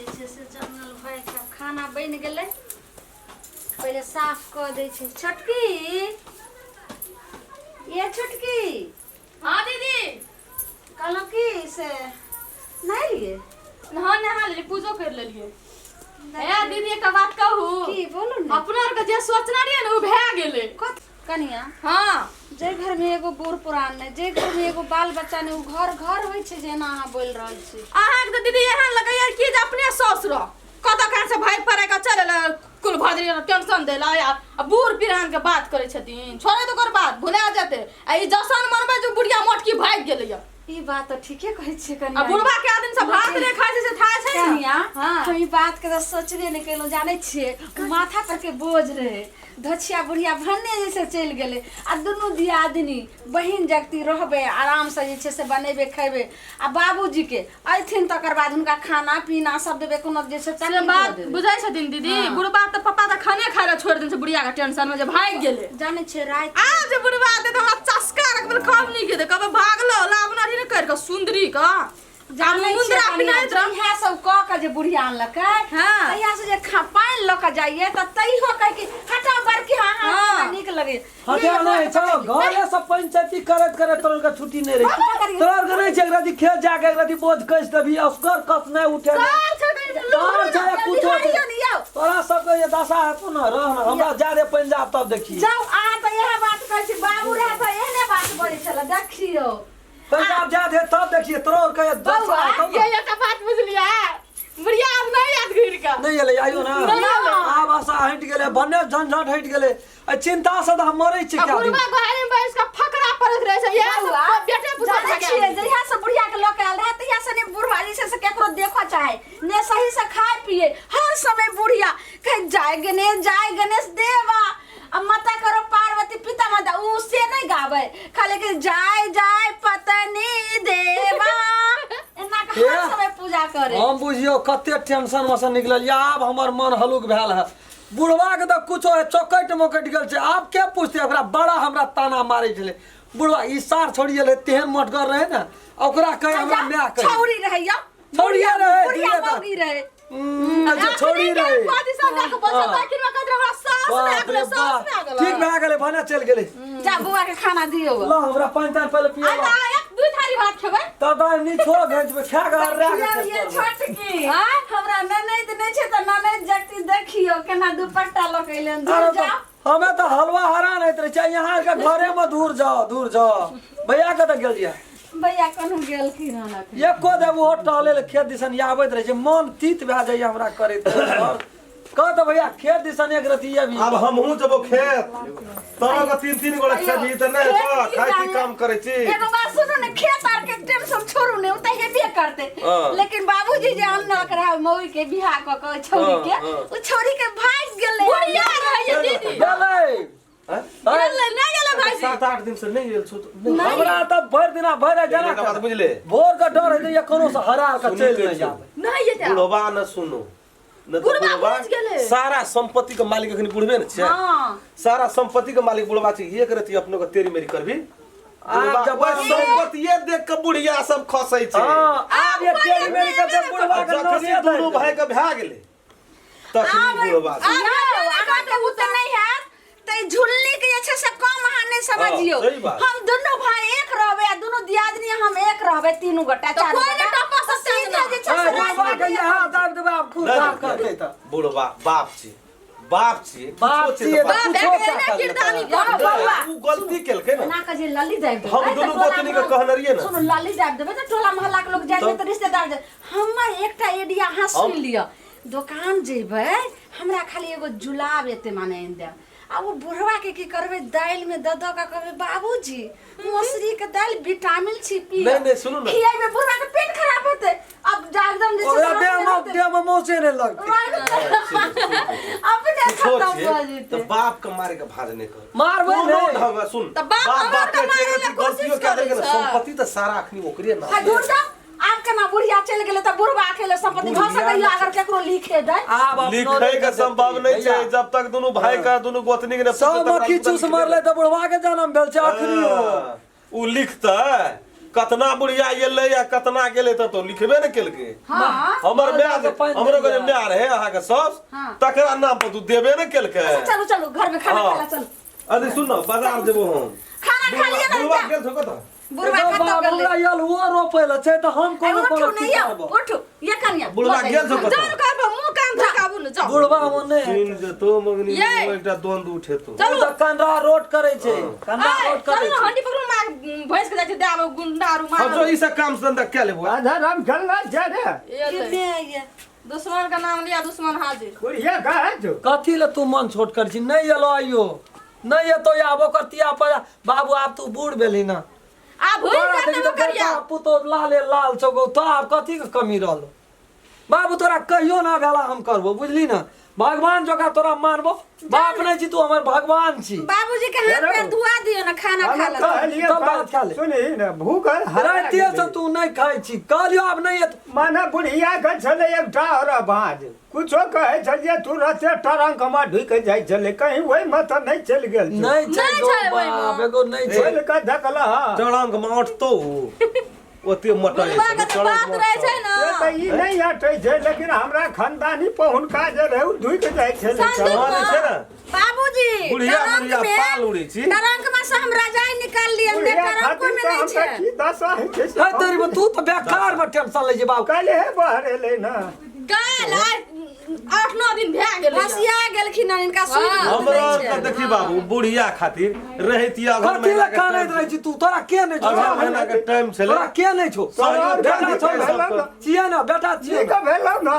जे छै से जंगल भरि कऽ खाना बनि गेलै। पहिले साफ कऽ दै छै। छोटकी, ये छोटकी। हाँ दीदी। कहलहुँ की से नहि लिए? हाँ, नहा लेलियै, पूजो कर लेलियै। ए दीदी, एकटा बात कहू? की, बोलू ने। अपना आरके जे सोचने रहियै ने, ओ भए गेलै। कत कनिया? हाँ। जे घर में एगो बूढ़ पुरान नहि, जे घर में एगो बाल बच्चा नहि, ओ घर घर होइ छै जेना अहाँ बोलि रहल छी? अहाँके तऽ दीदी एहन लगैया कि जे अपने सासु रह कतऽ कहाँ से भागि पड़ाय कऽ चल एलै, कुल भद्री टेंशन देला आ बूढ़ पिरान के बात करै छथिन। छोड़े तऽ ओकर बात भुला जेतै। आ ई जशन मनबै जे बुढ़िया मोटकी भागि गेलैया। ई बात तऽ ठीके कहै छियै कनिया। आ बुढ़बा के आदमी सब भात नहि खाइ छै से थाह छै ने। कनिया, हाँ। हम ई बात के तऽ सोचबे नहि केलहुँ। जानै छियै, माथा पर के बोझ रहे धोछिया बुढ़िया भन्ने जे छै चलि गेलै आ दुनू दियादिनी बहिन जगती रहबै, आरामसँ जे छै से बनेबै खेबै आ बाबूजीके अयथिन तकर बाद हुनका खाना पीना सब देबै, कोनो जे छै से तकलीफ बात नहि देबै। बुझै छथिन दीदी? हाँ। बुढ़बा तऽ पप्पा तऽ खाने खाय लए छोड़ि देने छै बुढ़िया के टेंशन में जे भागि गेलै। जानै छियै राति आब जे बुढ़बा दे तऽ हमरा चस्का रखबै, कब नहीं खेतै। कहबै भागलो लाबना रही ने करि कऽ सुन्दरी कऽ जानै छियै मुन्द्रा कनिया, पिनाइत रह। जहिया सब कऽ के जे बुढ़िया अनलकै, हाँ। तहिया से जे खा पानि लऽ कऽ जाइए तऽ तैयो कहै कि हटाउ बड़की। हाँ हाँ। हाँ। नीक लगै। हटिया नहि छौ घरे सब पंचायती करैत करैत तोरा के छुट्टी नहि रही। तोरा के नहि छै, एक राति खेत जाके एक राति बोझ कस देबही, असगर कस नहि उठे। तार छै कहीं तार छै या कुछो छै। लिहाइयो ने यौ। तोरा सबके जे दशा हेतौ ने, रह ने, हमरा जादे पंजाब तब देखी। जाउ, अहाँ तऽ इएह बात कहै छी। बाबू रहै तऽ एहने बात बजै छलै, देखियौ। पंजाब जा दे तब देखिए तोरा और के दशा बौआ, हेतौ ये ने। एकटा बात बुझलियै, बुढ़िया आब नहि आयत घुरि कऽ। नहि एलै आइयो ना। नहि एलै। आब आशा हटि गेलै, भन्ने झंझट हटि गेलै। एहि चिंता से तऽ हम मरै छी। आ क्या दिन बुढ़वा घरे में बैस कऽ फकरा पड़ैत रहै छै, इएह बौआ, सब बेटे पुतोह जानै भगा छियै, देलकै। जहिया से बुढ़िया के लऽ के आयल रहै तहिया से ने बुढ़वा जे छै से केकरो देखऽ चाहे ने सही से खाय पिए। हर समय बुढ़िया कहे जय गणेश, जय गणेश देवा आ माता करो पार्वती पिता माता, उ से नहीं गावे, खाली के जय जय पत्नी देवा एना के हर हे? समय पूजा करे। हम बुझियौ कते टेंशन में से निकलल। आब हमर मन हलुक भेल है। बुढ़वा के तऽ कुछो है, चौकट मोकट गेल छै, आब के पूछते ओकरा। बड़ा हमरा ताना मारै छलै बुढ़वा। ई सार छोड़ि गेलै, तेहन मोटगर रहे ने, ओकरा कहे हमरा माय कहे। छौरी रहे यौ। छौड़िए रहे, बुढ़िया दुइये टा। मौगी रहे। अच्छा, छौड़ी रहे। पादी सब जाके बैसल हाँ। तखन में कहैत रहे हमरा सास बाप भए रे गेलै, सास बाप। भए गेलै। ठीक भए गेलै, भने चलि गेलै। जा, बौआ के खाना दियौ। ल, हमरा पानि तानि पहिले आ पियब। तऽ एक दू थारी भात खेबै। तब दाइ निछो घैंचबै, खा कऽ हर्रा के देखियौ ये खेत करबै। छोटकी, हमरा ननैद नहि छै तऽ ननैद जगती। देखियौ केना दुपट्टा लऽ के एलनि। अरे दूर तऽ जाउ। हमे तऽ हलवा हरान होइत रहै छै यहाँ के घरे में। दूर जाओ, दूर जाओ। भैया कतऽ गेल जिया? भैया कनहु गेलखिन हन अखन। एको देब ओहो टहले ले खेत दिसन आबैत रहै छै, मन तीत भए जाइए हमरा करैत। कह तऽ भैया खेत दिसन एक रति अभी। आब हमहूँ जेबो खेत। तोरा के तीन तीन गोड़ा खेबही तऽ नहि हेतौ। खाइ छी, काम करै छी। एगो बात सुनू ने, खेत आर के टेंशन छोड़ू ने, ओ तऽ हेबे करतै। हाँ। लेकिन बाबूजी जे अनलक रहे मौई के बियाह कऽ के छौरी के, हाँ, हाँ। ओ छौरी के भागि गेलै। बुढ़िया रहै ये दीदी। गेलै। हैं? गेलै, नहि गेलै भाईजी। 7-8 दिन से नहि गेल छौ तऽ नहि। हमरा तऽ भरि दिना भरि लेकिन जेना एकटा बात बुझले? भोर के डर हेतै या कोनो से हरा के सुनी चलि कहै नहि छियौ। जाबै। नहि जेतै आब। बुढ़वा न सुनो न तऽ बुढ़वा बुढ़वा बुझि गेलै। सारा संपत्ति के मालिक अखन बुढ़बे ने छै। हाँ। सारा संपत्ति के मालिक बुढ़वा छै। एक रति अपनो के तेरी मेरी करबी आब जब ओहि संपत्तिये देख के बुढ़िया सब खसै छै। हाँ, आब ये तेरी मेरी के देख बुढ़वा के जखनी नसीहत दुनू हेतै। भाई के भए गेलै तखनी बुढ़वा यौ, अहाँके ओ तऽ नहि हैत तऽ ई झुल्ली के जे छै से कम अहाँ नहि समझियौ। हाँ, सही बात। हम दुनू भाई एक रहबै आ दुनू दियादनी हम एक रहबै, तीनू गोटा, तऽ चारू कोइ नहि गोटा। टपा सकतै। सीधे जे छै हाँ, से बुढ़वा के यहाँ दाबि देबै, आब खूब नहि, साफ करतै तऽ। बुढ़वा बाप छी, बाप छी। बाप किछो छै छियै तऽ तऽ बाप। कुछो बाप, क्या एना कर किरदानी लेतै। यौ, बौआ, उ गलती केलकै ने। एना के जे लल्ली दाबि देबै हम तऽ दुनू टोला गोतनी के मोहल्ला- कहने रहियै ने। सुनू, लल्ली दाबि देबै तऽ टोला मोहल्ला के लोग जाइत तब? तऽ रिश्तेदार जाइत। हमर एकटा आइडिया अहाँ सुनि लिअ। दोकान जेबै, हमरा खाली एगो जुलाब एते माने आनि देब आ ओ बुढ़वा के की करबै, दालिमे दऽ दऽ कऽ कहबै बाबूजी मसुरी के दालि विटामिन छी, पी। नहि, नहि, सुनू ने। खियाबै, बुढ़वा के पेट खराब हेतै। अब जा एकदम जे छै ओकरा से देह में रहतै। देह में मौसे नहि लगतै। अपने किछो खतम छै भऽ जेतै। तऽ बाप के मारे के भाज नहि कर। मारबै कोनो नहि। ढंग सुन। तऽ बाप बाप हमरा बापे के छै, मारै एक लए रति गलतियो कोशिश कए देलकै ने, करै छै। संपत्ति तऽ सारा अखनी ओकरे नाम आ दूर जा, आब केना बुढ़िया चलि गेलै तऽ बुढ़बा अकेले संपत्ति भऽ सकैया अगर केकरो लिखे दै? आब अपनो लिखै के संभव नहि छै जब तक दुनू भाई के दुनू गोतनी के नहि सौ पुछतै, तकरा मक्खी तक चूस लिखले मरलै तऽ बुढ़वा के जन्म भेल छै अखनी। हाँ, उ लिखतै कतना बुढ़िया एलै आ कतना गेलै तऽ तो लिखबे ने केलकै। हाँ। हमर माय के पानि हमरो के जे देलियै। माय रहे अहाँके साउस, हाँ। तकरा नाम पर तू देबे ने केलकै। अच्छा, चलू चलू, घर में खाना हाँ। खा ला, चलू। अरे सुन न, बाजार जेबो हम। खाना खा लिअ ने। बुढ़वा जा। गेल छौ कतऽ? बुढ़वा कतऽ गेलै? बुढ़वा आयल हुओ रोपै लए छै तऽ हम ए, कोनो उठू कोनो ने की यौ, करबो? उठू ये कनिया। बुढ़वा गेल छौ कतऽ? जाउ करबो मुँह कान थकाबू ने, जाउ। बुढ़वा ओने सुनि जेतौ मगनी, ये। एकटा द्वंद उठेतौ। चलू। तऽ कंडरा रोड करै छै, कंडरा ए, रोड करै चलू ने, छै। हंडी पकड़ू, मार भैंस के जाइ छै दे आबै गुंडा आरू हम मार। जो ई सब काम धंधा कए लेबो। आधा राम चलना छै रे। एलै। के ये? दुश्मन का नाम लिया दुश्मन हाजिर। बुढ़िया कहाँ छौ? कथी ले तू मन छोट कर छी? नहि एलो आइयो, नहि एतो आब ओकर तिया पर। बाबू, आब तू बूढ़ भेली ना। आ भूल तोरा जाते देखी वो तऽ करिया। बेटा पुतोह लाले लाल छौ गौ, तो आब कथी के कमी रहलो? बाबू, तोरा कहियो ना भेला हम करबो, बुझली ना? भगवान जोका तोरा मानबो, बाप नहीं छी तू, हमर भगवान छी। बाबूजी के हाथ पैर धुआ दियो ना, खाना खा हम ले। कहलियै। तब बात खा ले। सुनही ने, भूख हरा रातिए से तू नहीं खाइ छी, कहलियो आब नहीं एत। माने बुढ़िया के छलै एकटा और बाज, कुछो कहै छलियै तुरते ट्रंक मे ढुकि जाइ छलै, कहीं ओहिमे तऽ नहि चलि गेल छौ? नहीं छै। नहि गौ छै ओहिमे। बाप, एगो नहीं छै। खोलि कऽ देखलह? चढ़ंक मे अटतौ ओते मटन। बुढ़वा के तऽ बात रहै छै ने। से तऽ ई नहि अटै छै, लेकिन हमरा खानदानी पहुनका जे रहै ओ ढुकि जाइ छलै। संदूक हँ, जे छै ने। बाबूजी, बुढ़िया ट्रंक बुढ़िया में पाल उड़ै छी। ट्रंक में से हम रजाई निकाल लिए, बुढ़िया ट्रंको खातिर में तऽ नहीं हमरा छै। की दशा होइ छै से। है तेरी में, तू तो बेकार में टेंशन लै छी बाबू। काल्हि बहरेलै ने। काल्हि आइ 8-9 दिन भए गेलै। भसिया गेलखिन हन, इनका सुध हाँ। बुध हमरा नहीं तऽ छै। देखी बाबू, बुढ़िया खातिर रहैतिया अगहन कथी ले महीना के कानैत टाइम। रहै छी तू? तोरा के नहि छौ? अगहन महीना के टाइम छलै। तोरा के नहि छौ? सहयोग बेटा करै छौ छै ने? सबके। छियै ने बेटा, छियै नीक ने? भेलौ ने,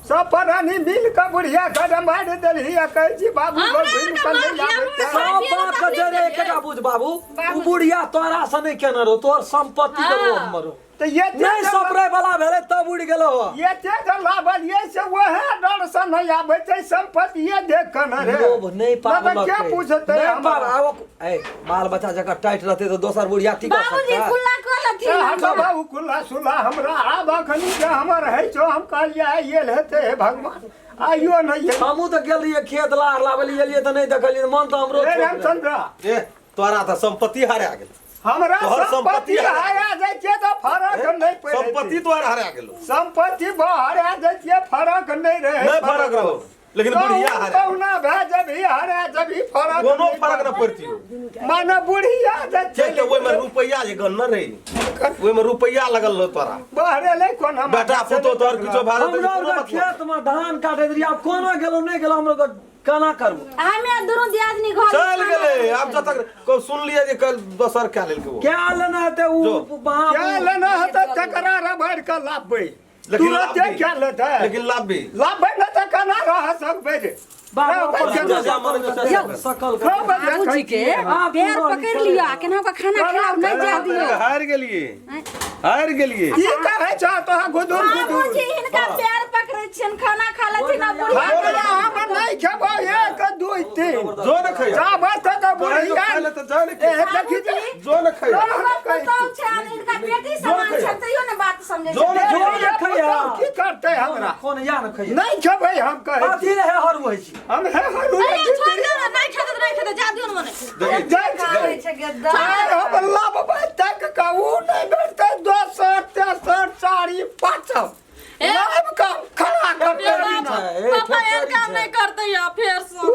सब प्राणी मिल कऽ बुढ़िया के मारि देलही आ कहै छी बाबू हमरा घुमि आरके कऽ नहि मारि आबै छै। सब बात के जरे एकेटा बुझ बाबू, उ बुढ़िया तोरा से नहि केने रहो, तोहर संपत्ति के लोभ में रहो। तऽ ये नहीं सपरे वाला भेलै तब उड़ि गेलो हो। ये ते जे लाबल ये से वएह डर से नहि आबै छै, संपत्ति ये देख कऽ ने रे। लोभ नहीं नहि तऽ पाबलकै। के पूछतै नहीं हमरा? पाब आब। ए, बाल बच्चा जकर टाइट रहतै तऽ दोसर बुढ़िया टिक बाबूजी सकतै? खुला कऽ ए, लथिन। हटो बाबू, कुल्ला सुल्ला हमरा आब अखनी जे हमर हइ छौ, हम कहलियै आइ हेतै, हे भगवान, आइयो नहि है। हमहूँ तऽ गेल रहियै खेत लार लाबै लए, एलियै तऽ नहि देखलियै, मन तऽ हमरो हे छोट रहै। रामचंद्र। ए, तोरा तऽ संपत्ति हरा गेल। हमरा तोहर संपत्ति संपत्ति हरा हरा जाइ छै तऽ फरक नहि पड़ै छै। संपत्ति तोहर हरा गेलो। संपत्ति हरा जाइ छै, फरक नहि रहै। नहि फरक रहो, लेकिन बुढ़िया हरा गेल। कहुना भए जबही हरा जबही, फरक कोनो नहि। फरक नहि पड़तियो। माने बुढ़िया जे किया कि ओहिमे रुपैआ जे गन्ना रहै, ओहिमे रुपैआ लगल रहो तोरा। बहरेलै कोना बेटा पुतोह तोहर किछो भए जेतौ हमरो तऽ कोनो आरके मतलब। खेत में धान काटैत रहियै, आब कोना गेलहुँ नहि गेलहुँ, हमरो के केना करबो? हमे दुनू दियादनी घर चलि गेलै आब जतक सुनलियै जे कल दोसर कए लेलकै ओ। क्या लेना हेतै उ? जो। बाप। क्या लेना हेतै तकरा रबड़ के लाबबै। लेकिन तुरते लाबबी। क्या लेतै? लेकिन लाभ भी लाबबै नहि तऽ केना रह सकबै रे? बाबू रहबै अपन केना? जा मन जो से। सकल के। रहबै बाबूजी के आप पैर पूरा पकड़ लिअ, केना के खाना खिलाउ, नहीं जा दियौ। हारि गेलियै, हारि गेलियै। की कहै छह तोरा गुदुर गुदुर? बाबूजी, हिनका पैर पकड़ै छियनि, खाना खा लेथिन आ बुढ़िया हमरा हम नहि खेबौ, 1 2 3। जो ने खै। जाबे तक बुढ़िया बुढ़िया ले तऽ जा ने। ए, देखी जे जो ने खै। पुतहु छनि, हिनका बेटी समान छनि, तैयो ने बात समझै जो ने छथिन। जो ने खैया। की करतै हमरा? कोन या ने खैया। नहि खेबै हम, कहै छी। अथी रहे हर होइ छी। हम हे हरू। अरे छोड़ दो ना, नहीं खेते तो नहीं खेते, जा दियो ना मने। जाइ छी। कहै छै गद्दा। आइ हम लाबबै तक कहू नहि भेटतै, दोसर तेसर चारि पाँचम ए। लाब कऽ हम खड़ा करबै। पापा, ए, पापा एहन फैक्ट्री काम छै। नहीं करते या फेर से। तू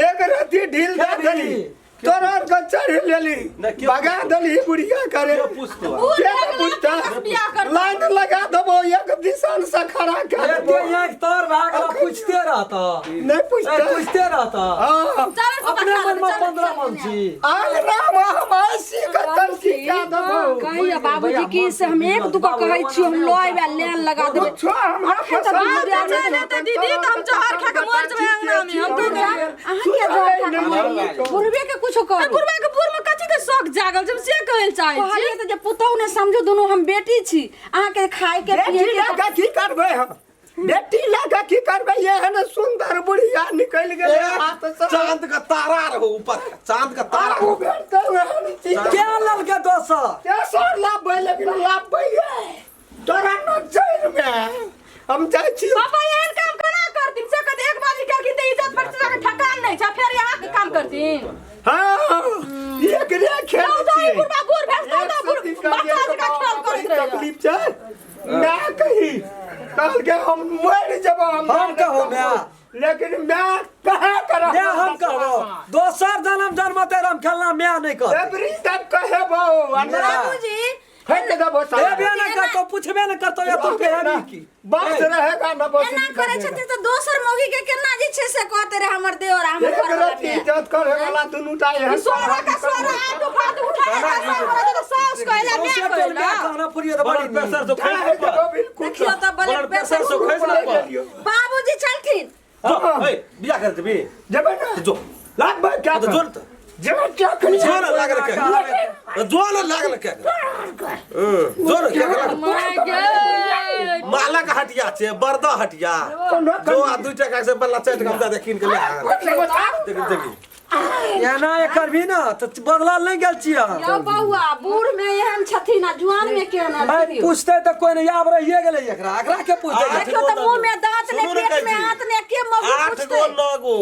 एक रत्ती ढील दे खेबही। देली, तोरा के चढ़ लेली। नहि, केओ भगा देली बुढ़िया करे। केओ पूछतो? बूढ़ के भए गेलै, पूछता? केकरा बियाह करतै? लाइन लगा देबो, एक दिसन से खड़ा कर एते देबो। आँखि तर भए गेल, पूछते रहत। नहि ए, पूछता। पूछते रहत। हाँ। चल पापा, अपने खा मन लेबै, में चल, 15 चल। मन छी। आग राम, हम ऐसी के तैसी कए देबो। कहिया बाबूजी की से हम एक दू के कहै छी, हम लऽ अयबै, लेन लगा देबै। कुछो हमरा अखन तऽ पसंद दुनू नहि। दियादनी चल जेतै दीदी तऽ हम जहर खा कऽ मरि जेबै अंगना मे, हम की करबै? अहाँ के जहर खा कऽ मरियै? बुढ़बे के कुछो करू। बुढ़बा के बुढ़ में कथी के शौक जागल छै, हम से कहै लए चाहै छी। कहलियै तऽ जे पुतहु ने समझू, दुनू हम बेटी छी, अहाँके खाय के बेटी पिए के। लऽ कऽ की करबै हम? बेटी लऽ कऽ की करबै? एहन सुन्दर बुढ़िया निकलि गेलै हाथ से। चांद का तारा रहो ऊपर, चांद का तारा। आगू भेटतै ओहन चीज? क्या ललके दोसर? तेसर लाबबै, लेकिन लाबबै तोरा नजरिमे हम जाइ छी। पापा एहन काम केना करथिन से कहते, एक बाजी केलखिन तऽ इज्जत प्रतिष्ठा के ठकान नहि छै, फेर यहाँ के काम करथिन? हाँ, एक एकरे खेल जाउ जाउ, छियै। ई बुढ़बा बूढ़ भए जेतै, एक तऽ सौ बुढ़ दिन का बच्चा जे जकाँ खेल बड़ी करैत रहैए। तकलीफ छै मैं कही कहलकै हम मरि जेबो हम हम कहबो माय। लेकिन मैं कहे करब माय हम कहबो दोसर जन्म जन्मते राम खेलना माय नहीं कहते एवरी तक कहेबो आ ना बाबूजी फेंक देबो ए साला बे नहीं करतो पूछबे नहीं करतो या तू कहबी की बस रहेगा ना बस एना करै छथिन तऽ दोसर मौगी के केना जे छै से कहते रहे हमर देवर आ हमर एक घरवला रति के। इज्जत करे वाला दुनू टा एहन सोरा का सोरा आटो फाटो उठा के सास तो सास कहला सौंसे मैं टोल कहला माय कहना पुरियो तऽ बड़ी ब्लड प्रेशर से ढाहे खसि देबो बिल्कुल देखियौ तऽ ब्लड ब्लड प्रेशर प्रेशर से खसि ना पड़ बाबूजी चलथिन जो ए बियाह कर देबी जेबै ना जो लागबै क्या तो जो न त जेबै क्या करी जो न लागल के जो न लागल के जो न के my गे मालक हटिया छै बरदा हटिया कोनो जो आ 2 टका से बल्ला 4 टका दे कीन के ले आ देख देखी एना एकर भी ना तऽ बदलल नहीं गेल छियै अहाँ यौ बौआ बूढ़ में एहन छथिन आ जुआन में केहन आइ हथिन पूछते तऽ कोई नहीं आब रहिए गेलै एकरा एकरा के पूछते आठ देखियौ तऽ मुंह में दांत ने सुनू ने पेट में कहै छी। हाथ ने के मौगी 8 पूछते गो 9 गो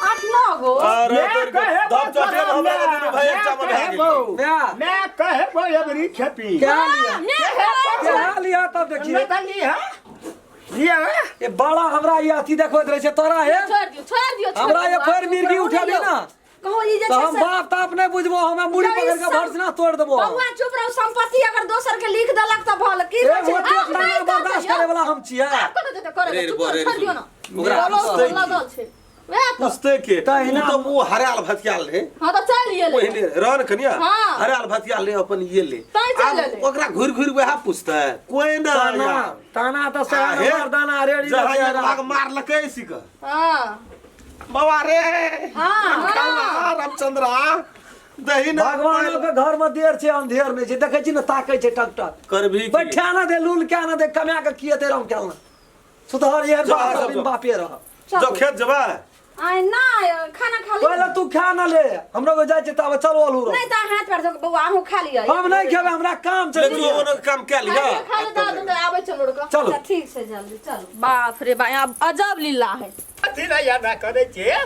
8 9 गो अरे मैं तोर के कहे धप चटे हमरा के दुनू भाई एक चामच भए गेल माय मैं कहे एबरी खेपी क्या लिया मैं कहै क्या लिया तब देखिए नहीं तो ली है लिया है ये बड़ा हमरा ये अथी देखबैत रहै छै तोरा हे छोड़ दियो छोड़ दियो छोड़ हमरा ये दियो। फेर मिर्गी उठेबी ना कहो ई जे तऽ छै हम से बाप ताप नहीं बुझबो हमरा मुड़ी यौ, ई पकड़ के सब- भरसना तोड़ देबो बौआ चुप रहू संपत्ति अगर दोसर के लिख देलक तऽ भल की ए कहै छै? ओते आ, ताना नहि तऽ बर्दाश्त यौ। करे वाला हम छियै आब कतऽ जेतै करे रे, चुप रे, रे, छोड़ दियो ना ओकरा बोलो पूछतै की? लगल छै वएह तऽ पूछते के तहिना- उ तऽ ओ हराल भथियाल रहे हाँ तऽ चलि गेलै ओहिने रहन कनिया हाँ। हराल भथियाल रहे अपन ये ले तैं चलि आब एलै। ओकरा घुरि घुरि वएह पूछते कोई ना ताना यार। ताना तऽ आ, सएह हे, मर्दाना रेडी जहाँ एक भाग मारलकै सिक हाँ बाबा रे हाँ काला रामचंद्रा दही न भगवानो के घर में देर छै अंधेर नहीं छै देखै छी ने ताकै छै टक टक करभी की? बैठा ना दे लूल क्या ना दे कमा के किए ते राम खेलना सुधर ये जा, बाप जा, बिन जा। बापे रह जो खेत जेबै आइ ना खाना खा लिअ पहिले तू खा ना ले हमरो के जाइ छै तब चल ओलू नहीं तऽ हाथ पैर धो के बौआ अहूँ खा लिअ हम नहीं खेबै हमरा काम छै ले तू ओनो काम कए लिअ खा ले दादू तऽ आबै छै लड़का चलू अच्छा ठीक छै जल्दी चलू बाप रे बा यहाँ अजब लीला है अथी नहि एना करै छियै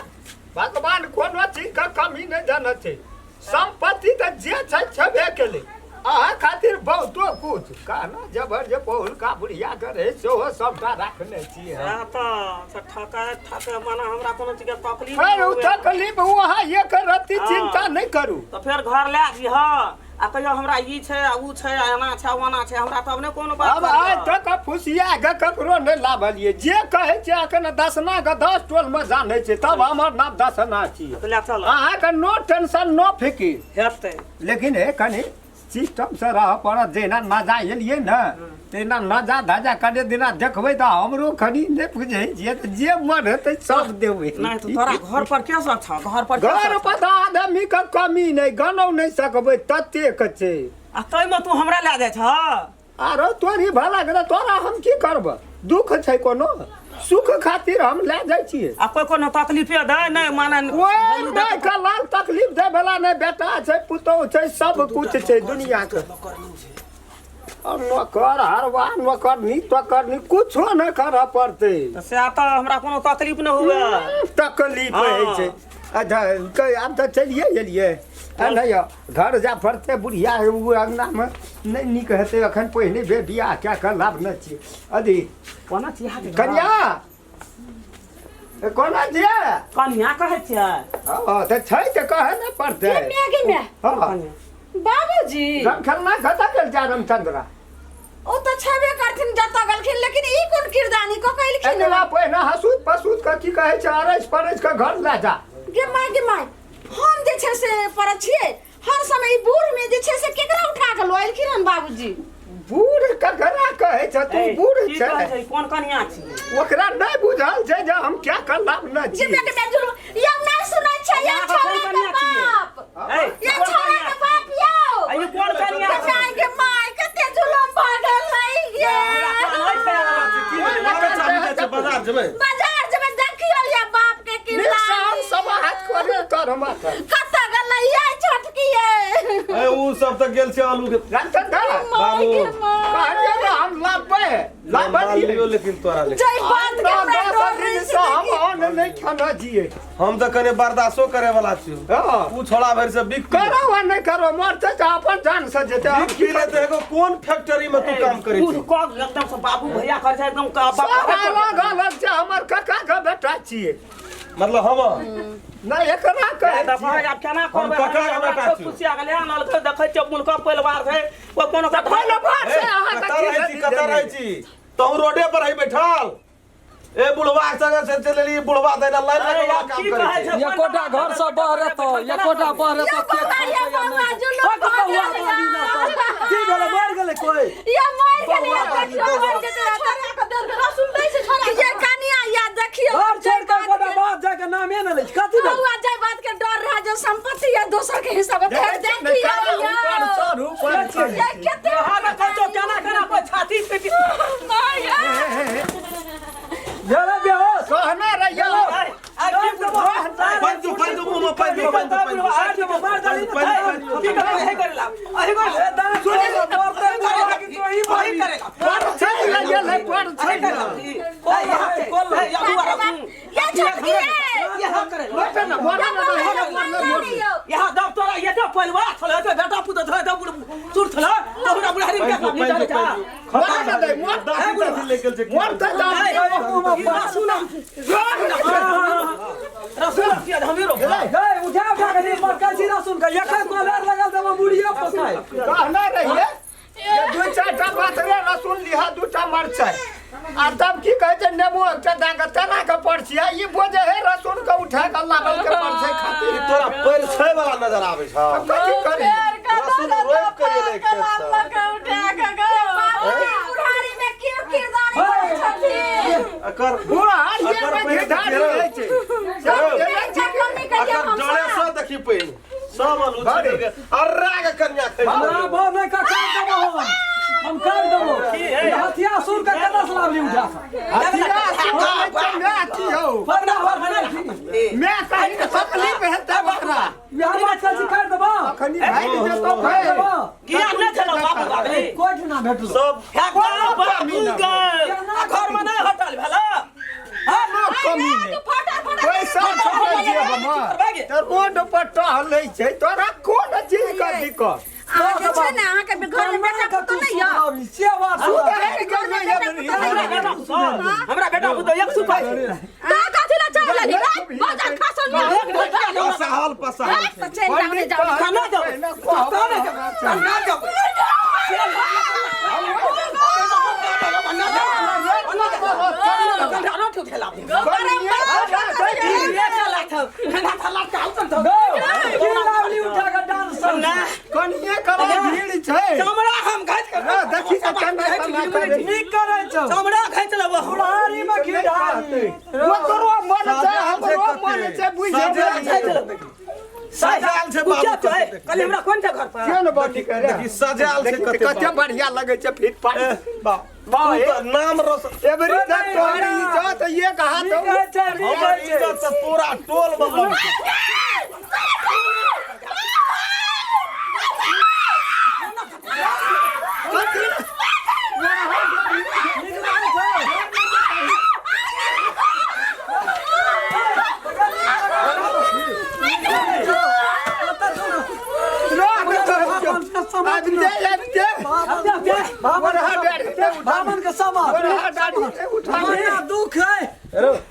भगवान कोनो चीजके कमी नहि जानै छै संपत्ति तऽ जे छै छेबे केलै अहाँ खातिर बहुतो कुछ कहना जबर जे बहुलका बुढ़िया के रहै सेहो सबटा राखने छियै हम। तऽ ठकै ठकै माने हमरा कोनो चीजके तकलीफ फेर नहि ओ हुए। तकलीफ अहाँ एक रत्ती हँ। चिंता नहि करू तऽ फेर घर लए जइह आ कहियो हमरा ई छै आ ऊ छै आ एना छै आ ओना छै हमरा तब नहि कोनो बात अब आइ कहलियै। तक फुसिया के ककरो नहि लाभलियै जे कहै छै अखन दसना के 10 टोल मे जानै छै तब हमर नाम दसना छियै तऽ लए चल अहाँके नो टेंशन नो फिकिर हेतै लेकिन हे कनि सिस्टमसँ रहऽ पड़त जहिना नजा एलियै ने तहिना नजा धजा कने दिना देखबै तऽ हमरो कनि नहि बुझै छियै तऽ जे मन हेतै सब देबै नहि तऽ तोरा घर पर के सब छौ घर पर के घर सब पर तऽ आदमीके कमी नहि गनौ नहि सकबै ततेक छै आ ताहिमे तू हमरा लए जाइ छह आरो तोरी भला के तोरा हम की करब दुख छै कोनो सुख खातिर हम लए जाइ छियै आ कोइ कोनो तकलीफे दै नहि माने कोइ नहि कलाल तकलीफ दै वाला नहि बेटा छै पुतोह छै सब कुछ छै दुनिया के और नौकर हरवा नौकरनी तोकरनी कुछो नहि करऽ पड़तै तऽ सएह तऽ हमरा कोनो तकलीफ नहि हुए तकलीफ होइ छै अच्छा आब तऽ चलिए गेलियै आ नहि यौ, घर जा पड़तै बुढ़िया ओ अङ्गनामे नहि नीक हेतै एखन पहिने बेर बियाह कए कऽ लाभ नहि छियै अथी कोना छियै कनिया ए, कोना छियै कनिया कहै छियै हँ तऽ छै तऽ कहै ने पड़तै गे गे माय हँ बाबूजी रामखेलना कतऽ गेल जा रामचंद्रा ओ तऽ छेबे करथिन जतऽ गेलखिन लेकिन ई कोन किरदानी कऽ कऽ एलखिन एकरा पहिने हसूत पसूत के की कहै छै अरैस परैस के घर लए जा गे माय गे माय हम जे छै से पर छियै हर समय ई बूढ़ में जे छै से केकरा उठा के लऽ एलखिन हन बाबूजी बूढ़ ककरा कहै छै तू बूढ़ की कहै छै छै कोन कनिया छी ओकरा नहि बुझल छै जे हम क्या करलाब नहि जे छी बेटे बेटे जुलम यौ नहि सुनै छै यौ अहाँके कोन छौड़ा के कनिया छियै? बाप ए, यौ कोन छौड़ा कनिया के बाप यौ आ ई कोन कनिया गे छी? माय गे माय कते जुलम भऽ गेल है ये हमरा कहै छै की भेलै? बाबा चाभी जाइ छै बाजार जेबै बाजार जेबै देखियौ ये बाप के नुकसान किरदानी सब हाथ करे तर माथा कतऽ गेलै ये छोटकी ये ए उ सब तऽ गेल छै आलू के रामचंद्र बाबू कहलियै ने हम लाबबै मार लाबलियै लियो लेकिन तोरा लेकिन जय बात के हमरा डर रहै से हम अन्न नहि खाना छियै। हम तऽ कने बर्दाश्तो करे वाला छी। हँ। उ छोड़ा भरि से बिक करो वा नहि करो, मरते तऽ अपन जान से जेतै। हम बिक पी लेते। एगो कोन फैक्ट्री में तू काम करे छी? कह एकदम से बाबू भैया कर छै एकदम सब अलग अलग छै, हमर काका के बेटा छियै। मतलब हम नहि, एकरा कहै छियै। आब केना हम करबै? ककरा के बेटा हमरा छी? खुशी आ गेलै आनल के देखै छियै मुल्क परिवार छै ओ कोनो के पहिले बात ए, से अहाँके कतऽ रहै छी? कतऽ रहै छी? तहु रोडे पर है बैठल। ए बुढ़वा के संगे से चलि एली। बुढ़वा दैना लाइन अरे लगेला यार, काम की करै कहै छै। छै? एकोटा घर से बहरे तो, एकोटा बहरे तो के बौआ, ये बौआ, जुल्लू ओ बौआ बाजी ना तो। की भेलै? मरि गेलै कोई? ये मरि गेलै, ये देखियौ मरि जेतै छोड़ा के देल रसुन दै छै छोड़ा ये कनिया, ये देखियौ। घर छोड़ के एकोटा बात जाके नामे न लै छै। कथी भेल? बौआ, जाहि बात के डर रहे जो संपत्ति ये दोसर के हिस्सा में देखै छियै ने, देखियौ। केना ऊपर चढ़, ऊपर चढ़। ये कते यहाँ देखै छौ केना केना कोइ छाती पीटी। भेलै बेहोश? कहने रहियै। पानि दू, पानि दू, मुँह में पानि दू, पानि दू, पानि दू। मार देबो, मार देली ने थाई। की करबै? अही करेला, अही करेला। ए, दाना छोड़ दे, मरते बुढ़वा की तो ही अही मरबी। करेला। पर चलि गेलै, पर अही चलि करेला। गेलै। ए, यहाँ छै। ए, यहाँ दुआरा सुन। ये छोटकी ये यहाँ करेला। मरते ने, मरने ने, मरने, मरने, मरने। यहाँ दब तोरा ये तो परिवार छलै तो बेटा पुतोह छलै तो बुढ़ सुर छलै तो हमरा बुढ़ारी के पानि दू, काम पानि नहीं दू, जा। पानि दू। मरने दे, मरते। दादी दादी ले गेल छै। मरते तऽ रसुन रसुन हमीरो। गए, उठा उठा के नहीं मरकै छी रसुन के। एकै कोलर लगल देबो मुड़िए पकाय। कहने रहियै जे दू चारिटा पातरे रसुन लिहा, दूटा मरचाइ आ तब की कहै छै नेबो एकटा दए कऽ तेना के परछिया। ई बोझे हे रसुन के उठा कऽ लागल के परछै खातिर। ई तोरा पैर छै वाला नजर आबै छौ। कथी करी? रसुन रोपि के एलै खेतसँ। बुढ़ारी में के किरदारी करै छथिन? एकर बुढ़ार ये एकर में पैर घिढारी देखियौ। रहै छै। सब गेलै छै। मम्मी कहियो एकर हम जड़े से देखी पैन सब आलू बड़े। छिल के अर्रा के कन्या खै। हमरा भाव नहि का काट देबो हम। हम काट देबो। ई हथिया सुर के कतऽ से लाबली उठा के? हथिया सुनै छै, मैं अथी हौ। फरना फरना छी। मैं कहीं तकलीफ हेतै ओकरा। इएह बात कहै छी, काट देबो। अखनी भागि जेतौ काट भाइ। देबो। किया नहि छलौ बाबू बाबी? कोइ ठिना भेटलो। सब बाबू गे आ घर में नहीं हटल भेला। कोनो कमी नहि। फटा फटा। पैसा छोड़ै छियै हमर तऽ रोड पर टहलै छै, तोरा कोन चीज के दिक्कत? अहाँ जे छै ने, अहाँके घर में बेटा पुतोह नहि यऽ? से बात सुधरि गेलै अबरी। हमरा बेटा पुतोह, हमरा बेटा पुतोह एक सुपाई छै। ता कथी ला चल लेली रे बाजार खासन में? पसाहल पसाहल। तऽ चलि जाउ ने, जाउ। खाना जाओ, खाना जाओ, खाना जाओ। की लाबली उठा के डांस सब? कनिये करा भीड़ छै। चमड़ा हम घाच कर हँ, देखी तऽ केना केना करै। नीक करै छौ। चमड़ा घाच लेबो। बुढ़ारी में घिढारी। ओकरो मन छै, हमरो मन छै, बुझि सजायल गेलियै। छै। सजायल छै बाबू कते देखी। कल हमरा कोन छै घर पर? किया ने बाटी करे? देखी सजायल छै। देखी तऽ कते कते बढ़िया लगै छै फिट पाट। तू तऽ नाम रोशन एबरी तऽ तोहर इज्जत एक हाथ नीक कहै छै, नीक हमर कहै छै। इज्जत तऽ पूरा टोल में लग। नीक लागै छौ? आबि दे, आबि दे। बरहा डाढ़ी ने उठा। बामन के समाज। बरहा डाढ़ी ने उठा। हमरा दुख है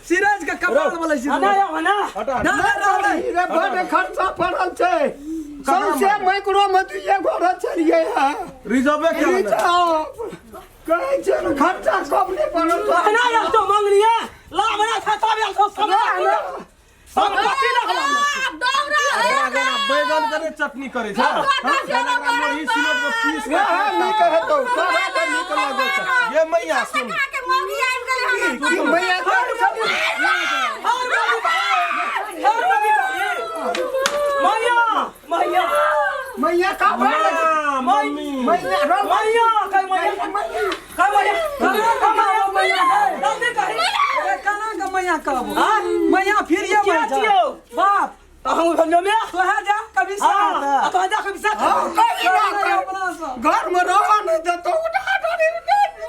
सिराज के कपाल वाला छी। ना ना। हटा। ना ना ना। रे, बड खर्चा पड़ल छै। सौंसे माइक्रो में दुइये गोरा चलिए है। रिजर्वे के रिजर्व कहै छै ने, खर्चा कम नहि पड़ल छै। ना यार तो मांगलिए ला बना खाता भी सब सब सब कथी लगला? दौड़ा। बैगन के नहि चटनी करै छै, एकरा लोही सिलौट में पीस के। वएह नीक हेतौ, तोरा तऽ नीक लगै छौ। ये मैया सुन। के मौगी आबि गेलै हन। की मैया करै छौ? मैया मैया। मैया का माँ, मम्मी। मैया रो। मैया कह, मैया कह, मैया कना मैया है? जल्दी कही। ए, कना के मैया कहबो? मैया फिर ये क्या मर जा। छियौ? बाप। तो हम समझो में तोहे जा कभी साथ। हां, तो जा कभी साथ। कही ना कर। अपना से। घर में रह नहीं देतौ, उठा डाली।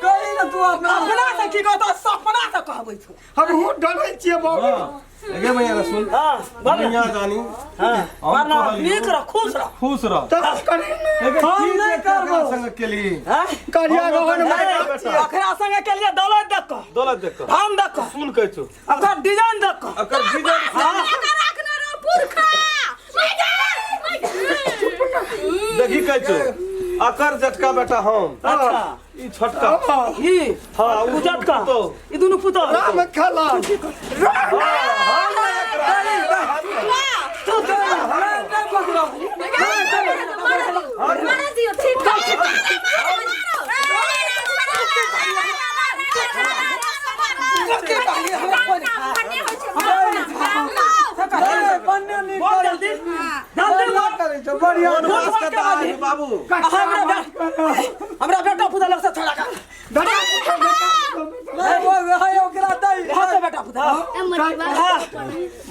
कही ना तू अपना। अपना से की कहतो, सपना से। कहबै छौ। हमहूँ डरै छियै बाबू। हाँ, गे मैया रे सुन। हाँ, बोल। मैया जानी। हाँ, हम प्रणाम। कहलियौ। नीक रह, खुश रह। खुश रह। तब करी ने। लेकिन हम की नहि जे केकरा करबौ। संग केली? हाँ? करिया हम गहन अपन मारि बेटा। अखरा संगे के लिए दौलत देख कऽ, दौलत देख कऽ। धन देख कऽ, सुन कहै छौ। ओकर डिजाइन देख कऽ। अकर डिजाइन हाँ। राखने रहो पुरखा देखी कहै छौ। अकर जटका बेटा हम। अच्छा। ई छोटका। ई हाँ, उ उजटका। पुतोह। ई दुनू पुतोह। राम खेला। मारा दियो ठीक के कहलियै हमरा कोइ नहि। नहीं, बन्ने नीक बोल करै जल्दी। छै। जल्दी बढ़िया बोल। करै छै, बढ़िया। कोन बास के दाग बाबू? हमरा हमरा बेटा पुतोह लग से छोड़ा का। बेटा पुतोह, बेटा पुतोह। नहीं, वो है ओकरा दै। हाँ तो बेटा पुतोह। हाँ।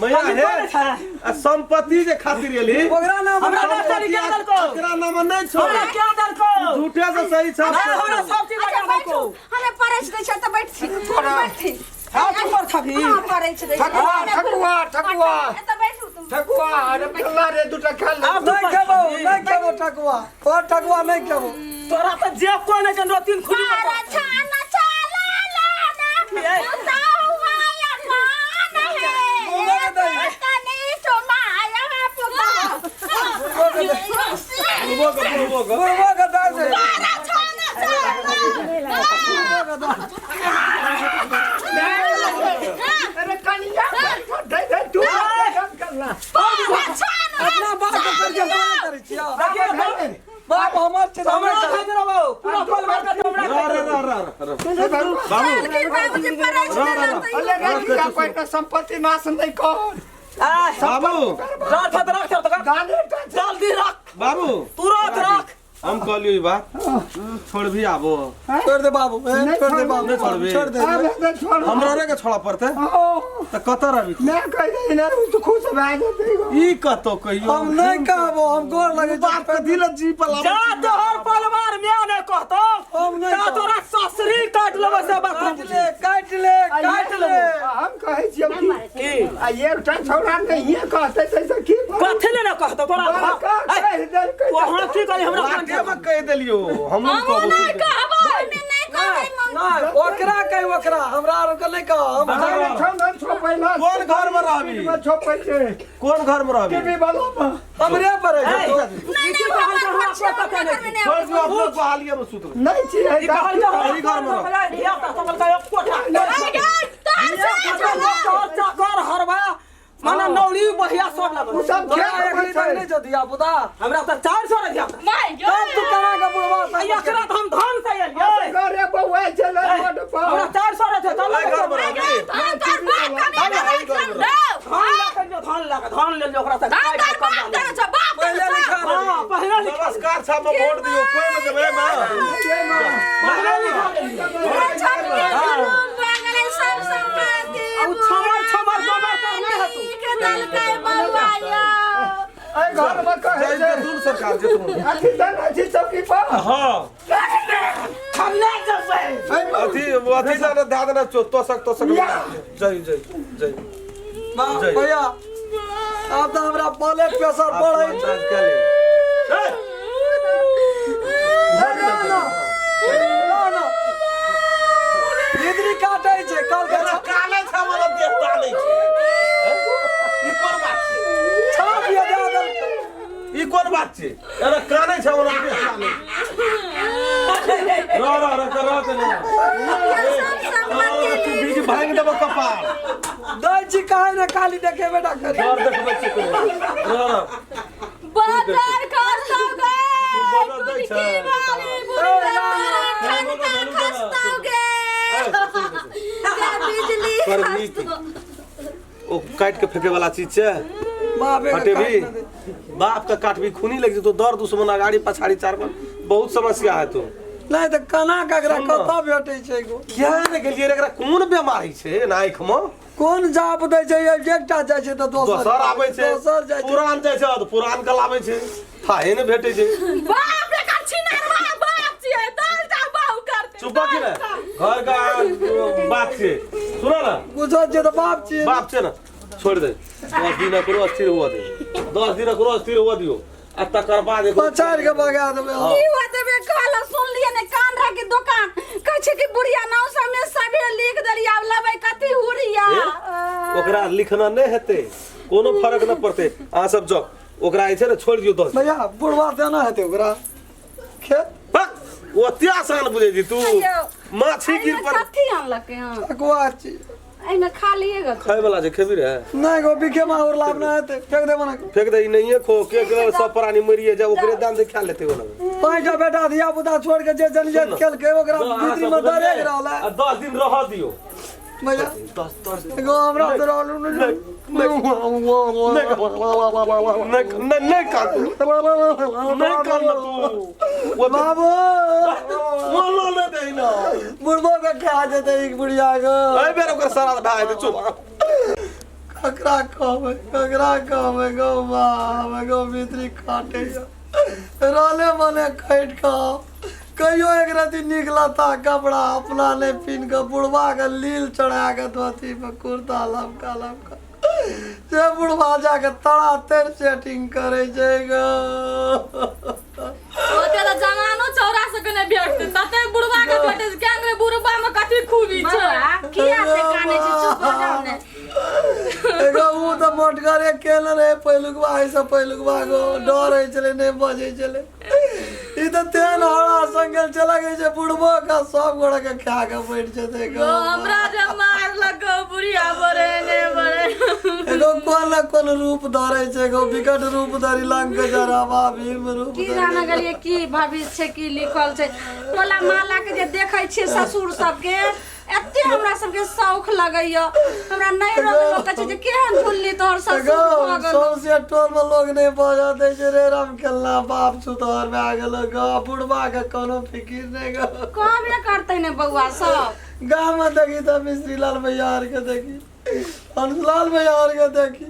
मैया कभी हे बोलै छै। आ संपत्ति जे खातिर एली ओकरा नाम हमरा मास्टरी क्या देलको? एकरा नाम नहि छौ। हमरा क्या देलको? झूठे से सही छौ। हाँ, हमरा सब चीज लगा देलको। हमें पड़ै छै तऽ बैठथी बैठथी। हाँ, तू पर छबी। हाँ, पड़ै छै। ठकुआ, ठकुआ, ठकुआ। एतऽ बैठू तुम। ठकुआ, अरे फल्ला रे दूटा खा ले। आब तू नहीं पर खेबो, छबी। नहीं खेबो ठकुआ। और ठकुआ नहीं खेबो। तोरा तऽ जे कोइ नहि कन तीन खुली मारा छाना छाला लाना उताऊ माया मान है बोलो के दही। तने तो माया पुता। बुढ़बो के बुढ़बो के बुढ़बो के दै दे। मारा छाना छाला। बुढ़बो के दै। अरे कनिया दे दे तू करना। मारा छाना। अपना बाप के करके मना करै छियै। देखिए बाप हमर छै तऽ हमरा हमरे खाइ दे बाबू पूरा परिवार के हमरा रह रह रह रह रह बाबू चल बाबूजी पड़ै छै रह, रह, रह। अरे रखिया पहिने संपत्ति नाश नहीं कर। आय बाबू रख रख रख गाने टा जल्दी रख बाबू तुरंत रख। हम कहलियो ई बात छोड़ भी आबो। छोड़ दे बाबू, ए, छोड़ दे बाबू, नहीं छोड़बे। छोड़ दे। आब हेतै छोड़। हमरा रे के छोड़ा पड़तै ओ, तऽ कतऽ रहबी? नहि कहि दे ने उ तो खुश भए जेतै गो। ई कतौ कहियो हम नहीं कहबो, हम गोर लगे छी। बाप कथी लए जी पर लाबै जा छी? तोहर परिवार में नहीं कहतो हम नहीं ता कहब। तोरा ससुरी काट लेबै से बात हम काट ले, काट ले, काट ले। हम कहै छियै की की आ एकटा छौड़ा नहिये कहतै तैसे की कथी ले ना कहतो तोरा बड़का कहि देलकै। तू अहाँ की करी हमरा बाटे में कहि देलियो हम हमहूँ कहबो। नहि कहबै। नहीं कहबै मम्मी। नहीं, ओकरा कहि ओकरा, हमरा आर के नहीं कह। हम हमरा छौ ने छौ पहिला। कोन घर में रहबी? में छपै छै। कोन घर में रहबी? टीवी वाला में। हमरे पर है। ए, तो। नहीं ई की नहीं कहल हमर के हमरा घर छै, कोइ पता हमरा घर में नहीं नहीं छोड़ दियो अपने बहालिए में सुतबै। नहीं छियै। ई कहल के हमरा एही घर में रह। धिया पुता सबल का एक कोठा तोहर चकर चकर हरबा माने नौरी बहिया सब लगल। उ सब तोरा खेत एकली में तक छै। नहीं छौ धिया पुता। हमरा तऽ 400 रह धिया पुता। तब तू केना के बुढ़बा आ संग एकरा तऽ हम धन से एलियै। अरे बौआ चले रोड पर। हमरा 400 रह छै चल। एहि घर में रहबी? धन लऽ के जो धन लऽ के धन ले लियो ओकरा से काटि के कब्जा ले लियो। पहिले लिखा रही। हाँ, पहिले लिखा नमस्कार साहब में वोट दियो कोई में जेबै मां। पहिले लिखा लेलियै। आ उ छमर छमर गोबर तर नहि हेतौ। एहि घर में कहै जय छै जतुन सरकार जतुन। अथी दन अथी चौकी पर। हां हम नहि जेबै। अथी अथी दादा दादा ना तोसक तोसक जय जय जय। बाप भैया, आब तऽ हमरा ब्लड प्रेशर बढ़ै छै। के ले ना, ना, ना, ना। इधरी काटै छै कल के काले छै हमरा देह ताने छै। ई कोन बात छै? छाप ये दे देलकै। ई कोन बात छै? एना काने छै हमरा देह ताने छै। रह रह रह रह के ले। तू बीज भांग देबो कपार। दै छी काहे ने खाली देखे बेटा करी। डर देखबै छी तोरा। रह रह। बाजार खसतौ गे। बाजार दै छै। वाली बुढ़िया ठनका खसतौ गे। बिजली पर नीक। खसतौ। ओ काटि के फेंके वाला चीज छै। बापे के हटेबी काटि ने दे। बाप के काटबी खूनी लग जेतो दर दुश्मन अगाड़ी पछाड़ी चार पर बहुत समस्या है तो। नहीं तऽ केना ककरा सुन ना। कतऽ भेटै छै एगो? किया ने गेलियै रे एकरा कोन बीमारी छै एना आँखि में? कोन जाप दै छै एकटा जाइ छै तऽ दोसर दोसर आबै छै। दोसर जाइ छै। पुरान जाइ छै तऽ पुरान के लाबै छै थाहे ने भेटै छै। बाप रे कर छिनरवा बाप छियै दसटा बाहु करतै। चुप की ने घर का बात छै। सुनो ना बुझो जे तऽ बाप छियै बाप छै ने छोड़ि दे 10 दिन एकरो स्थिर हुआ दे 10 दिन एकरो स्थिर हुआ दियो आ तकर बाद एकरो पछाड़ि के भगा देबै हम। की हुआ देबे कहल सुनलिए ने कान रह के दुकान कहै छै कि बुढ़िया नाव सबमे सबे लिख देलियै आब लेबै कथी हुरिया ए, ओकरा लिखना नहि हेतै कोनो फर्क नहि पड़तै अहाँ सब जाउ ओकरा जे छै ने छोड़ि दियौ 10 दिन। भैया बुढ़वा देना हेतै ओकरा खेत बक, ओ अते आसान बुझै छी तू अयौ। माछी गिर एहिमे पर कथी आनलकै हँ अगुआ छी एहिमे खालिए गो खाय वाला जे खेबी रे नहि गो बिखे माहुर लाभ नहि हेतै फेंक देबो ना फेंक दे ई नहिये खो के के सब प्राणी मरिए जाए ओकरे दान दे खा लेते ओना पाँचटा बेटा धिया पुता छोड़ के जे जन केलकै ओकरा भीतरी में दरेक रहल है आ 10 दिन रह दियो भैया 10 10 दिन एगो हमरा तो रहल नहीं नहीं नहीं कान नहीं कान तू वो बाबू वो लो ले दे ना बुढ़बो के खा जेतै एक बुढ़िया के ए बेर ओकर सारा भए जेतै चुप ककरा कहबै ककरा कहबै गौ बाप गौ भीतरी काटे रहले मने खैट कऽ कहियो एक रति नीक लत्ता कपड़ा अपना नहि पिन्ह कऽ बुढ़बा के लील चढ़ा कऽ धोती पर कुर्ता लमका लमका से बुढ़बा जाके तड़ा तर सेटिंग करै छै गो ओते तऽ जमानो चौरा से के नहि भेटतै तते बुढ़बा के भेटै छै केहन रे बुढ़बा मे कथी खूबी छै बौआ किया से कानै छै चुप हो जाउ ने एगो ऊ तऽ मोटगरे केने रहे पहिलुकबा एहिसँ पहिलुकबा गो डर होइ छलै नहि बजै छलै ई तऽ तेहन हरा संगल चला गई छै बुढ़बो के सब गोड़ा के खा के बैठ जेतै गो गो हमरा जे मारलक गो बुढ़िया बड़े ने बड़े एगो कोन न कोन रूप धरै छै एगो विकट रूप धरी लंक जरावा भीम रूप की धरी जाने गेलियै की भविष्य छै की लिखल छै टोला माला के जे देखै छियै ससुर सबके एते हमरा सबके शौख लगैया हमरा नहि रोक लोक कहै छै जे केहन झुल्ली तोहर ससुर गौ भऽ गेलौ सौंसे टोल में लोग नहीं बजत दै छै रे राम खेलना बाप सुतहर भए गेलो गौ बुढ़बा के कोनो फिकिर नहीं गौ कहबे करतै ने बौआ सब गाँव में देखी तऽ मिश्री लाल भैया आर के देखी हंसलाल भैया आर के देखी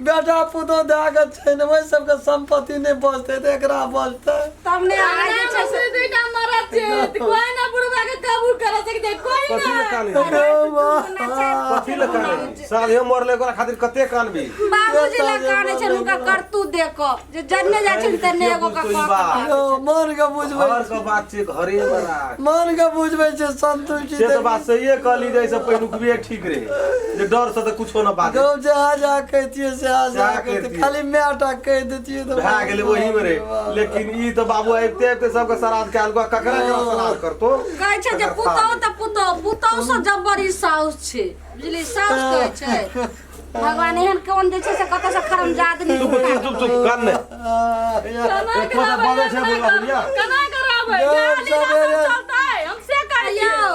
बेटा पुतोह दए के छै ने ओहि सबके सम्पत्ति नहि बचतै तऽ एकरा बचतै तब ने आइ जे छै से दुईटा मरद छै तऽ कोई ना बुढ़वा के काबू कर सकते कोई कथी ना लए कानै अरे कथी लए कानै साझे मरले ओकरा खातिर कते कानबी बाबूजी लग कानै छै हुनका करतूत देख कऽ जे जन्ने जाइ छै तन्ने एगो के बुझतौ ई कऽ बात। यौ, मन के बुझबै घर के बात छै घरे बड़ा मन के बुझबै छै संतुष्टि से तऽ बात सहिए कहली जे एहिसँ पहिलुकबे ठीक रहे जे डर से तऽ कुछो न बात गौ जहाँ जहाँ कहितियै से जहाँ जहाँ कहितियै कहितियै। खाली माय टा कहि दैतियै तऽ भए गेलै ओही मे रहे लेकिन ई तऽ बाबू आबिते आबिते सबके श्राद्ध कयल ककरा ककरा श्राद्ध करतो कहै छै जे पुतहु तऽ पुतहु पुतहु से जब्बर ई साउस छै बुझली साउस कहै छै भगवान एहन कोन जे छै से कतऽ से खरमजाद चुप चुप चुप चुप कान नहि केना एक गोटा कराबै बजै छै बुढ़बा बुढ़िया। केना कराबै गौ, गाली ना सबेरे। चलतै हम से कहियो यौ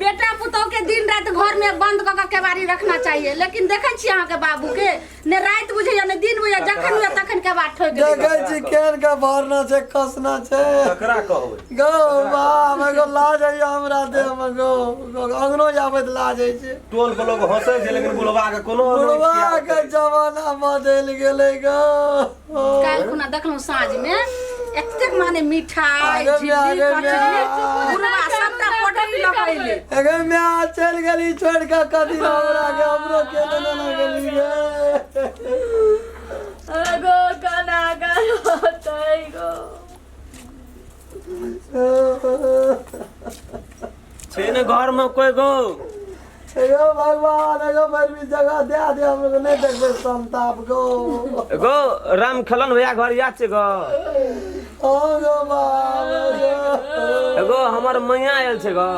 बेटा पुतहु के दिन राति घर में बंद कऽ के केवाड़ी रखना चाहिए लेकिन देखै छियै अहाँके बाबू के ने राति बुझैया ने दिन बुझैया जखन हुए तखन केवाड़ ठोकि दै देखै छी केहन के भरना छै कसना छै ककरा कहबै गौ बाप एगो लाज होइया हमरा देह मे गौ गौ, अंगनो जाबैत लाज होइ छै टोल पर लोग हंसै छै लेकिन बुढ़बा के कोनो नहि बुढ़वा खियाल के जमाना बदलि गेलै गौ काल्हि खुना देखलहुँ साँझ में एतेक माने मिठाई आगे झिल्ली आगे कचरी आगे। बुढ़वा सबटा पोटरी लऽ कऽ अयलै एगे माय चलि गेली छोड़ि कऽ कथी लए हमरा के हमरो के लेने ने गेली गे गो कना करतै गो छै ने घर में कोई गो एगो भगवान एगो भरि जगह दे दे हम लोग नहीं देखबै संताप गो गो राम खेलन भैया घर याद छै गो ओ गो बाप गो एगो हमर मैया आयल छै गो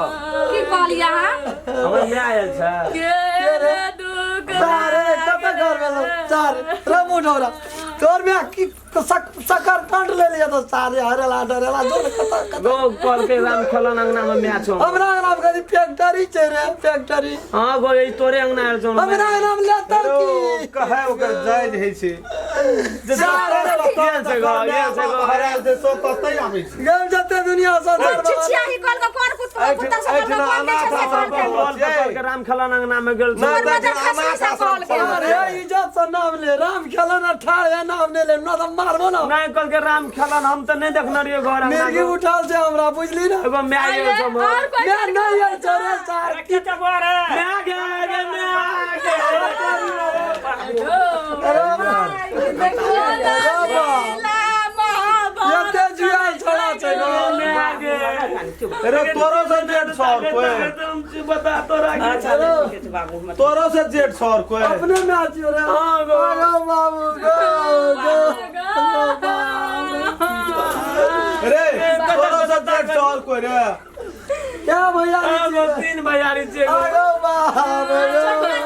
की कहलियै अहाँ हमर माय आयल छै के दुख सारे कत घर में लो सारे रमू ढोरा तोर में की सकर कंड ले लिया तो सारे हरेला डरेला जोर कत कत गो कहलकै राम खेलन अंगना में माय छौ हमरा नाम कदी फैक्ट्री छै रे फैक्ट्री हाँ गो ई तोरे अंगना आयल छौ हमरा नाम लेतर की कहे ओकर जायज होइ छै जे सारे गेल छै गो गेल छै गो हरायल छै सब ततै आबै छै गाम जते दुनिया संसार छिछियाही कहल कऽ कोन कुत्ता कुत्ता सब एहिठिना कहल कऽ अनाथ छै से आश्रम कहलकै। बोल पकड़ के राम खेलन अंगना में गेल छौ नहि मजर तऽ खसरी अनाथ से आश्रम कहल गेल। अरे इज्जत से नाम ले राम खेलन ठाड़ है नाम ने ले न तऽ मारबो ना नहीं कहलकै राम खेलन हम तऽ नहीं देखने रहियै घर अंगना मिर्गी उठल छै हमरा बुझली ना एगो माय गेल छौ हमर और कोई मैं नहीं है रे सार की चबोरे माय गे अरे तोरो से जेठ सर कोई हम से बता तोरा के। अच्छा नहीं, ठीक छै बाबू हमर तोरो से जेठ सर कोई अपने में आची रे हाँ गो। अरे बाबू गो गो रे तोरो से जेठ सर कोई रे क्या भैया हाँ गो, तीन भैयारी छियै गो। अरे बाप रे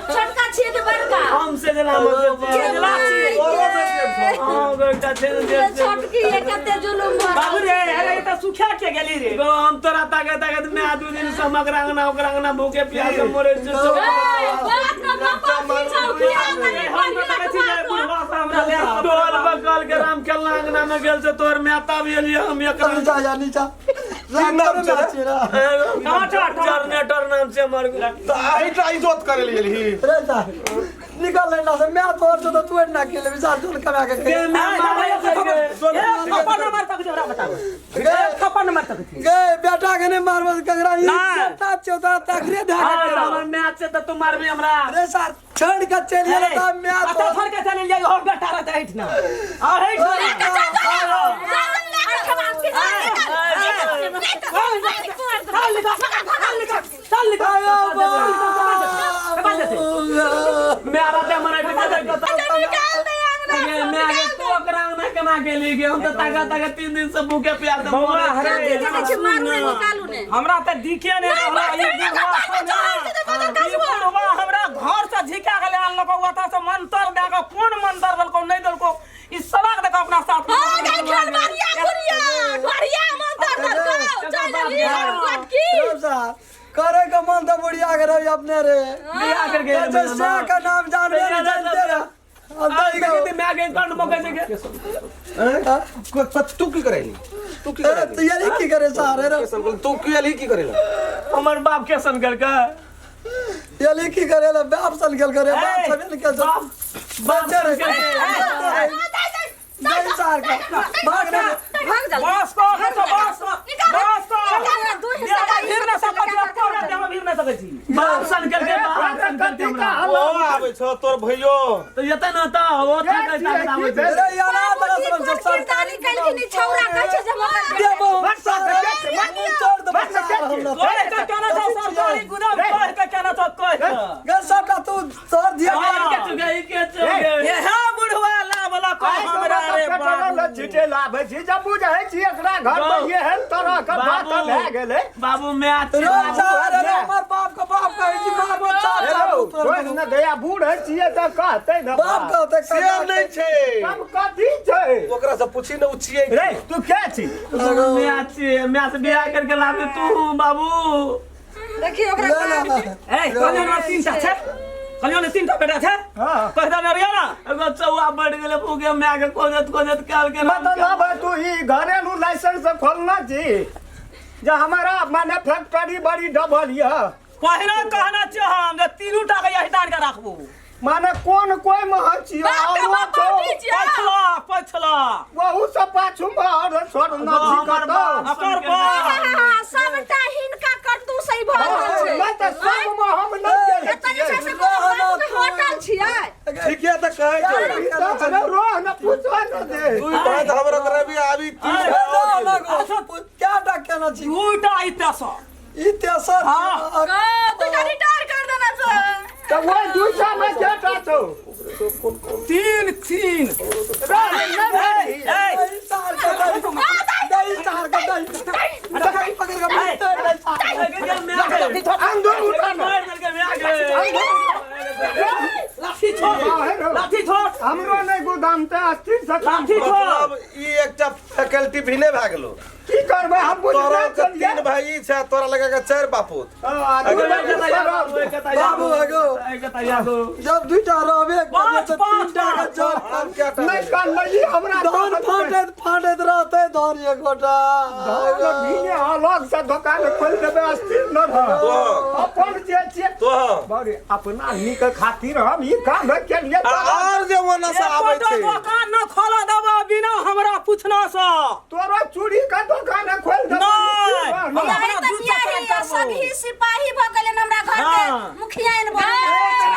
छोटका छियै कि बड़का हम से जेना हम जेला छियै। तोरो से जेठ सर हाँ गो एकटा छै ने ये जेठ छै। छोटकी ये कते जुलुम भऽ बाबू रे अरे ई तऽ सुखा के गेली रे गो हम तोरा ताके ताके मैं दू दिन से हम अकरा अंगना ओकरा अंगना भूखे प्यासे मरे छियै सब। बाप रे बाप की छौ की हम तऽ कहै छी जे बुढ़वा से हमरा ले टोल बकल के राम खेलना अंगना में गेल से तोहर माता भी एलियै हम एकरा नीचा जा नीचा नाम छै रे? टमाटर, टमाटर। जनरेटर नाम छै हमर तऽ एहिटा इज्जत करे ले गेलही रे जा निकल लेना से मैं तोर से तो तू ना के ले विशाल जोन कमा के गे मैं मारै छै गे। एक थप्पड़ न मार सकै छी हमरा बताबू एक थप्पड़ न मार सकै छी गे बेटा के नहीं मारबो ककरा ई ना। बेटा चौथा तकरे ध्यान हाँ, के हमर मैच छै तऽ तू मारबी हमरा रे सार छोड़ के चल गेल त मैं अच्छा तो छोड़ के चलि जाइ और बेटा रहतै एहिठिना और एहिठिना चल निकल चल निकल चल निकल मेरा ते मरै छै गे मैं गे तू ओकरा अंगना केना गेली गे हम तऽ ताका ताका तीन दिन से भूखे प्यासे बौआ, मरै हरे। छियै। देखै छी मारू ने निकालू ने हमरा तऽ दिखे नहि रहल ई बुढ़वा सब ने। ई बुढ़वा हमरा घर से झिका गेलै आनलको ओतऽ से मंतर दए कऽ कोन मंतर देलको नहि देलको ई सलाक दए कऽ अपना साथ करे के मन तो बुढ़िया के रही अपने रे बियाह करके एलै जैसे ना। का नाम जानबे नहीं जानते रे अब आज दई देखी गो ती मैं गे कंड मकै छै गे तू की करेली तू की अरे करेली तू ये की करे सारे रे तू की अली की करेला हमर बाप के सन करके ये की करे ला बाप सन गेल करे बाप सब के बाप बाप बच्चे रे सन करके दई सार का भाग रे भाग जा बस को तो बस को बस को दू हिस्सा देह भीड़ नहि सकै छी एको देह भीड़ नहि सकै छी बाप सन करके बाप सन करके हमरा ओ आबै छौ तोर भैयो तऽ एतै न तऽ ओ ताकै ताकै आबै छै अरे यार आ तरह से सरकारी निकलखिन ई छौरा कहै छै जे हमर देबो छोड़ दे बच्चा हमरा तोरे के केना छौ सरकारी गुदाम कह के केना छौ कह के गे सबटा तू तोर दिया के चुके के चुके हे बुढ़वा ला वाला कह हमरा रे बाबू छिटे लाबै छी जब बुझै छी एकरा घर में एहन तरह के बात भए गेलै बाबू मैं रोज सार रे हमर बाप के बाप कहै छी मारबो चार चार कोइ न दया बूढ़ छियै तऽ कहतै ने बाप कहतै से नहि छै तब कथी छै ओकरा से पूछी ने उ छियै रे तू के छी मैं अच्छी मैं से बियाह करके लाबे तू बाबू देखियो ओकरा ले ले ए कहलियौ ने तीनटा छै कहलियौ ने तीनटा बेटा छै हाँ। कहि देने रहियै ने एगो चौआ बढ़ गेलै भूखे माय के खोजत खोजत काल के मतलब है तू ई घरेलू लाइसेंस खोलना छी जे हमारा माने फैक्ट्री बड़ी डबल यऽ पहिने कहने छियै हम जे तीनू टा के यही दान के राखबू माने कोन कोई मह छियो बाप रे औरो बाप, छौ बाप रे। पछला पछला वहू से पाछू में और छोड़ना छी हमर कतौ बाप। अकर बाप हाँ, सबटा हिनका करतू सही भऽ रहल छै नहि तऽ सब मे हम नहि गेल एतऽ जे छै से कोनो बाबू के होटल छियै ठीके तऽ कहै छौ छियै रोह न पूछो न दे तू बात हमरा तरह भी आबी तीन क्या टा केना छी दूटा ई तेसर ई तेसर हाँ। दूटा रिटायर कर देना सर तऽ ओहि दू सए मे केटा छौ तीन तीन रे नहि भेल ए दही सार के दही दही सार के दही दही पकड़ के मारते दही सार के। अंदर उठा न लाठी छोड़ लाठी छोड़ हमरो नहि गोदाम तऽ अस्थिर से काम लाठी छोड़ मतलब ई एकटा फैकल्टी भी नहि भए गेलो की करबै हम तोरा बुझले के छलियै तीन भाई छै तोरा लगा के चारि बापूत हाँ, दू बाबू अगो जब दुईटा रहबे करबै पाँच, तऽ पाँच, तीनटा के जर हम क्या नहि कानलियै हमरा धान फाटैत फाटैत रहतै धान एकोटा धान भीने अलग से दोकान खोलि देबै अस्थिर न रह तो अपन जे छियै तो बड़े अपना नीक खातिर हम ई काम केलियै आर जे ओना से आबै एकोटा छै दोकान न खोला देबो बिना हमरा पूछना सँ तोरो चूड़ी के दोकान खोलि देबै नहि, नहि। हमरा नहि तऽ दू चक्कर बियाही करबो। सगही सिपाही भऽ गेलै हमरा घर के हाँ। मुखिया एन बन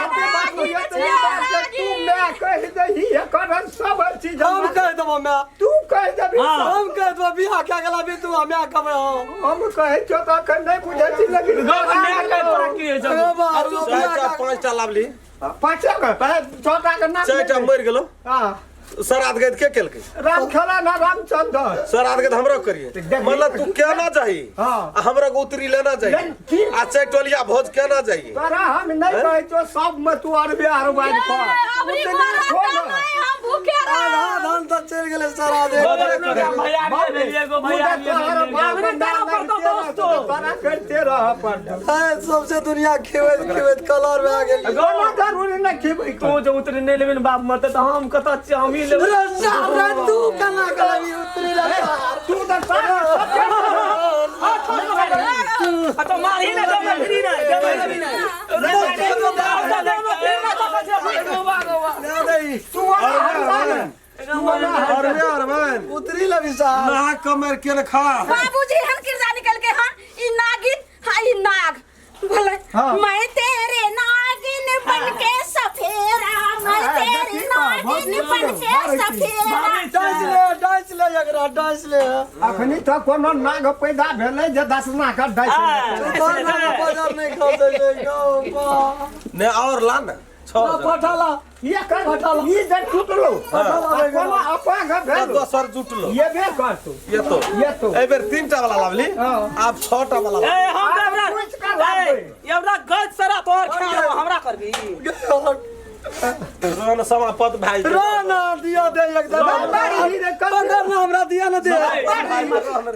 कते बात होइए तऽ ई बात जे तू माय कहि दही एकर सब चीज हम हमरा कहि देबो माय तू कहि देबही। हाँ। हम कह दो बियाह क्या गला भी तू हमें कमे हो। हम कहै छियौ तऽ अखन नहि बुझै छी लेकिन गौ माय के तोरा की होइ छौ? ए बाप रे, बियाह चारिटा क्या पाँचटा लाबली। पाँचे गो छओटा के नाम चारिटा मरि गेलो। हाँ। श्राद्ध गैत के केलकै? राम खेला ना रामचंद्र। श्राद्ध गैत हमरा करिए। देखी। मतलब तू केना जाही? हाँ। आ हमरा के उतरी लेना लेन जाही की? आ चैटोलिया भोज केना जाही? तोरा हम नहि कहै छियौ सब मे तू अरबे अरबाइन कर। अबरी उतनी मरत छोड़ न। नहि, हम भूखे रहब। आधा धान तऽ चलि गेलै सारा देह। भैया भेलिए गो भैया तोहर बाप भेलिए। नाम पड़तौ दोस्तो। तोरा करिते रह पड़तौ। ए, सबसे दुनिया खेबैत खेबैत कलर भए गेल। कोनो जरूरी नहि खेबै। तू जे उतरी नहि लेबे ने बाप मरते तऽ हम कतऽ छियै? हमही लेबै। रे सारे तू केना गलबी उतरी रे सार। तू तऽ सारा आ तो मारही ने जब फ्री ने जब फ्री ने नहीं, तू हर अरबे अरबन उतरी लबी सार। नहा कमर के न खा। बाबूजी हन किरदा निकल के हाँ ई नागिन हाँ ई नाग बोले। हाँ। मैं तेरे नागिन बन के सफेरा, मैं तेरे नागिन बन के सफेरा। डांस ले, डांस ले एकरा, डांस ले। अखनी तऽ कोनो नाग पैदा भेलै जे दसना के डसि तोहर नाग बाजार नहि खसै छै गौ बा। ने और ला ने छौ ला, पठा ला। ये कर ई जे टूटलो पठा ला। कोनो अपांग भेल दोसर जुटलो ये बे करतौ। ये तो ये तो। एहि बेर तीनटा वाला लाबली। हाँ। आब छटा वाला लाबली। ए हम तऽ हमरा पूछि कऽ लाबबै। ए हमरा गज सरा तोहर खा लेबो, हमरा करबी। रोन समापत भए जेतै। रो ना दिया दे एकदम। बारी रे कर। पकड़ ना हमरा दिया ना दे।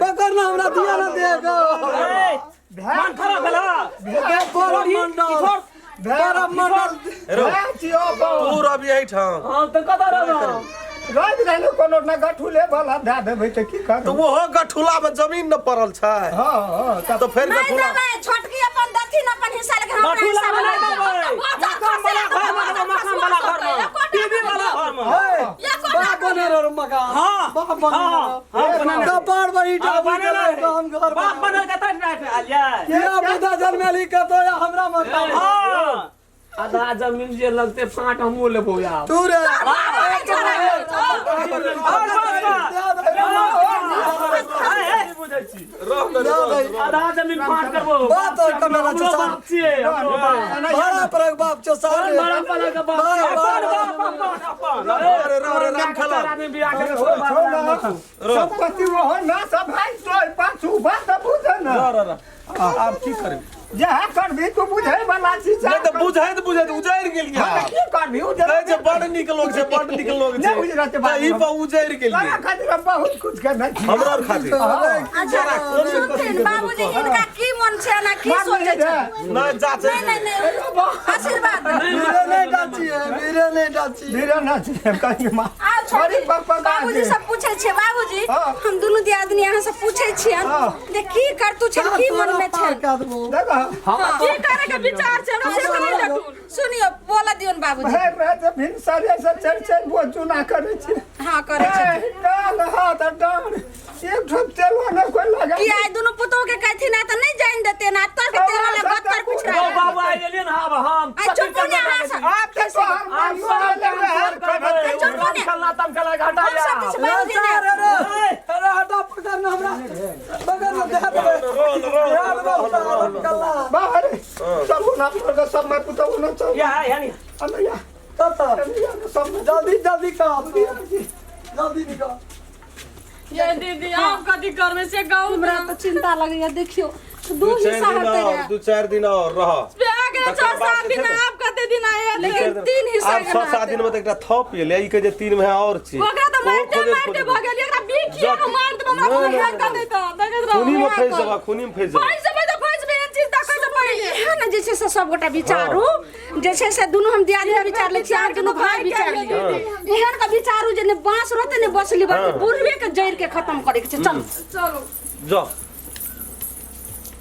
पकड़ ना हमरा दिया ना दे गो। ए मन खराब भेला। बे बड़ा मंडल। बड़ा मंडल। रो भए छियौ बौ। तू रह एहिठाम। हम तऽ कतऽ रहब? रोज रहलु कोनो न गठुले वाला दए देबै तऽ की तऽ करू? ओहो गठुला मे जमीन न पड़ल छै। हँ हँ तब तऽ फेर नहीं गठुला देबै छोटकी अपन दथिन अपन हिस्सा लेके हमरा गठुला हिस्सा वाला वाला देबै। मकान वाला घर मे देबै, मकान वाला घर मे, टीवी वाला घर मे। ए, बाप बने रहो मकान। हाँ। बाप बने हाँ, रहो। हाँ, बने रहो। कपार पर ईटा हाँ, बुझ बने रहे। हम घर बाप बने। बनल कतऽ राखि आलियै? ये बुधा जनमेली कतो या हमरा मकान। हाँ। आधा जमीन जे लगते फाट हमहूँ लेबो यार। तू रे। आधा जमीन फाट करबो। बात और कमेला हमरो छौ। बाप छियै, हमरो बाप। बड़ा परक बाप छौ सारे। बड़ा पलक के बाप। बड़ा, अपन बड़ा। बाप, अपन, अपन। रे रे रे राम खेला। चार आदमी बियाह के छोड़ ना संपत्ति ओहो ना सब भाइ तोर पाछू बात तऽ बुझ न। र र आब की करबी? जएह करबी तू बुझै वाला छी। नहि तऽ बुझैत बुझैत उजैर गेलियै। हँ तऽ की करबी उजर? कहै छै बड़ नीक लोग छै, बड़ नीक लोग छै। नहि उजरत बात। तऽ ई पर उजैर तोरा गेलियै। खातिर हम बहुत कुछ केने छी। हमरा आर खातिर। अच्छा सुनथिन बाबूजी, हिनका की मन छै ना की सोचै छै? नहि जाचे। नहीं नहीं नहीं, आशीर्वाद दो। मेरे नहीं डाची है, मेरे नहीं डाची। धीरे ना छी कहीं माँ आओ छोटी बड़ी पक बाबूजी सब पूछै छियै बाबूजी। हाँ। हम दुनू दियादनी अहाँ से पूछै छियन हाँ। जे की करतू छै, की मन में छै? देखो की करे के विचार छै हमरा से नहि देखू। सुनियो बोला दियोन बाबूजी। भरि राति भिनसरे से चारि चारि गो चूना करै छी। हाँ करै छै। ए, डाल हाथ डाल एक ठोप तेलो नहि कोइ लगा। की आइ दुनू पुतोह के कहथिन आ तऽ नहि जानि देते ना तोर के तेल वाला गत्तर पिछड़ा। ओ बाबू आइ गेलियै ने, आब हम आ चुप ने अहाँ सब। आब तऽ तोहर हम सब काम तोहर करबै। चुप ने। खेलना तम खेला घाटा हम सब किछु बाबूजी ने। अरे अरे हटा, पकड़ ना हमरा, पकड़ ना दे दे। रोन रोन। कल्ला। बाहर सब ना तोर सब मैं पुतहु न चल। या यानी अनैया कत? अनैया सब जल्दी जल्दी काम, जल्दी निकल। ये दीदी आप कथी करबै से गाँव हमरा तऽ चिंता लगैया, देखियो दू दू चारि हिस्सा दिन हेतै और रहे। दू चारि दिन और रह। बियाह के तकर 6 बाद 7 जे दिन छै ने- आप कते दिन आए? लेकिन तीन हिस्सा आब 6 7 दिन में तऽ एकटा थप एलै ई कहै जे 3 महीना और छी। ओकरा तऽ ओहो मारते खोजैत मारते खोजैत भऽ गेल। एकरा बीख के मार देब हमरा नहि, कोई नहि, हेतै नहि तऽ देखैत रहू। खूनी में फँसि जेबा, खूनी में फँसि जेबा। फँसि जेबै तऽ फँसि जेबै, एहन चीज देखै से पहिले। इएह ने जे छै से सबगोटा विचारू जे छै से दुनू हम दियादनी विचार लै छी, अहाँ दुनू भाय विचार लियौ। एहन के विचारू जे ने बाँस रहतै ने बसली बात, बुढ़वे के जड़ि के खत्म करे के छै। चलू चलू जा।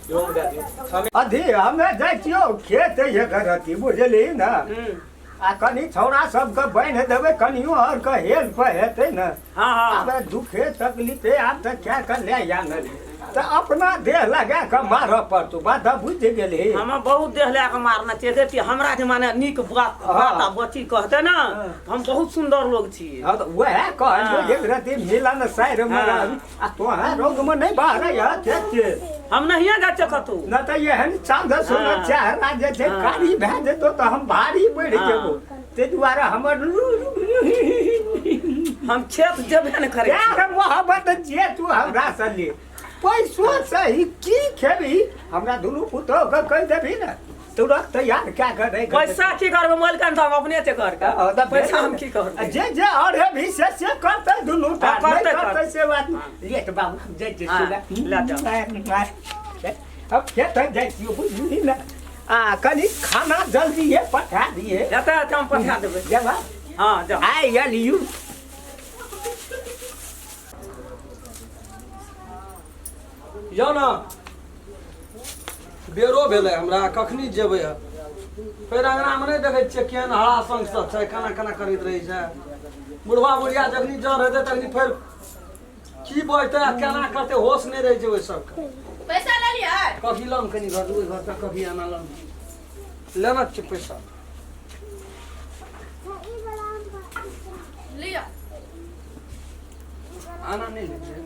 अथी हमे जाइ छियौ खेत ये गरती बुझली ने आ कनि छौड़ा सबके बान्हि देबै कनियो आओर के हेल्प हेतै ने। हाँ हाँ। आब दुखे तकलीफे आब तऽ क्या कर ले या न ले। तऽ अपना देह लगा कऽ मारऽ पड़तौ बात बुझि गेलही हम बहुत देह लए कऽ मारने छियै देखिए हमरा जे माने नीक बात बात आ बची कहते ना हम बहुत सुंदर लोग छी हँ तऽ वएह कहलियौ हाँ। एक रति मिलन साइर मे हाँ। रहबी आ तोहर रोग मे नहि बहरै हँ खेत हम नहिए जाइ छियै कतहु न तऽ एहन चाँद सुनर हाँ। चेहरा जे छै हाँ। कारी भए जेतौ तऽ हम भारी बढ़ि हाँ। जेबौ ताहि दुआरे हमर हम खेत जेबे ने करै छियै। प्यार मोहब्बत जे तू हमरा से ले पैसो सही की खेबही हमरा दुनू पुतोह के कहि देबही ने तुरंत तैयार कए कऽ राखि पैसा की करबै मोलकन तऽ हम अपने छै घर के हँ, तऽ पैसा हम की करबै जे जे और हेबही से से करतै दुनू टा हाँ, करतै, नहि करतै करतै। से बात नहि। लेट बाबू हम जाइ छियै हाँ, सुबह। लए जाउ। अब खेत जाइ छियै बुझली ने आ कनि खाना जल्दिए पठा दिए एतऽ एतऽ हम पठा देबै जेबा हँ जाउ आइ एलियू यौ ने बेरो भेलै हमरा कखनी जेबै हम फेर अङ्गनामे नहि देखै छियै केहन हरा शंख सब छै केना केना करैत रहै छै बुढ़बा बुढ़िया जखनी जर हेतै तखनी फेर की बजतै आ केना करतै होश नहि रहै छै ओहि सबके पैसा ले लियै कखी लम कनि घर ओहि घर तक कखी आना लम लेना छै पैसा लिअ आना नहि लै छै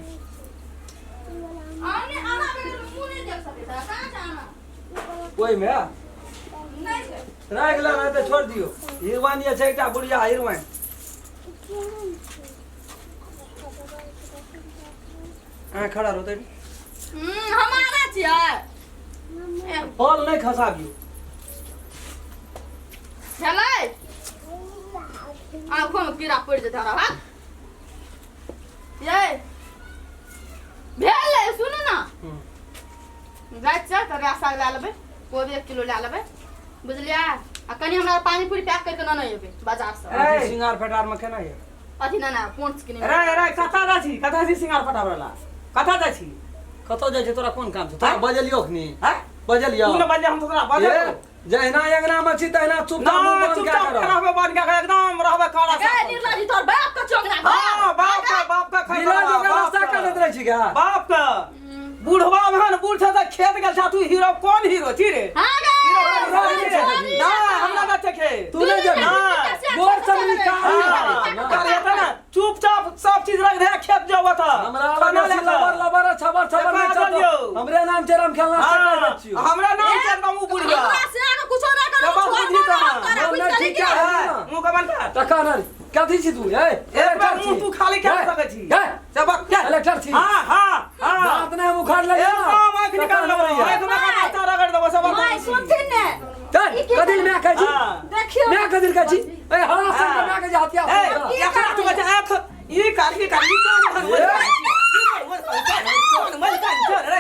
आने आना बगैर मुँह नहि देख सकै छै कहाँ छै आना ओहिमे नहि छै राखि लेना तऽ छोड़ि दियौ हिरवाइन जे छै एकटा बुढ़िया हिरवाइन अहाँ खड़ा रहू तऽ हम आना छियै फल नहि खसाबियौ भेलै आँखोमे कीड़ा पड़ि जेतै हमरा भाग ये भेलै सुनू ने जाइ छियै तऽ रस साग लए लेबै कोबी 1 किलो लए लेबै बुझलियै आ कनि हमरा पानी पूरी पैक करि कऽ नेने अयबै बाजारसँ ए। सिंगार फेटारमे केना यऽ अथी ने ने पोंछ किने रे रे कतऽ जाइ छी कतऽ छी सिंगार पटाबै ला कतऽ जाइ छी कतऽ जाइ छै तोरा कोन काम छौ तोरा बजलियौ अखनी हैं बजलियौ तू ने बजले हम तोरा बजल ए, जहिना अंगना मे छी तहिना चुपचाप मुंह ना बंद चुपचाप कए कऽ रह। रहबे बन के एकदम रहबे कड़ा ए निर्लजी तोर बाप के चोंगरा हां बाप का बाप का खाइ बिना जोकर रास्ता करैत रहै छी गा बाप का बूढ़वा भन बूढ़ छ त खेत गेल छ तू हीरो कोन हीरो छी रे हां गे हीरो कोन छी रे ना हमरा ना चखे तू नहि जेबही ना गोर चमड़ी कारी हाँ, कर हेतै ना चुपचाप सब चीज रख दे खेत जाओ त हमरा लग बेसी लबर लबर छबर छबर नहि देखा चलतो दियौ। हमरे नाम छै राम खेलना हाँ, से कहि छियौ हमरा नाम छै एकदम उ बुढ़िया हमरा से आगे कुछो ना करू बाबा छोड़ बुझी ना तो हम तोरा हम बुझि नहि गेली ठीक कि है। मुंह के बंद कर तखन अरे, कथी छी तू ए एक बार मुंह तू खाली कर सकै छी ए सबक के इलेक्टर छी हां हां हां दांत नहि हम उखाड़ ले एकदम आंख निकाल लेबो आंख में का माथा रगड़ देबो सब माय सुनथिन ने चल कथी मैं कहै छी हां देखियौ मैं कथी कहै छी ए हरा संग के मैं कहै छी हत्या ए एकरा तू बचा आंख ई कर ई कर ई कोन ए। कोन मल कर चल रे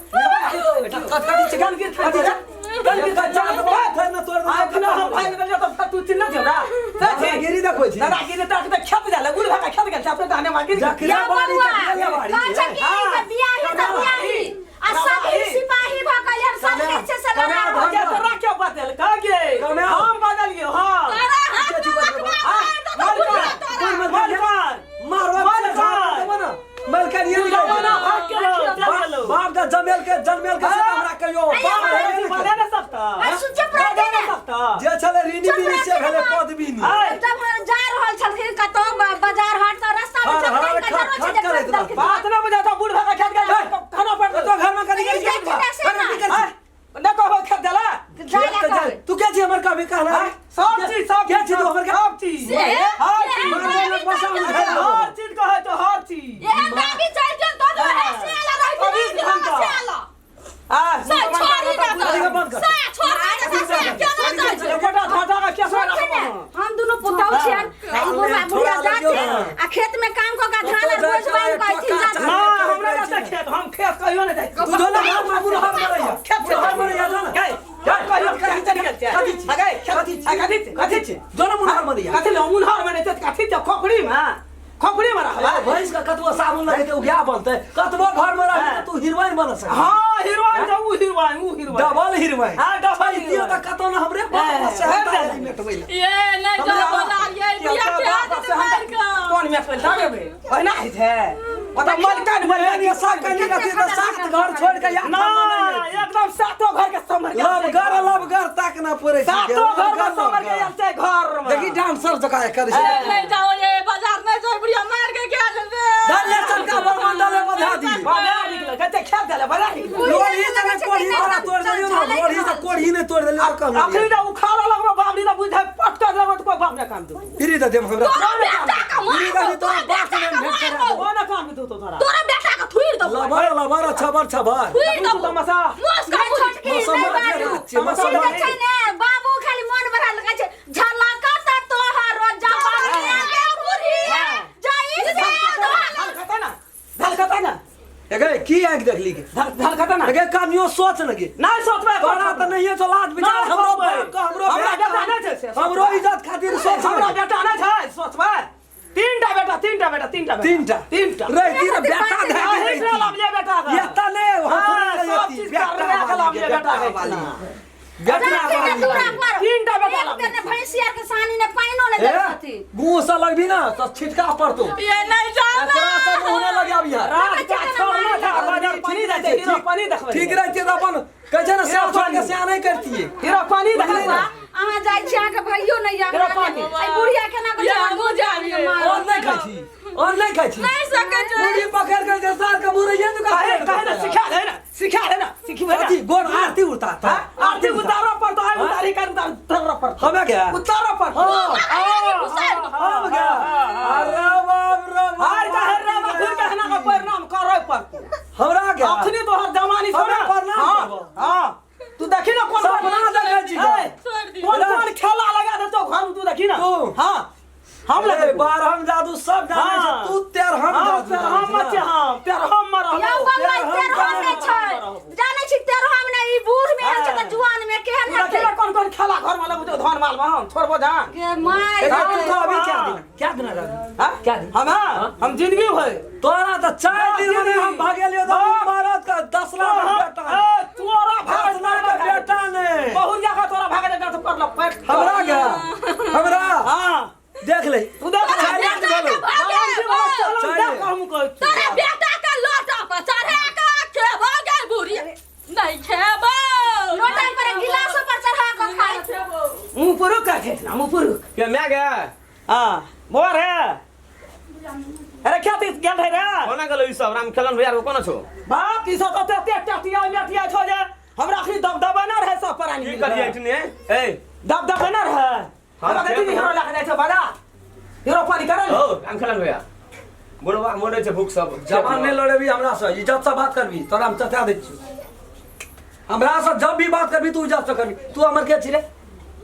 कथी छी गन गिर कथी छी गन गिर चल बात है ना तोड़ आंख ना हम भाग गेल तो तू चिन्ह छौ ना दादागिरी देखै छी दादागिरी तक त खेत जाला गुड़ भागा खेत गेल अपने दाने मार गिर जकरा या बाड़ी बबुआ तकरे बाड़ी कहै छै कि हाँ। जे बियाही तऽ बियाही आ सब ही। सिपाही भऽ गेल हम सब कमे- छै से कमे लड़ा धन- के तोरा के बदल का गे कमे- हम बदलियो हां तोरा हाथ में रखबा मार दो तो बुढ़िया तोरा मलकान मारवा मलकान मलकान ये तू जमाना भाग के लो चल गेलो बाप का जमेल के जनमेल के से हमरा कहियो बाप रे बदल ना सकता आ सुन चुप रह बदल ना सकता जे छले ऋणी बिनी से भेले पदबिनी आय जब हम जा रहल छलखिन कतौ बाजार हाट तऽ रास्ता मे हर- चलखिन हर कचरो खट- छै खट जे करैत ठोकि देलखिन। बात ना बुझाता बूढ़ भागा खेत गेल खाना पड़ तो घर में करी ई करी देखिन से ना। ना कहो खेत जाला जाय ला कहबै। तू के छी हमर कभी कहला हाँ? सब चीज सब के छी तू हमर के सब चीज से? हर से? चीज मारने लग बसा हम घर हर चीज कहे तो हर चीज एहन दाबी चलि गेल तो तो ऐसे आला रहि चौबीस गेल घंटा। ऐसे आला आ से छोड़ी ना अरे बंद कर। से छोड़ी ना से केना जाइ छै बेटा घाटा का केस सुनथिन ने, हम दुनू पुतहु छियन आ ई बुढ़ा बुढ़िया छोड़ा जाथिन लियौ। आ खेत में काम कऽ के धान आर बोझ बान्हि कऽ अयथिन जाथिन ना हमरा ना खेत हम खेत कहियो ना जाइ तू जो ना हम बुढ़ा मरैया खेत बुढ़ा मरैया जो ना गए कहियो खेत चलि गेल छै कथी छी? गए कथी छी? कथी छी कथी छी जो ना बुढ़ा मरैया कथी ले मुनहर बने छै कथी छै खोपड़ी में खोपड़ी में रहबा भैंस का कतबो साबुन लगेतै ओ गाय बनतै कतबो घर में रहबी तऽ तू हीरोइन बन सकै हां हीरोइन छै ऊ हीरोइन ऊ हीरोइन डबल हीरोइन हाँ, डबल दियौ हीरोइन। तऽ कतौ ना हमरे बाप से भरि हम देलक। मेटबै ला ये नहीं जाओ बाजार ये बिया के आदत मार के कोन में पेल दाबे ओहिना होइ छै ओतऽ मलकान बहन के साथ कनी रहती तऽ सात घर छोड़ के यहाँ ना एकदम सातो घर के संभर के लवगर लवगर ताक ना पड़े छै सातो घर में संभर के आयल छै घर में देखी डांसर जका करे छै नहीं जाओ ये बाजार नहीं जाओ बुढ़िया मार के क्या जल्दी डाल ले चलका बरमंडल में बधा दी बाजार निकले कते खेत देले बाजार निकले लोढ़ी जगह कोढ़ी वाला तोड़ देलियो ना लोढ़ी से कोढ़ी नहीं तोड़ देलियो कहलो अखनी ना उखाड़ा लगबो बाबरी ना बुझे पटका लगबो तो कोई बाप ना काम दू फिरी दे देम हमरा तोरा बेटा का फिरी दे तोरा बाप से भेंट करा देबो। ओ ना काम दू तो तोरा तोरा बेटा का थुइर दबो लबर लबर छबर छबर थुइर दबो तमाशा मोस का छोटकी मौसम नहि बड़ा बाजू छै, मौसम ठीक बड़ा छै ने बाबू खाली मन बढ़ा लगा छै झलका त तोहर जवानिया के बुढ़िया जाई से धल खता ना धल खता ना एगे की आंख देखली के धल खता ना एगे कनियो सोच लगे नहीं सोचबे तोरा त नहीं तो लाज विचार ना हमरो सोचबै। बाप के हमरो हमरा बेटा बेटा नहि छै से हमरो इज्जत खातिर सोच हमरा लगे। बेटा नहि छै सोचबै तीनटा बेटा तीनटा बेटा तीनटा बेटा तीनटा तीनटा रही रे बेटा धै अहीं से लाबिये बेटा के। एता नहीं हाँ, हम सब चीज करबे के लाबिये बेटा के। बेटा वाली तीनटा बेटा एक लाबिये। ने भैंसिया के सानी ने पाइनो ने ए देती मुंह से लगबी ना तो छिटका पड़तो ये नहीं जाओ एकरा से मुंह ने लगाबी यार रात का छोड़ना था बाजार पानी जाय छै हीरो पानी देखबै ठीक रहते तो अपन कहै छै ने साफ छोड़ के सिया नहीं करतिए हीरो पानी देखबै बौआ, अहाँ जाइ छी अहाँके भैयो नहि यऽ तेरा पानी। एहि बुढ़िया केना कऽ ये जवान हमहूँ जाबियै। और नहीं खाइ छी और नहीं खाइ छी नहीं सके छै मुड़ी पकड़ के जे सार के मुरैया तो काहे काहे ना सिखा दे ना सिखा दे ना सिखिबे ना अथी गोड़ आरती उतारता आरती उतारो पर तो आई उतारी कर उतारो पर हमें क्या उतारो पर हाँ हम क्या अरे बाप रे बाप। हार का हर राम फिर कहना का परिणाम करे पर हमरा क्या अखनी तोहर जवानी हमरा छोड़ प्रणाम हां करबो। हां तू देखी ना कौन सपना देखै छी ए, छोड़ दी कौन कौन खेला लगा देतो घर में तू देखी ना तू। हां हम अरे लगे बारहम जादू सब जानै छै हाँ। तू तेरहम हाँ जादू तेरहम जानै मत छै ना। हम तेरहम में यौ रहबो बम्बई तेरहम तेरहम नहि छै जानै छी तेरहम नहि ई बूढ़ में आयल छै तऽ जुआन में केहन तू देखी हेतै ना कौन कौन खेला घर में लगो धन माल में हम छोड़बो जान गे my ए, तू तो अभी क्या दिन क्या दिन रहबी हाँ? क्या दिन हम हाँ? हम जिंदगी भर तोरा तो 4 दिन में हम भागेलियो तो हाँ। भारत का 10 लाख का बेटा ने। ए, तोरा भाग 10 लाख का बेटा ने बहुरिया का तोरा भाग जाता तो कर पैर हमरा क्या हमरा हां देख ले तू देख चारि दिन भेलौ। चल देख हम कहै छी। तोरा बेटा का लोटा पर चढ़ा के खेबो गे बुढ़िया नहीं खेबो लोटा पर गिलासो पर चढ़ा कऽ खाइ छै मुँह पुरुख का खेत ना मुँह पुरुख के मैं गया हाँ बोर है अरे क्या तीस गेल रहे रे कोना गेलो ई सब राम खेलन भैया कोना छो बाप ई सब तो ते टटिया मेटिया छो जे हमरा अखनी दबदबा ना रहे सब प्राणी की करिए इतने ए दबदबा ना रहे हमरा खेत देखी हीरो लगा जाइ छो बाजा हीरो पानी करल हो राम खेलन भैया बुढ़वा मरे छै भूख सब जवान नहीं लड़ेबी हमरा से इज्जत से बात करबी तोरा हम चचा दै छियौ हमरा से जब भी बात करबी तू इज्जत से करबी तू हमर के छी रे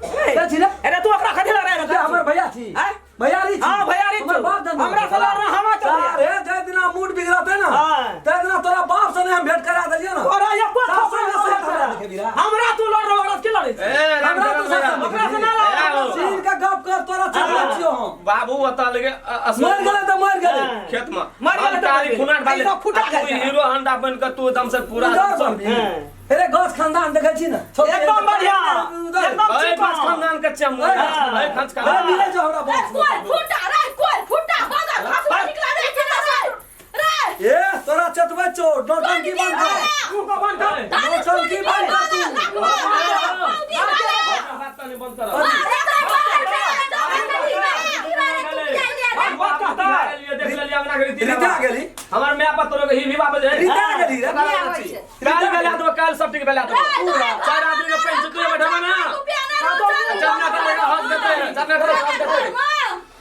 के छी रे अरे तू ओकरा कथी लड़े रे के हमर भैया छी आँय? भैयारी छी हाँ, भैयारी हमर छी। बाप जन्म हमरा से लड़ना हमरा चल अरे जे दिना मूड बिगड़ते ना हाँ। ते दिना तोरा बाप से नहीं हम भेंट करा देलियो ना तोरा एको सास थप्पड़ से ना हमरा देखेबी रा। हमरा तू लड़ रहो ओकरा से की लड़े छी? ए राम हमरा खेलन तो भैया साथ ओकरा से ना लड़ सीन का गप कर तोरा चल छियो हम बाबू बता लगे मर गेलै तऽ मर गेलै हाँ। खेत में मर गेलै तऽ मर गेलै। खुनाट ई सब फुटा तू गेल। हीरो हंडा बन के तू एकदम से पूरा उधर बनबी। हाँ। अरे गछ खानदान देखै छी ना एकदम बढ़िया उधर। एकदम ए चिकन। पाँच खानदान के चम ए, ए खांच अरे खानदान मिले जो हमरा रे बाप कोई फुटा रे कोई फुटा बाजार खसवा निकला रे खेला रे रे ए तोरा चतबै छौ नौटंकी बंद कर मुँह को बंद कर। नौटंकी बंद कर तू बात तनी बंद कर बात कहता है। देख लेलिए अंगना के रीति रिता गेली हमर my बाप तोरे के ही भी बाप जे रिता गेली रे काल भेला तो काल सब ठीक भेला तो चार आदमी के पेन चुके बैठा ना चमना करे हक देते हैं चमना करे हक देते हैं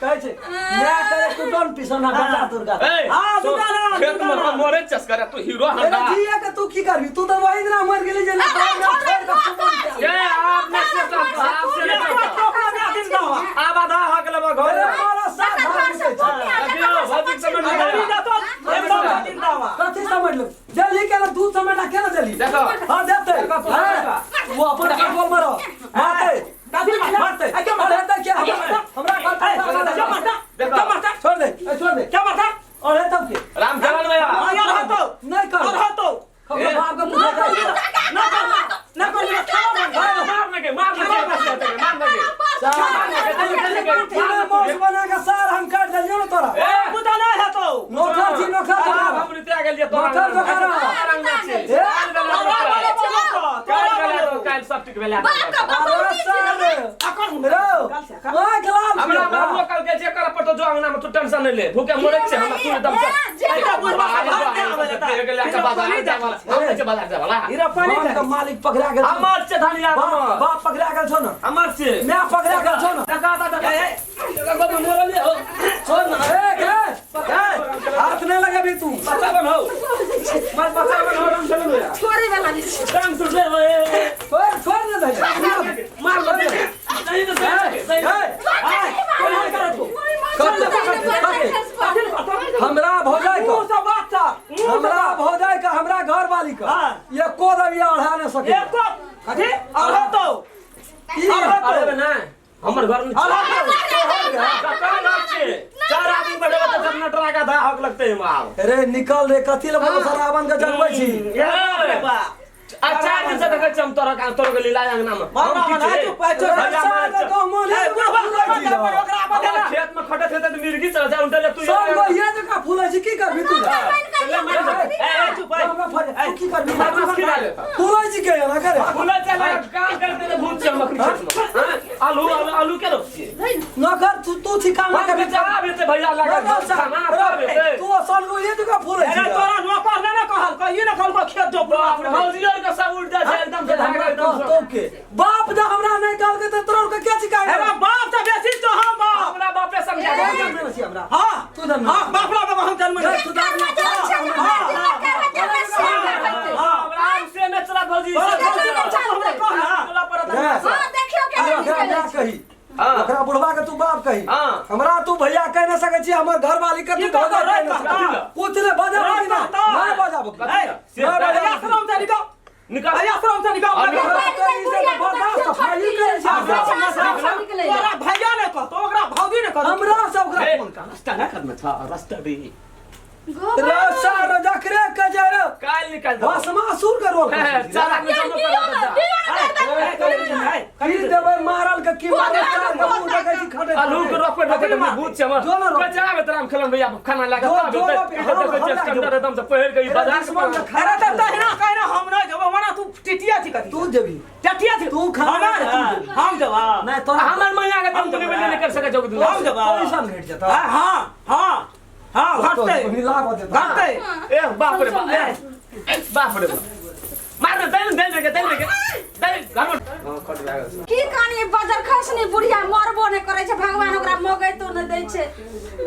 कहै छै मैं करे तू डन पिसना बेटा दुर्गा ए हाँ, दुर्गा ना, खेत में दुर्गा ना। हम मरे चस्कर तू हीरो अरे हंडा जिया के तू की करबी तू तऽ वही दिना मर गेली जे ना बाप ना छोड़ के तू मर गेली। ए आप ने से तो आप से एको नहीं थप्पड़ ना दिन दवा। आब आधा हक लेबो घर अरे मारा साथ भाग छै अभी भौतिक समझ अरे नहीं तो एकदम दिन दवा। कथी समझ लो जल्दी के ना दूध समेटा के ना जल्दी देखो। हां देते हां वो अपन कंट्रोल में रहो मारते कथी मारता? मारते आ, क्या मारता? अरे तो क्या क्या मारता? हमरा घर ए, क्या मारता? देखो। क्या मारता? छोड़ दे ए, छोड़ दे क्या मारता? अरे तब के राम खेलन भैया हाँ, यार हटो। नहीं कर और हटो। हमरा बाप के पूछा जाए ना कर, ना कर, ना कर, खाओ मार ने के मार ने के मार ने के तूने मोस बना के सार हम काट देलियो ना तोरा ए बुझा नहीं हटो। नौकर छी नौकर छी। ठीक भेलै बाप का अरे बपौती छी सर अकर रो आँख लाल हमरा छियौ बाबू कल के जे कर पड़तो जो अंगना में तू टेंशन नहीं ले भूखे मरे छै हमरा तू एकदम से जे एकटा बुढ़वा के भात नहि आबै लेता। बाजार जावला हीरा पानी बाप के मालिक पकड़ा गेल छौ। हमर छै धनिया बाप हमर बाप पकड़ा गेल छौ न हमर छै मैं पकड़ा गेल छौ न देखा ता देखा गोद में मोरलिए हो छोड़ न ए ए ए हाथ नहीं लगेबी तू बच्चा बन हो मत बच्चा बन हो राम चलो यार छोड़े वाला नहीं छै। राम सुन ले ओए छोड़ छोड़ न दे मार ले नहीं तो सही सही ए कोना कर तू हमरा भौजाई मुंह का से बात था हमरा भौजाई का हमरा घर वाली का हाँ। एको रविया अढ़ा नहीं सके एको कथी अढ़ा तो अरे ना हमर घर में अढ़ा तो कौन हक छै चार आदमी बैठे तो जनरेटर का धा हक लगते है मार अरे निकल रे कथी ले बोलो शराबन के जगबै छी बाप रे बाप आ चार दिन से देखै छी हम तोरा का तोरा के लीला अंगना में मार हम ना की तू पैचो भैया मार साला छै। कहूं मन ए बुढ़वा फूलै छी ओकरा हमरा बदला खेत में खटत हेतै तऽ मिर्गी चल जा उनटे ले तू सब गो ये जका फूलै छी की करबी तू ले मार दे। ए ए चुप है हमरा फट तू की करबी बदमाश खिला ले फूलै छी के ना करे फूलै चल काम करते रे भूत छै हम अखनी खेत में हाँ? आलू आलू आलू के रोप छियै न कर तू तू छी काम हम करबी बेचारा हेतै भैया लागल खाना तब हेतै तू असल गो ये जका फूलै छी अरे तोरा नौकर ने ना कहल कहिए ना कहल खेत जो बाप रे, भौजी और के सब उड़ जाइ छै एकदम से धागा एकदम से कहतो के बाप दा हमरा नहीं कहल के त तोरा के क्या सिखाए अरे बाप से बेसी तो हम बाप हमरा बापे समझा दे जन्म छी हमरा हां तू जन्म हां बाप रा बाप हम जन्म तू करवा चौथ छै, हमरा दिनमे करवा चौथ में से करबैते। हां हमरा से न चला भौजी तोरा से चल, चल, हमरा कह ना तोला पड़त रे। हाँ, देखियौ केना ओकरा निकलै माय छै। कही हाँ। ओकरा बुढ़वा के तू बाप कही हाँ। हमरा तू भैया कह नहीं सकै छी हमर घर वाली के तू की कहतो, भौजा कह रे नहीं सकै कहता। कुछ नहीं बजा रे बकी ना कहता। ना बजा बकी ए, से ना बजा बकी। आश्रम से निकल निकल आश्रम से निकल अभी हमरा तो ई से तो बर्दाश्त फाइल करै छी आश्रम हमरा। से आश्रम से निकलै। तोरा भैया ने कहतो ओकरा भौजी ने कहतो हमरा से ओकरा ए, फोन कर रास्ता ना करना था रास्ता भी रे सार जकरे के जे रे काल निकाल दो भस्मासुर के रोल ए, चार आदमी ये जमा दियौ कर ना, दे दियौ ना, कर दे। की देबै मारल के की मारल चार के मुंह देखै छी खटे आलू के रोक पे रोक पे भूत छै हमर जो ना रोक। बचा में तराम खेलन भैया खाना लागा जो- तब जो हेतै। रोक, ई तऽ देखै छियै हम- हम स्टैंडर्ड एकदम से पहिर के ई अरे बाजार दुश्मन के खा अरे त तहिना कहना हम नहीं जब मना तू टिटिया छी कथी तू जेबी टिटिया छी तू खाना हमर तू जेबी। हम जब नहीं तोरा हमर मैया के तुम हम नहीं कर सकै छौ हम जब पैसा घट जेतौ हां हां हां हां घटतै मिला देतौ घटतै ए बाप रे बाप ए, बाप रे बाप मार दे दे दे दे दे दे घर में हां कट लागल की कानी बजर खसनी बुढ़िया मरबो नहि करै छै भगवान ओकरा मगैतो नहि दै छै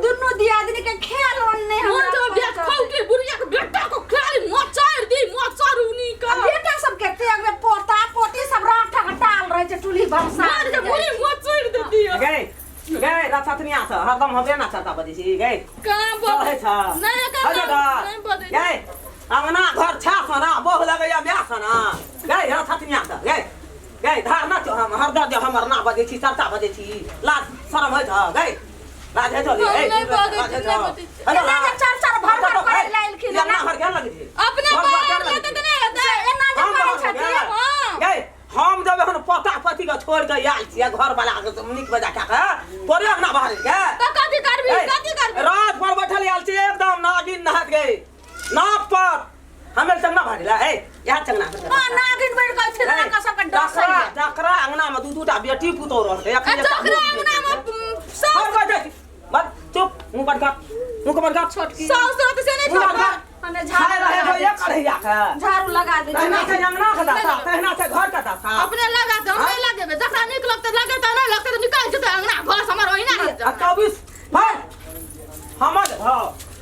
दुनू दियादनी के खेल नहि मोन हमरा तो बेट खौके बुढ़िया के बेटा को खाली मोचार दी मोचार उनी का आ बेटा सब के तेग में पोता पोती सब राठा टाल रहै छै चूल्ही भरसा मार के बुढ़ी मोचार दे दियो गए गए रथतनिया से हरदम हमरे ना चर्चा बजै छी गए कहाँ चढ़ै बोले छ नहीं हजो करना नहीं बोले गए अंगना घर छा सना बहु लगैया ब्याह सना गए रथतनिया से गए गए धार ना हम हरदम जे हमर ना बजै छी चर्चा बजै छी लाज शरम होइ छ गए लाज होइ छ हम नहीं बजै छी, नहीं बजै छी। एना जे चार चार भर भर करै लए एलखिन अंगना एना घर केहन लगै छै अपने घर बाहर केहन लेते लगै छै? तो नहीं होता एना जे हम करै बाहर छथिन गेल। हाँ। गए हम जब एहन पोता पोती के छोड़ के आयल छियै घर वाला के नीक बजा के तोरे अंगना बाहर के तो कथी करबी कथी करबी रात पर बैठल आयल छी एकदम नागिन नहात गए नाक पर हमें चंगना भारी ला ए यहाँ चंगना हां नागिन बैठ के फिर ना का सबके डर डकरा डकरा अंगना में दू दू टा बेटी पुतोह रहतै आ अखन चोकरा अंगना में हम सास कह जाइ छी बस चुप मुंह बंद कर मुंह बंद कर छोटकी सास रहते से नहीं मुंह बंद छोड़बा कर हमे खाए झाड़ू रहे लगा हो दै एक अढ़ैया के झाड़ू लगा दै तहिना छी छै अंगना के दासा तहिना छै घर के दासा अपने लगा दे हम नहीं लगेबे जकरा नीक लगते लगेते नहीं लगते तो निकाल जेते अंगना घर से हमर ओहिना रह आ जाए 24 भाई हमर हँ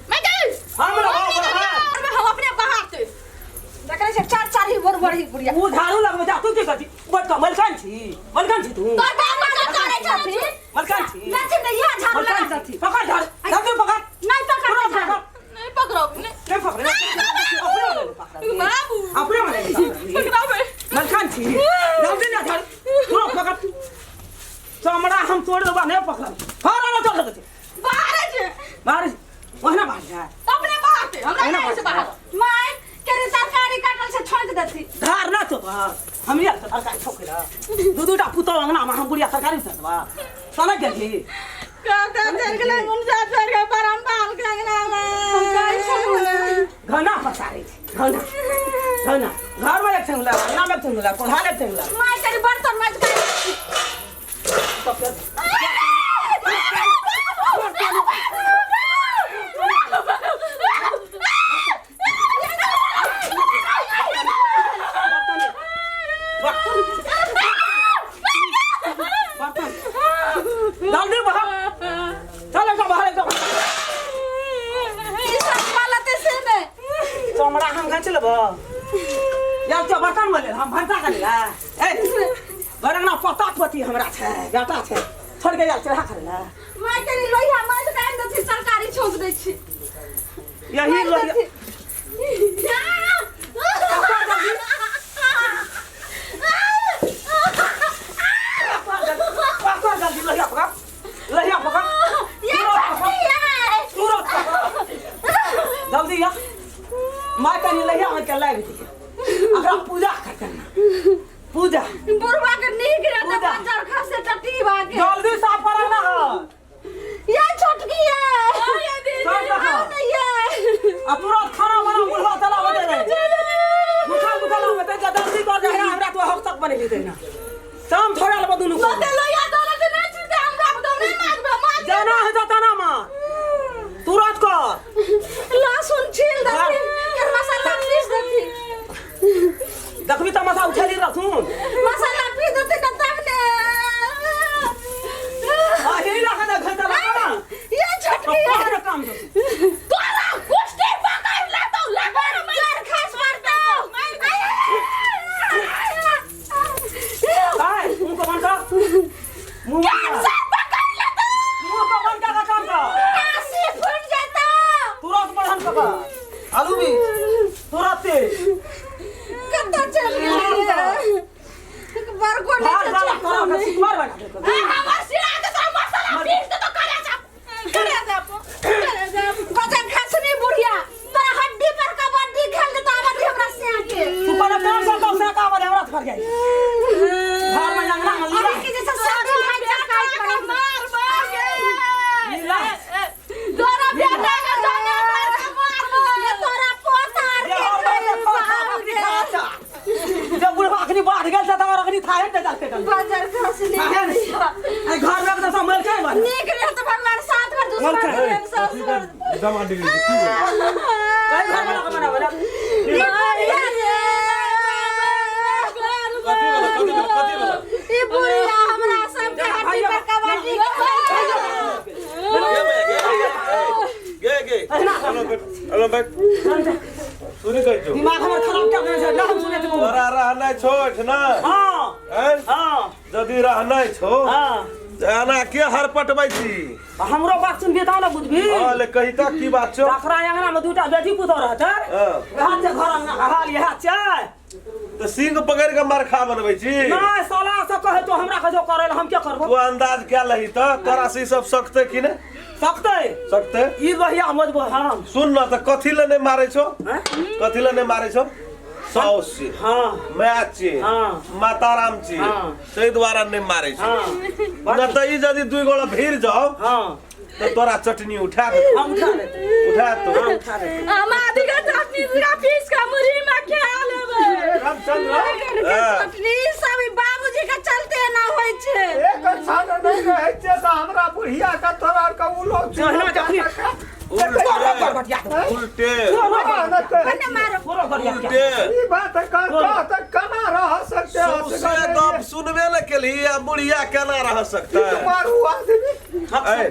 मैं गई हम रहब, रहब। हम अपने बाहर से देखै छै चार चार ही बोर बड़ी बुढ़िया उ झाड़ू लगबै जा तू की कहै छी बैठ कऽ मलकान छी मलकान छी तू तोर बाप जे करै छथिन मलकान छी नहि छै इएह झाड़ू लगा मलकान देथिन छी पकड़ झाड़ू झाड़ू पकड़ नहि पकड़बै झाड़ू नहीं पकड़ब नहीं नहीं पकड़ अपने वाले पकड़ बाबू अपने वाले पकड़ाबे मलकान छी जल्दी ना झाड़ू तुरंत पकड़ चमड़ा हम तोड़ देबा नहीं पकड़ फर ना चल सकै छै बाहर जे बाहर ओहिना बाहर जा अपने बाहर से हमरा ओहिना नहीं से बाहर माय केरे तरकारी काटल छै छोंक देथिन धार ना चोप हम यार तरकारी ठोके ला दू दू टा पुतोह अंगना में हम बुढ़िया तरकारी सतवा सनक गेली का का चल गेलै मुंजा चल के परम बाल के अंगना में हम कहै छलहुँ घना पसारै छै घना है ना घर में एक ठेंगला अंगना में एक ठेंगला कोढ़ा एक ठेंगला माय करी बर्तन मज कर तो फिर बर्तन बर्तन जल्दी बाहर चल एकदम बाहर एकदम ई सब पालते से ने चमड़ा हम घाँच लेबो यार तो बर्तन में ले हम भनसा कर ले ए बरंगना पता पति हमरा छै बेटा छै छोड़ के यार चढ़ा कर ले माय करी लोहिया मज कर दथि सरकारी छोक दै छी यही लोहिया पकड़ जल्दी लोहिया पकड़ लोहिया पकड़ ये छठी है तुरंत पकड़ जल्दी या माँ कनी लोहिया में के लाइव दिए अकरा पूजा कर पूजा बुढ़वा के नीक रहते पूजा। बंजर खसे टटी भागे जल्दी साफ करना है ये छोटकी है छोड़ दो। आओ नहीं है आ तुरंत खाना बना बुढ़वा चला बजे रे मुखा मुखा ला बते जल्दी कर जा हमरा तो हक तक बने लेते ना शाम थोड़ा लबो दुनु को ते लोहिया दौलत नहीं छूटे हमरा को नहीं मांगबे मांग जाना है तो तना मां तुरंत कर लहसुन छील देथिन फिर मसाला पीस देथिन देखबी त मसा उठेली रखून मसाला पीस देथिन ना तब ने आ हे ला के घंटा लगा ये छोटकी है ना काम दो तोरा कुश्ती पकड़ ले तो लगा बंजर खस मारता काय मुंह को बंद कर मुंह बंद कर पकड़ ले तो मुंह को बंद कर काम कर काशी फूट जाता तुरंत बढ़न कर आलू भी तुरंत कत्ता चल गेलै बड़को भार नहीं वाला तोरा के सिकवार बना दे हमर सिरा के तोरा मसाला पीस दे तो करे जा करे जा करे जा बजन खसनी बुढ़िया तोरा हड्डी पर कबड्डी खेल के तो आबत हमरा से के तू पहले काम से तो से का बने हमरा फर जाई घर में अंगना में लीला अभी के जैसा साथी भाई चकाई पड़े मार मार लीला तोरा बेटा के जाने मार मार ये तोरा पोता आर ये के और बात खाइल खा बाप बकरी रे। खा अच्छा जब बुढ़वा अखनी बाढ़ गेल त तकर अखनी थाहे ने जाते कल बजर खसनी थाहे ने ai घर में तो संभल के बन नीक रहे तो भगवान साथ में दुश्मन मर के ससुर दमा डिग्री की भेल? ai घर में लगा मना बना ई बुढ़िया रे कथी भेल कथी भेल कथी भेल ई बुढ़िया हमरा सबके हड्डी पर कबड्डी खेल गे बे, गे, गे गे हेलो बैठ हेलो बैठ सुनी कहै छौ दिमाग हमर खराब कर देने छै ना हम सुने छौ तोरा रहनाइ छौ एहिठिना हां हैं? हां यदि रहनाइ छौ हां तऽ एना के हर पटबै छी हमरो बात सुनबी तब ने बुझबी हँ ले कही तऽ की बात छौ अखरा अंगना में दूटा बेटी पुतोह रहतै हँ। वएह छै घर अंगना के हाल इएह छै तऽ सिंह पकड़ि कऽ मरखा बनबै छी नहीं साला सब कहे तो हमरा कहे करे हम क्या करबो तू अंदाज क्या लही तऽ तोरा से ई सब सकतै कि नहि सकते सकतै ई लोहिया मजबो हम सुन न तऽ कथी लए नहि मारै छौ हैं? कथी लए नहि मारै छौ साउस छी हाँ माय छी हाँ। माताराम छी हाँ। ताहि दुआरे नहि मारै छौ हाँ न तऽ ई यदि दुई गोड़ा भीड़ जाओ हाँ तऽ तोरा चटनी उठा देतौ हम उठा लेते उठा देतौ हाँ उठा लेते हम आदि के चटनी पूरा पीस के मुरही में खा लेबै रामचंद्र हाँ। चटनी सब ई बाबूजी के चलते एना होइ छै एक क्षण नहि रहै छै तऽ हमरा बुढ़िया के तोरा आर के उलो जहना जखनी उल्टे उल्टे कन्ने मारो उल्टे ई बात कर कह तऽ केना रह सकते हैं? सौंसे गप सुनबे ने केलही आ बुढ़िया केना रह सकता है मारू आदमी ऐ,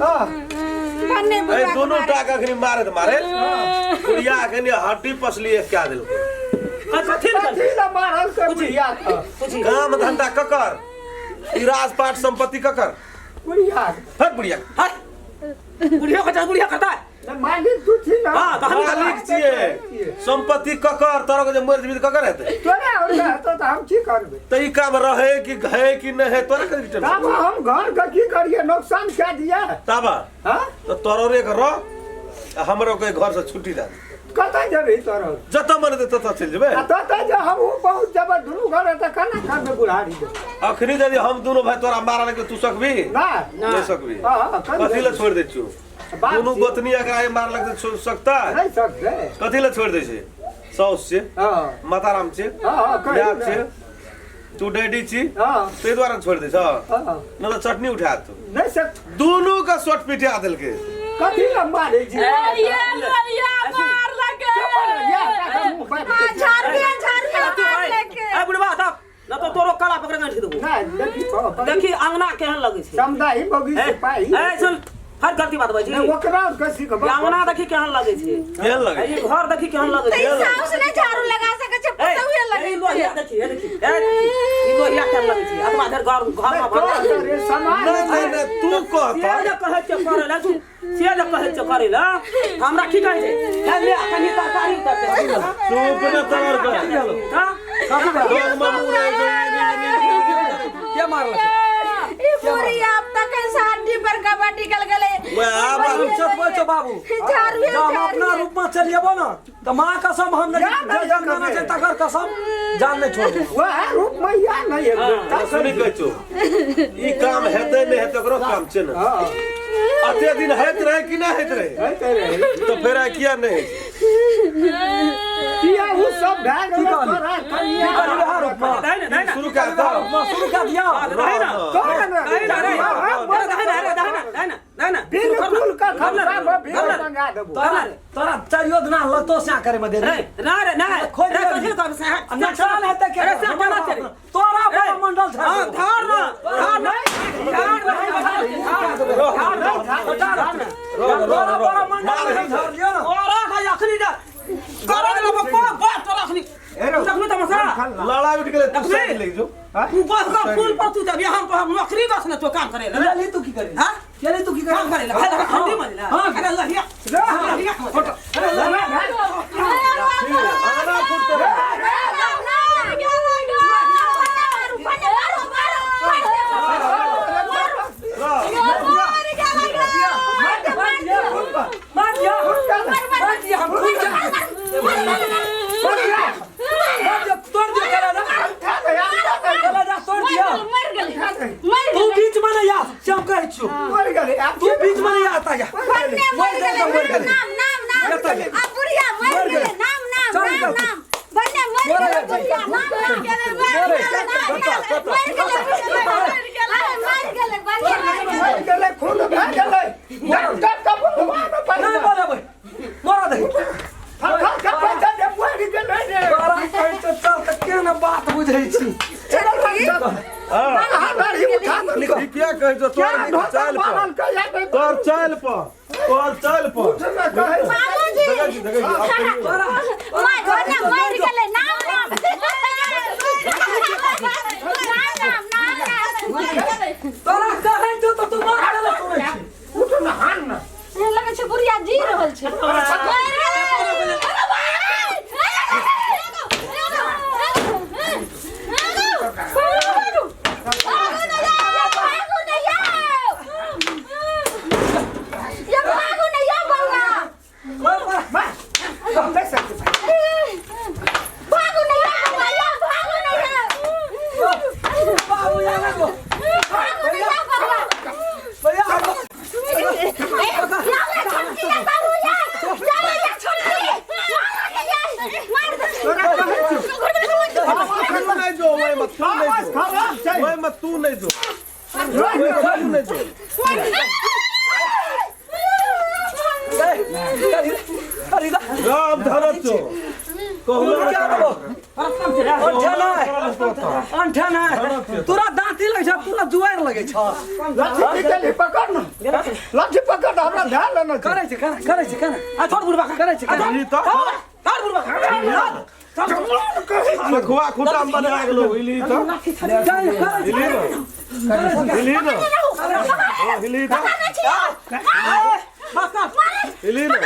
हाँ कन्ने ऐ बुढ़वा के दोनों मारे। टा के अखनी मारत मारे बुढ़िया अखनी हड्डी पसली एक क्या देलकै कथी लए मारल के बुढ़िया के काम धंधा ककर ई राजपाट संपत्ति ककर बुढ़िया के। हट बुढ़िया बुढ़िया का बुढ़िया करता है तऽ मालिक तू छी ना हाँ, तऽ हम मालिक छियै संपत्ति ककर तोरा के जे मरि जेबही तऽ ककर हेतै तोरे और रहतो तऽ हम की करबै तऽ ई काम रहे कि है कि नहि है तोरा कथी तब टेंशन हम घर के की करिए नुकसान क्या दिया ताबा हाँ तऽ तोरो रे घर रह आ हमरो के घर से छुट्टी दे दे। कतऽ जेबही तोरो जतऽ मन हेतै ततऽ चलि जेबै आ ततऽ जे हमहूँ बहुत जेबै दुनू घर तऽ केना करबै बुढ़ारी के अखनी यदि हम दुनू भाई तोरा मारा लगे तू सकबी नहि नहीं सकबी हाँ, हाँ, कथी लए छोड़ि दै छियौ बाप दुनू छी। गोतनी अगर आइ मार लगतै छोड़ सकता नहि सकतै कथी लए छोड़ि दै छै साउस छै हँ माताराम छै हँ हँ कही माय ने। छै तू डैडी छी हँ ताहि दुआरे छोड़ि दै छह हँ नहि तऽ चटनी उठा तू नहि से दुनू के सोट पिटिया देलकै कथी लए मारै छी ए ये लोहिया मार लगे झाड़िए झाड़िए मार लेके ए बुढ़बा तब न तो तोरो कला पकड़ के देबो नहि देखी तो देखी अंगना केहन लगै छै समुदाय बगी ए सिपाही ए सुन फर गलती बात बजै नहि, छी ओकरा के सिखबै अंगना देखी केहन लगै छै केहन लगै ए, ई घर देखी केहन लगै तऽ छै ई साउस नहि झाड़ू लगा सकै छै ए, पुतहुए ए, लगै ई लोहिया छै देखी ए देखी ए देखी ई लोहिया केहन लगै छै अतबा धरि घर घर में भरल छै। रे समाज नहि नहि नहि तू कह से तऽ जे कहै छै करै लए सुन से जे कहै छै करै लए हमरा की कहै छै हे ले कनी तरकारी उतर दे चुप ने तोहर के हाँ? तोहर मम्मी रे के मारलक ई बुढ़िया अब तक ऐसा हड्डी पर कबड्डी निकल गेलै वएह बाबू चतबै छौ बाबू झाड़ुए जब हम अपना झाड़ुए रूप में चलिएबो ना तऽ माँ कसम हम या नहीं नहीं जे जान माना छै तकर कसम जान नहीं छोड़ वएह रूप में या नहीं एक बेर सुनी कहै छौ ई काम हेतै नहि हेतै ओकरो काम छै ने हँ अते दिन होइत रहै कि नहि होइत रहै होइते रहै तऽ फेर आइ किया नहि होइ छै किया उ सब भए की गेलै कहली? तोरा कनिया की कहली वएह रूप में? दही ने दही ने शुरू कए दऽ रूप में शुरू कए दिया दही ने तोरा ने दही ने रे हाँ, दही ने रे दही ने दही ने दही ने बिल्कुल का खर्चा में भी मंगा देबो तोरा तोरा चारियो दिना लतो स्या करे में दे रे ना रे ना खोज रे लेबही। कथी कहब से आ नुकसान हेतै के अरे से केना चली तोरा बड़ा मंडल छै हां धार ना धार ना धार ना धार ना तोरा बड़ा मंडल छै धर लियो ना ओरा का अखनी जा करन लो को बात तोरा अखनी तखनी तमसा लड़ाई उठि गेलै तू साइड लागि जो तू बस का फूल पर तू जब हम पर नौकरी बस ने तो काम करे ले चली तू की करी हां चली तू की करी काम करे ले खाली खंडी मत ले हां अरे लहिया लहिया अरे लहिया अंगना फुटते रहे। मार दिया मार दिया हम खुद जा मार दिया तोड़ दिया कला जा कला जा तोड़ दिया तू बीच में नहीं आ से हम कहै छियौ मर गेलै आब तू बीच में नहीं आता जा मर गेलै मर गेलै खून भए गेलै डॉक्टर के बोलबा ने नहीं पहिले बोलेबै मरा दे फरफर के पैसा दे मर गेलै रे तोरा कहै छौ चल तऽ केना बात बुझै छी उठा दे ई किया कहै छौ क्या तोहर ढोता चालि पर बनल के या नहीं तोहर चालि पर तोहर चालि पर उठना कहै छै। देखै छी देखै छी आब कहियौ। तोरा तोरा कहै छौ तऽ तू मार देला सुनै छी उठ ना हान ना लगै छै बुढ़िया जी रहल छै मर मर मार हम नहीं सकते बाबू या गो भैया तोरा कहै छौ तू नहि जो ओहिमे तू नहि आवाज जो खराब छै ओहिमे तू नहि जो ओहिमे तू नहि जो अरे दा राम धरत छौ कहू क्या देबो अंठा नहि अंठा नहि तोरा दाँती लगै छौ पूरा जुआरि लगै छौ लाठी निकालि पकड़ ना लाठी पकड़ हमरा धए लेना छै करै छै करै करै छै करै आ छोड़ बुढ़बा के करै छै करै ई तऽ छोड़ बुढ़बा के सखुआ खूटा में बना गेलो इली तऽ करै छै इली ने इली ने इली तऽ बस बस इली ने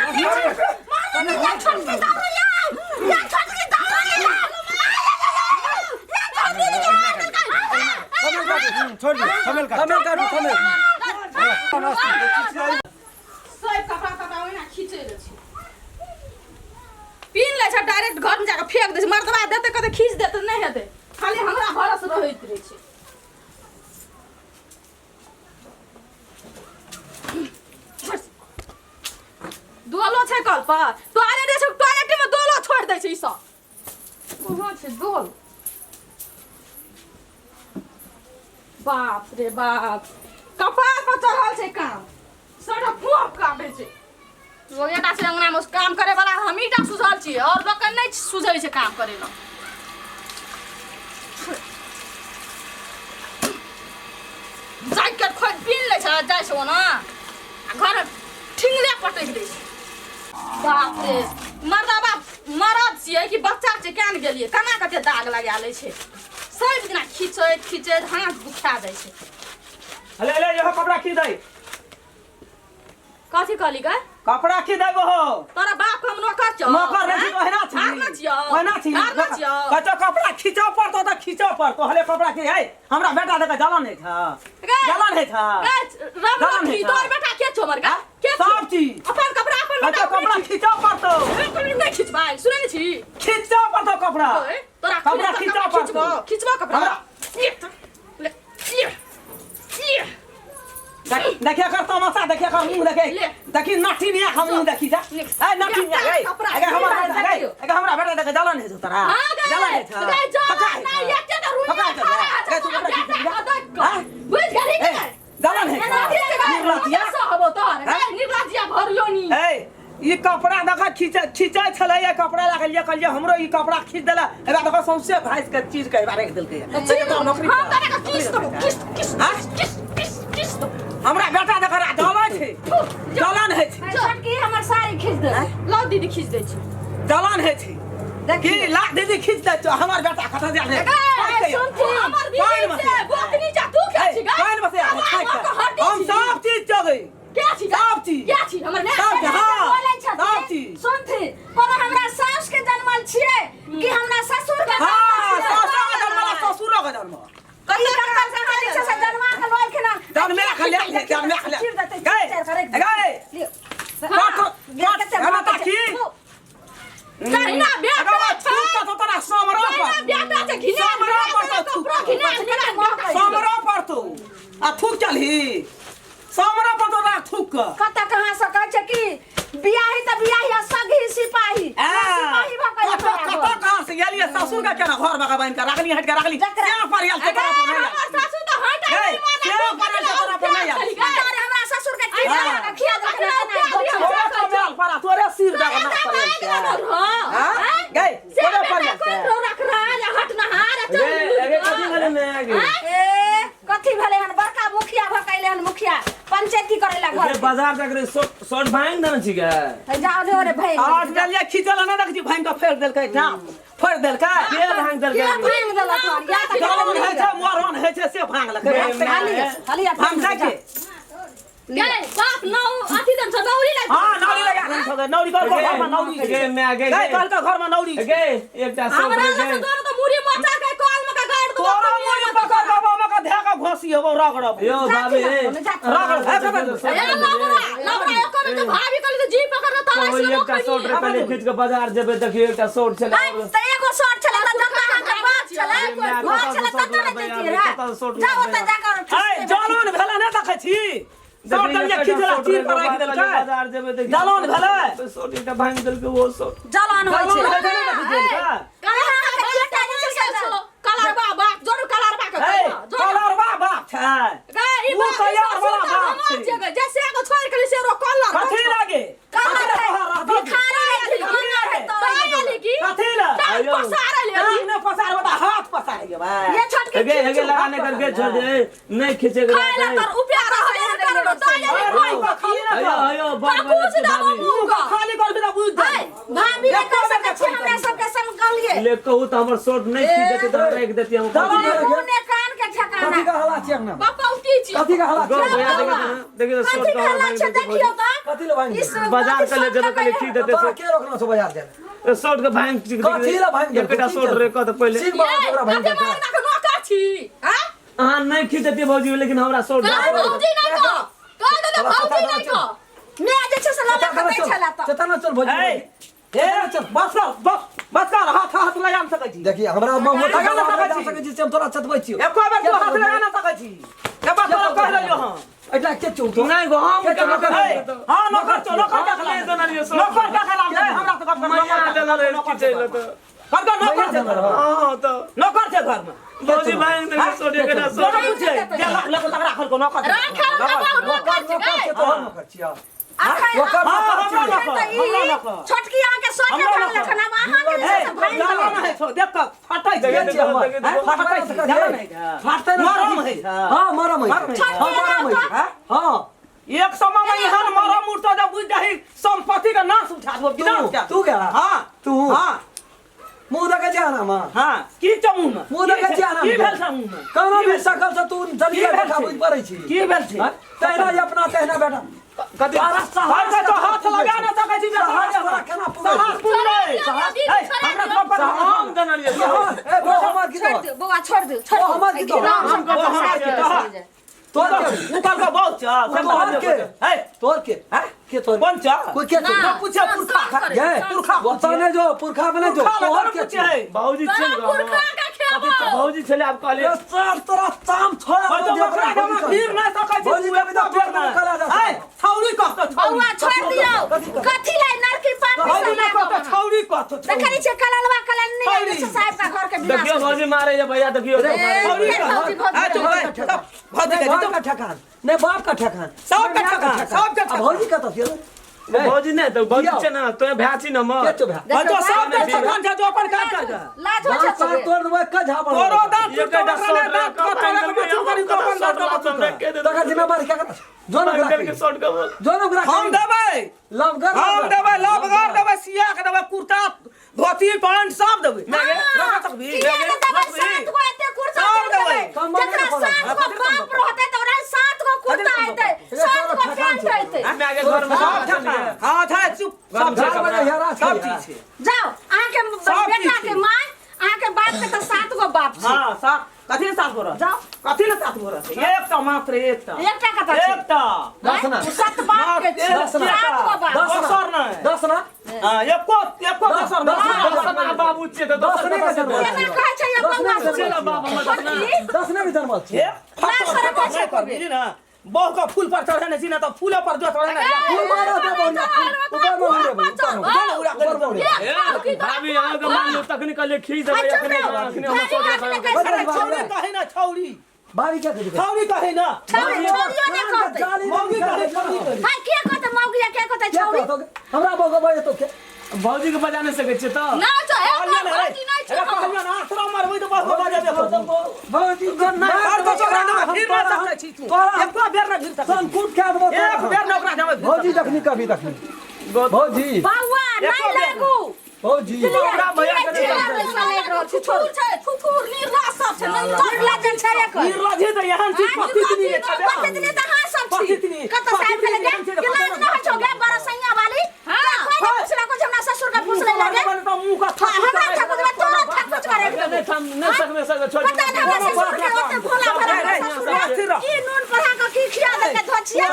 छोड़ दे थमेल का थमेल काटू थमेल सब कपड़ा तपड़ा ओहिना खींचै लै छै पीन लै छै डायरेक्ट घरमे जाकऽ फेंक दै छै मर्दबा देतै कतऽ खींच देतै नहि हेतै खाली हमरा भरस रहैत रहै छै दोलो छै कल पर टॉयलेट छै टॉयलेट में दोलो छोड़ दै छै ई सब बाप रे बाप, कपार पर चढ़ल छै काम, सड़क फोप काटे छै। लोग एकटा छै अंगना में काम करे वाला, हमही टा सुझल छियै, और लोग के नहि सुझै छै काम करे ला। जाय के खोज पीन लै छै, जाइ छै ओना आ घर ठिंगले पटकि दै छै। बाप रे, मर्दा बाप मरद छियै कि बच्चा छै, केना गेलियै, केना कते दाग लगा लै छै। सब दिना खींचैत खींचैत हाथ दुखा जाइ छै। अले अले इहो कपड़ा खींच दै। कथी कहली गे? कपड़ा खींच दै बहो। तोरा बाप के हम नौकर छियौ। नौकर नहीं छी, ओहिना छी। हार ना छियौ। ओहिना छी। हार ना छियौ। कतो कपड़ा खींचऽ पड़तो तऽ खींचऽ पड़तो। हले कपड़ा खींच। है हमरा बेटा देख जलन है था। गे, जलन है था। गे, रब जलन रखी, है था। तोर बेटा के छौ हमर गे? के छौ? सब चीज। अपन कपड़ा अपन कतो बेटा कपड़ा खींचऽ पड़तो। नहीं खींचबै, सुनै नहीं छी? खींचऽ पड़तो कपड़ा। ओए, तोरा कपड़ा खींचऽ खींचऽ पड़तो। खींचबो, खींचबो कपड़ा। हमरा- ये तो, ले, ये, ये। देखिए कर तमाशा, देखिए कर मुंह, देखे ले। देखी नाठी नहीं हम मुंह देखी जा। ले। ए नाठी नहीं ए कपड़ा अगर हमरा खींच बेटा देखियो। अगर हमरा बेटा देखे जलन है तोरा। हाँ गे, जलन है छा। गे, जलन पका है नहीं, छा। एते तऽ रुइया पका है छा। खड़ा है, गे, तू कपड़ा खींच बेटा जा। के देख कऽ। हाँ? बुझि गेलही कि ए, नहि? जलन है छा। निर्लज्जिया। सहबो तोहर, हाँ? गे, निर्लज्जिया भरियो नी। ए ई कपड़ा देखा खींचे खींचे छलै ये कपड़ा लागल ये कहलिए हमरो ई कपड़ा खींच देला। एबा देखो सौंसे भाइस के चीज के एबा रख देलकै। चीज तोर नौकरी हम तोरा के किस देबो, किस किस हाँ? किस किस किस देबो। हमरा बेटा देखा जलन छै, जलन है छै। छोटकी हमर साड़ी खींच दे। लाउ दीदी खींच दै छी। जलन है छै। की ला दीदी खींच दे छौ, हमर बेटा कतऽ जा रे? ए, सुनथिन। हमर दीदी से गोतनी जा तू के छी गे? कान बसे हम हड्डी हम छी। सब चीज चगै। के छी गे? सब चीज। के छी हमर माय? सब चीज, हाँ, बोलै छथिन। सब चीज। सुनथिन, कोनो हमरा सास के जन्मल छियै कि हमरा ससुर के हाँ, जन्मल छियै? सासो के जन्मल आ ससुरो के जन्मल। कहियो कतऽ कहाँ जे छै से जन्मा के ललखिन हन। जन्मे के ले ले, जन्मे के ले। चीर देतै, गए, चीर के राखि देतै। गए। लियौ। काट, हाँ, काट, कते एना भात छै। ताकी। कहिना बेटा अगर छै। छूट तो तोरा समरो कहिना पर। बेटा छै, घिना समरो पर तो कपड़ा घिना घिना बेटा। समरो पर तू आ थूक चलही। समरो पर तोरा थूक के। कतऽ कहाँ से कहै छै कि बियाही तऽ बियाही आ सगही सिपाही। आ, सिपाही भऽ कऽ कतऽ एलखुन कतऽ कहाँ से गेलियै ससुर के केना घर में बान्हि के राखली, हटि के राखली। जकरा- सेवा पर आयल तेकरा पर नहि आयल। हमर सासु तऽ हटा गए, नहि मानै, सेवा पर आयल तेकरा पर नहि आयल। चलि गए। तोरे हमरा ससुर के की हाँ। लगा के खिया देलखिन हन, केना हाँ। तोरे कमाल पर आ, तोरे सिर दऽ के नाक पर आयल छै। हाँ? गए, तोरे पर आयल छै। अरे अरे कथी भेलै माय गे? ए कथी भेलै हन, बड़का मुखिया भऽ के अइलै हन, मुखिया पंचायती करै ला घर गे, बाजार जाके रे शर्ट भांगि देने छी गे। जाओ रे रे भाई। आज देलियै खींचल नहि देखै छी, भांगि के फेर देलकै, डाँप फोड़ि देलकै। के भांगि देलकै? के भांगि देलक हन? या तऽ जलन होइ छै, मरण होइ छै, से भांगलकै। गे, भांगतै माय। के? खाली भांगतै के? गए, बाप नौ अथी देन छ, नौरी लग। हाँ, नौरी लगा देन छौ, नौरी कहलकै गे, घरमे नौरी छै। गे, माय, गे, गए, गे। कहलकै घरमे नौरी छै। गे, एकटा शर्ट हमरा रे, लग गे। तोरा तऽ मुड़ी मचा के कल में के गाड़ देबो। तोरा मुड़ी पकड़ के बाबा के धए के घोसी हेबौ, रगड़बौ। यौ भाभी, ए। रगड़, भए के बंद। ए लबरा लबरा एको बेर तऽ भाभी कहली तऽ जी पकड़ के तलाई ओ से एकटा शर्ट रे पहिले खींच के बाजार जेबै, देखियौ एकटा शर्ट छलै और तऽ एगो शर्ट छलै तऽ जतऽ अहाँके बाप छलै, अरे माय, घर कतऽ छलै से ततऽ शर्ट ने लाबै जैतियै आबै, रहे। कतऽ से शर्ट जाउ लाबै ओतऽ जाकऽ ऐ, जलन भेलै नहि देखै छी? शर्ट देलियै खींचला, चीर के राखि देलकै। बाजार जेबै देखियौ। जलन भेलै। शर्ट एकटा भांगि देलकै ओ शर्ट। जलन होइ जलन छै। होइ छै, नहि देखै छी देलकै? अहाँके बेटा जे छै से कलरबा बाप जोरू कलरबा के ऐ, कहियो, जोरू। कलरबा बाप छै। गए, ई उ बाप, ई तैयार ससुर वाला तऽ बाप हमर छै। छियै गए, जैसे एगो छोड़ि के से रो कलर कथी लागे? कलर कथी है, ला तोहर रहतौ? भिखारी है, भिखारी है, तऽ आयल की? कथी ला? टांग पसारल है। टांग नहि पसारबो तऽ हाथ पसारि गेबै। ये छोटकी गे हेगे लगाने करके छोड़ दे, नहीं खींचे के खाय ला तर उपया रहबे ने करबो, तऽ आयल अरे, की? मुँह के खाली ना अयो कर। अयो बड़ बाबू से दाबो भाभी। मुँह मुँह के खाली करबी तऽ बुझि है, जेबी। भाभी नहि कहि सकै छी हमरा सबके संग कहलियै। ले कहू तऽ हमर शर्ट नहीं खींच देते तऽ राखि देती हम। कथी मुँह ने कान के ठेकाना। कथी का हल्ला छियै अंगना? बापा उठी छी। कथी का हल्ला गो छियै? भैया देखिए देखिए कथी शर्ट के हल्ला छै देखियौ तऽ। कथी ले भांगि इस देलकै? बाजार के ले जेबै कहले खींच देते। तोरा के रोकना छौ बाजार जाय ले? शर्ट के भांगि कथी ला भांगि देलकै? एकटा शर्ट रे कह तऽ पहिले। सिंह बाबा ओकरा भांगि कते देलकै। मरदा के नौकर छी, आँय? अहाँ नहीं खींच देती भौजी, लेकिन हमरा शर्ट कह भौजी नहि कह। कह दे चला, भौजी चला, नहि चला। कह। मैं जे छै से ललक चेतना दै चल, छलै तऽ। चेतना चल भौजी। ऐ, ए, बस कर, बस, बस कर, हाथ हाथ लगा नहि सकै छी। देखिए हमरा मुँह लगा ना सकै जा छी। सकै छी से हम तोरा चतबै छियौ। एको बेर तू हाथ लगा नहि सकै छी। ए, बस तोरा कहि देलियौ हँ। एहिठा के छौ तो? नहीं गो हम के केना नौकर? ऐ, हाँ, नौकर छौ, नौकर के नहीं खिलाफ। देना शर्ट। नौकर के खिलाफ छै, हमरा से गप कर, मैया नौकर के देना रहे नौकर खींचै छै लए घरमे। तऽ। कहलकै नौकर छै घरमे। हाँ तऽ नौकर छै घरमे। भौजी भांगि देलकै शर्ट एकटा तोरा शर्ट। पूछे, जे राखल को नौकर राखल का बहु नौकर नौकर छै छै तोहर नौकर छियै। अखन ओकर हाँ, नौकर हमरा छियै। नौकर, तऽ ई हमरा नौकर। छोटकी अहाँके सोचे हमरा भऽ नौकर। लखन आब अहाँके जे ए, छै से भागि जाला गेल। नहि छौ, देख कऽ फटै छै। के छियै हमर? हैं? फटै छै, जाला नहि छै। फाटतै ने मरम होइ छै। हाँ मरम होइ मरम छै। होइ छै। हाँ मरम होइ छै। हैं? हाँ एक समय में एहन मरम उठतो जब बुझ जाही संपत्ति के नाश उठा देबो विनाश कए तू गेला? हाँ तू? हाँ मुँह देखै छियै आना में? हाँ की छौ मुँह में मुँह देखै छियै आना की में? भेल छै मुँह में कोनो भी सकल से तू की जल्दी भेल देखा छै? बुझ पड़ै छी। की भेल छै हैं? तहिना ही अपना तहिना बेटा। कथी तोरा साहस भाई तो हाथ लगा ना सकै छी साहस तोरा केना पुरै साहस छै? पुरै साहस ए, हमरा कपर हम जनलियै हाँ, ए, वो हमर की छोड़ तोहर? दियौ बौआ छोड़ दियौ छोड़ ओ, हमर की दियौ तोहर? हम ओ, हमर की तोहर? तोहर के? उ कहलकै बहुत छ से तोहर के? है तोहर के? हैं? के तोहर? कोन छ कोई के ना। तोहर? पूछे पुरखा संस्कार ये, पुरखा ओतऽ नहि जो, पुरखा बने जो, पुरखा तोहर लग के पूछे है भौजी तोरा चल पुरखा के खेबो भौजी छले आब कहलियै ए, सर तोरा चाम छोड़ा भाई तो दे, बकरा के भौजी भीड़ नहीं सकै छी भौजी कभी तो पेट में निकला जा है छौरी कहतो छौरी बौआ छोड़ दियौ कथी कहतौ? कथी लै नरकी पापी भौजी सब ने कहतो लागल छौरी कहतो देखै छियै कललवा कलल नहि छौरी। आबै छै साहेब का घर के विनाश देखियौ भौजी मारे ये भैया देखियौ ए, छौरी फेर भौजी भौजी है चुप रहै। रह भौजी नहि के बाप का ठेकान, नहि बाप का ठेकान, सबके नहि माय का ठेकान, सबके आ ठेकान। भौजी कतऽ छियै? भौजी नहि तऽ भौजी किया? छै ने तोहे भाय छी ने हमर के छौ भाय? भाई तो सबके देखियौ, ठेकान छै जो अपन काज कर लाज होइ छै दाँत साँप तोड़ देबै, के झापड़ तोरो मारतौ? दाँत एक टा शॉट दाँत तोरा के बचू करी तो अपन दाँत के बचू कर। तकर जिम्मेवारी के करतौ? जो ने ओकरा के शॉट के बोल जो ने ओकरा हम देबै लवगर हम देबै लबगर देबै सिया के देबै कुर्ता धोती पैंट सब देबै रखा सकबी किया ने देबै? सात गो एते कुर्ता सब देबै। देबै। कम जकरा नहीं पड़त। सात गो बाप रहतै तऽ ओकरा सात गो कुर्ता अयतै, सात गो पैंट अयतै। माय के घर में सब ठेकान हाँ छै चुप सब घर ठेकान में हेरा छै। सब चीज छै जाउ, अहाँके सब चीज बेटा के छै। माय, अहाँके बाप के तऽ सात गो बाप छै। हाँ सात कथी ले सात गो रहतै? जाउ। कथी ले सात गो रहतै? एकटा मात्र एकटा एकटा कतऽ छै? एकटा दस ना। ओ सात बाप के छै। दस ना। सात गो बाप। दस ना। दोसर नहि। दस ना। हाँ, एको एको दस, दोसर दस, नहि। दस, दस ना बाबू छियै तऽ दस दोसर नहि कतऽ के से जन्मल देबै? केना कहै छै ये दस बौआ नहि के चल जन्मल बाप हमर दस ना। छोटकी? दस नहि के जन्मल छियै। ए, फट लाज शरम होइ छै नहि कर, बुझली ने? बहू के फूल पर चढ़ेने छी ने तऽ फूले पर जो चढ़ेने फूल मारा दे बौआ, फूल। ऊपर में उड़े बौआ, ऊपर में। ऊपर में उड़े। ए, भाभी अहाँके मानलू तखनी कहलियै खींच देबै अच्छा, अखने जाउ। अखने हमर शॉट भाभी, के भाभी, छौरी कही ना छौरी भाभी क्या कहै छै? छौरी कही ना छौरी, छौरियो नहि कहतै। जाली मौगी नहीं कहै, छौरी कही। हाय, के कहतै मौगिया, के कहतै क्या छौरी? कहतौ? हमरा बौआ बजे तो के भौजी के बजा नहि सकै छियै तऽ ना छै एक कहलियै ने, भौजी नहि छै रे, कहलियै ने, आसरा मारबै तऽ बहू के बजा देबो। भौजी के नहीं, और तो ओकरा देबै, भीड़ नहि सकै छी तू। तोरा हम एको बेर नहि भीड़ सकै छी। संकुट कए देबो तोरा एक हम। बेर नहि ओकरा देबै भीड़ भौजी सकै छी। जखनी कभी तखनी भौजी बौआ, नहि एको बेर लागू। भौजी ओकरा भैया के नहि किया पैसा लागि रहल छै? थुथुर छै थुथुर निर्लाज सब छै नहि निर्लज्ज छै एकर। निर्लज्जे तऽ एहन चीज पतितनी छै। पतितनी तऽ अहाँ सब छी। पतितनी। कतऽ साहेब के लगे? पतितनी कि लाज नहि होइ छौ गे, बरसैया वाली? हाँ। कोई नहि पुछलको जे हमरा ससुर के पुछलै लगे। तऽ मुँह के हाँ, हमरा ठकुचबै, तोरो ठकुच करे के नहि थाम नहि सकबै सकै छोड़ पता नहि हमरा ससुर के ओते भोला भाला रे, रे, ससुर स्थिर रह। की नून पढ़ा कऽ की खिया देलकै धोछिया?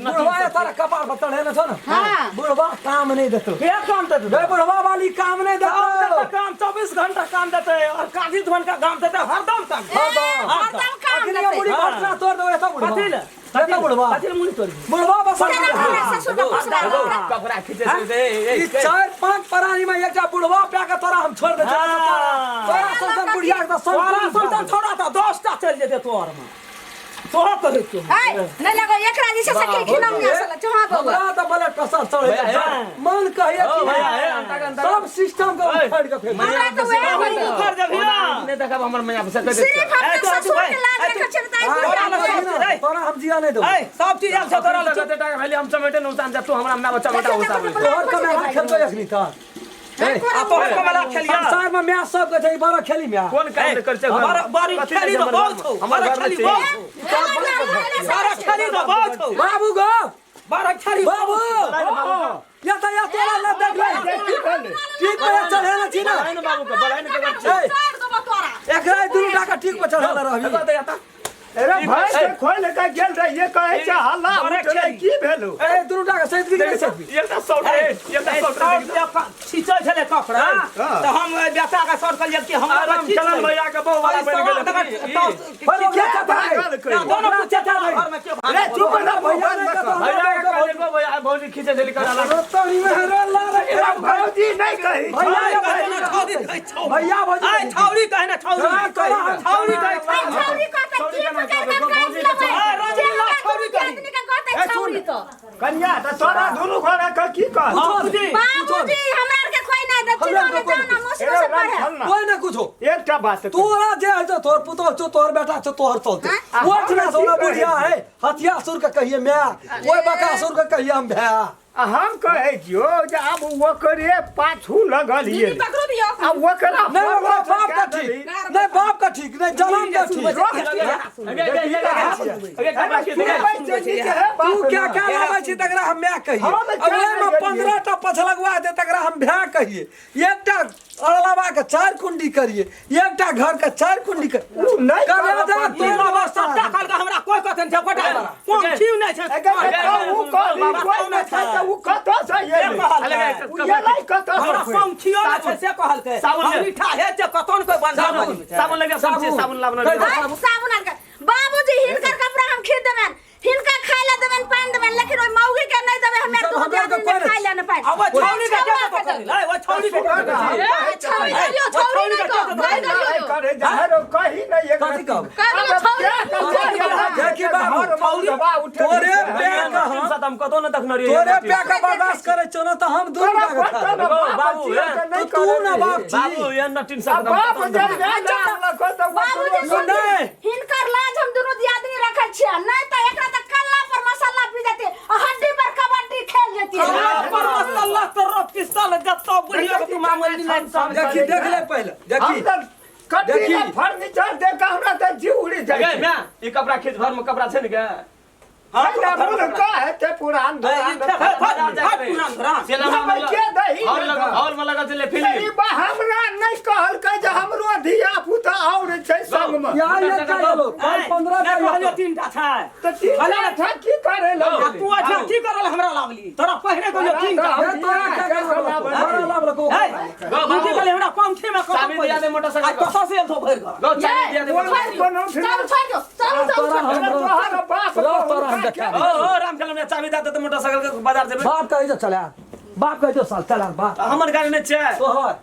बुढ़वा ये तारा कपार पर चढ़ेने छौ ने हाँ। बुढ़वा काम नहीं देतो के काम देतौ? रे बुढ़वा वाली काम नहीं काम देतो देतै, काम 24 घंटा काम देतै और काजी धोन का काम देतै हरदम काम ए, हरदम काम अखनी देतै। मुड़ी घटना तोड़ देबै एतऽ बुढ़वा कथी ले? एतऽ बुढ़वा कथी ले मुड़ी तोड़बी? बुढ़वा बस केना हमरा ससुर के पुछलै लगे? कपड़ा खींचे छै ए ई चार पांच प्राणी में एकटा बुढ़वा प्या के तोरा हम छोड़ दे हाँ। तोरा संसन बुढ़िया के तऽ तोरा संकुल सुनतन छोड़ा तऽ 10टा चलि जेतै तोहर में तोहर कहै छियौ है, नहि लगो एकरा जे छै से की खिलौनिया से चुहा बौआ। हमरा तऽ ब्लड प्रेशर चढ़े भैया, हे। मन कहैया ओ कि भैया, हे, अंता, अंता। सब सिस्टम के उखाड़ के फेंक हमरा तऽ वएह तू होइए। उखड़ जेबही ना नहि देखब हमर मैया से कहि सिर्फ ए, अपना तो ससुर भाई, के लाज ए, रखै छै तऽ हाँ, बुढ़िया तोरा के। लग- तोरा तोरा हम जिया नहीं देबो ऐ सब चीज आयल छौ तोरा लग। कते टाका भेलै हम चमेटे न उसान जा तू हमरा माय बच्चा बेटा उतार तोहर कमेला खेलतो अखनी तऽ आ तोहर कमेला खेलिया संसार में मैच सब के छै बड़ा खेली मैच कोन काम कर छै बड़ा बड़ी खेली तऽ बहुत छौ हमर बड़ा घर में खेली छै। बहुत छौ बड़ा खेली तऽ बहुत छौ बाबू गो बड़ा खेली बाबू या त या तोरा न देख ले ठीक पे चढ़े न छी ना बड़ाई न बाबू के बड़ाई न के ए, छोड़ देबो तोरा एकरा दुनू टाका ठीक पे चढ़ल रहबी एता एता अरे भाई के खोल के गेल रहिए कहे छै हल्ला बड़े उठलै खेली। की भेलो ए दुनू टाका सहित भी नहीं सहित भी एकटा शॉट रे एकटा शॉट रे खींचै छलै कपड़ा हाँ। तऽ हम बेटा के शॉर्ट कहलियै कि हमरा आराम चलन भैया के बहु वाला बनि गेल पर ओकरा चचा भागल है। कहियो। दोनों ओकरा पूछे चचा है। घर में के भागल अरे चुप रह भैया भैया ने कतौ भैया के कहलियै गो भैया भौजी खींचे छली करा ला तोरी में रे ला रे भौजी नहीं कही भैया ऐ, कहै ने छौरी कहै छौरी। भैया भौजी ऐ, छौरी कहै ने छौरी हाँ, तोरा हम- छौरी कहै ऐ, छौरी कहतै, की पकड़ि कऽ काटि लेबै? कन्या तऽ तोरा दुनू घोड़ा के की कह बाबूजी बाबूजी हमरा आर के कोई नहीं दे हमरा चिनो आरके ने कोई जाना नहीं। मुश्किल से पढ़े कोई ना कुछो एकटा बात तोरा जे है तोहर पुतोह छौ तोहर बेटा छौ तोहर चलते हाँ? ओठ ना सोना बुढ़िया है हथिया सुर के कहिए मैं ओए बका सुर के कहिए हम भैया आ हम कहै छियौ जे आब ओकरे पाछू लगल दीदी ये पकड़ो दियो आ ओकरा नहीं ओकरा बाप का ठीक नहीं बाप का ठीक नहीं जन्म का ठीक तू क्या क्या लाबै छी तकरा हम my कहिए हम अब क्या ओहिमे नहि 15 टा पछलगवा दे तकरा हम भै कहिए एकटा अड़लवा के चार कुंडी करिए एकटा घर के चार कुंडी कर उ नहि करे जा करब। तोर अवस्था सट्टा कहलकै हमरा कोई कथन छै गोटा कोन छिउ नहि छै उ कहली कोइ नहि छै तऽ उ कतऽसँ एलै? उ एलै कतऽसँ? हमरा कोन छियो नहि छै से कहलकै साबुन ले। हम मीठा हे छै कतन कोई बंधा साबुन साबुन लगे साबुन लाबना आइ साबुन आर के बाबूजी हिनकर कपड़ा हम खींच देबनि हिनका खाय ला देबनि पानि देबनि लेकिन ओहि मौगी के नहीं देबै हमे सब दू हमरा दिन के कोई खाय ला न पानि अब छौड़ी के के पकड़ल है ओ छौड़ी के के ए, छौड़ी दियो छौड़ी नहीं कहो नहीं नहि दियो करे जाहर कही नहि एक कथी कहब? कह दियो छौड़ी देखी बाबू, तोरे पे का हम हम कतो न देखने रहियै तोरे पे का बर्दाश्त करे छौ न तऽ हम दूर का खा लेबै। बाबू, तो तू ना बाप छी बाबू एहन नटिन सब बाप जब बाबूजी सुन सुन नहीं। हिनकर लाज हम दुनू दियादनी रखै छियै नहीं तऽ एकरा तऽ कल्ला पर मसाला पी जेतै आ हड्डी पर कबड्डी खेल जेतै पर मसल्ला तोरा पिसल जत्तो बुढ़िया के तू मामूली नहीं सब देखी देख ले पहिले देखी कटी देखी। फर्नीचर देख के हमरा तऽ जीव उड़ि जाइ गे छै। मैं ई कपड़ा खींच घर में कपड़ा छै ने गे है ना, मुर्गा हेतै पुरान धुरान। के दही हॉल लग हॉल में लगल छलै फिल्म ई बा हमरा नहि कहलकै जे हमरो धिया पुता आओर छै संगमे यहाँ एकटा गेलो काल्हि 15 टा कहलियो गेलो। तीनटा छै तऽ तीन टा की करे आ लगली तू अच्छा की करल हमरा लावली तोरा पहिरे कहलियो तीनटा हे तोरा क्या करबो? तोरा लाभ लको। है तू की कहले हमरा पंखे में चाबी दिया दे मोटरसाइकिल आ कतऽ से एलथो भरि घर गो चाबी दिया दे कोन कोनो चल छोड़ दो चल चल तोरा हम तोहर बाप रह तोरा हम देखा ओ ओ राम खेल में चाबी दे दे मोटरसाइकिल के बाजार जेबै बाप कहै जो चला बाप कहै जो साल चला बाप हमर गाड़ी नहि छै तोहर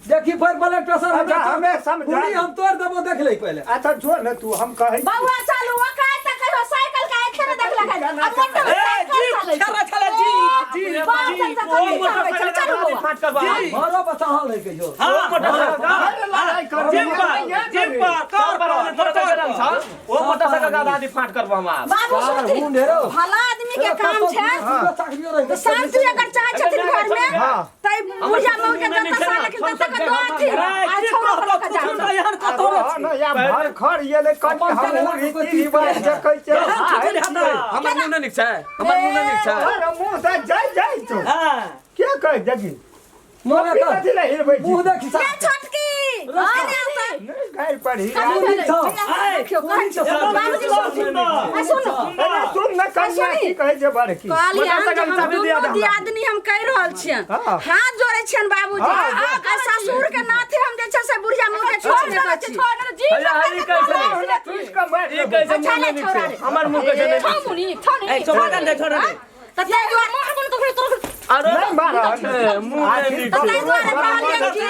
देखी फिर ब्लड प्रेशर हम अच्छा, हमे समझा पूरी हम तोड़ देबो देख ले पहिले अच्छा जो ने तू हम कहै छी। बउआ चलू ओ काहे तऽ कहियो साइकिल के आँखे ने देखलक हन आ मोटर ए साइकिल जीप चलै छै छला छला जीप जीप बाप रे, जीप कथी चलबै छै? चलू बउआ फाट करबा घरो पर चढ़ल है कहियो ओ मोटरसाइकिल अरे लड़ाइ कर जीप पर जीप पर कार पर पर थोड़ा मोटर छौ ओ मोटरसाइकिल के आधा फाट करबो हम आब बाबू चार हुन ढेरो। सुनथिन भला आदमी के काम छै तऽ शांति अगर चाहै छथिन घर में हाँ। तऽ ई बुढ़िया मौगी के जतऽ साल लेकिन ततऽ के दो अथी आ छौड़ा पर लऽ के जाथिन एहन कतौ रह न या भर खर ये कनि हम रीति रिवाज देखै छै हमर मुंह नहि नीक छै हमर मुंह नहि नीक छै तोहर मुँह से जाइ जाइ छौ हां के कह जगी मोने कथी कर लए हिलबै छी मुंह देखी ए छोटकी अरे तऽ नहि गाय पढ़ी कथी भेलै? छौ। देखियौ, कहै छी। बाबूजी सुनू। आ सुनू अरे सुन न कन्या की कहै छै बड़की कहलियनि जे हम चाबी दिया दुनू दे हमरा। दियादनी हम कहि रहल छियनि हाँ। हाथ जोड़ै छियनि बाबूजी हाँ, आ ससुर के नाथे हम जे छै से बुढ़िया मुँह के छोड़ छोड़ नहि दे छी छोड़ दे जी भैया हरी कैसे हमरा टूटि कऽ मारि ई देबौ। कैसे अच्छा मुंह ले नहि नीक छोड़ा छै रे। हमर मुंह कैसे नहि छौ नीक छै मुनी छौ ए नी चौबा दे छोड़ दे तऽ ताहि दुआरे मार बोल तो तोर अरे नहि मारब। मुंह नहि नीक तऽ छै ताहि दुआरे कहलियनि कि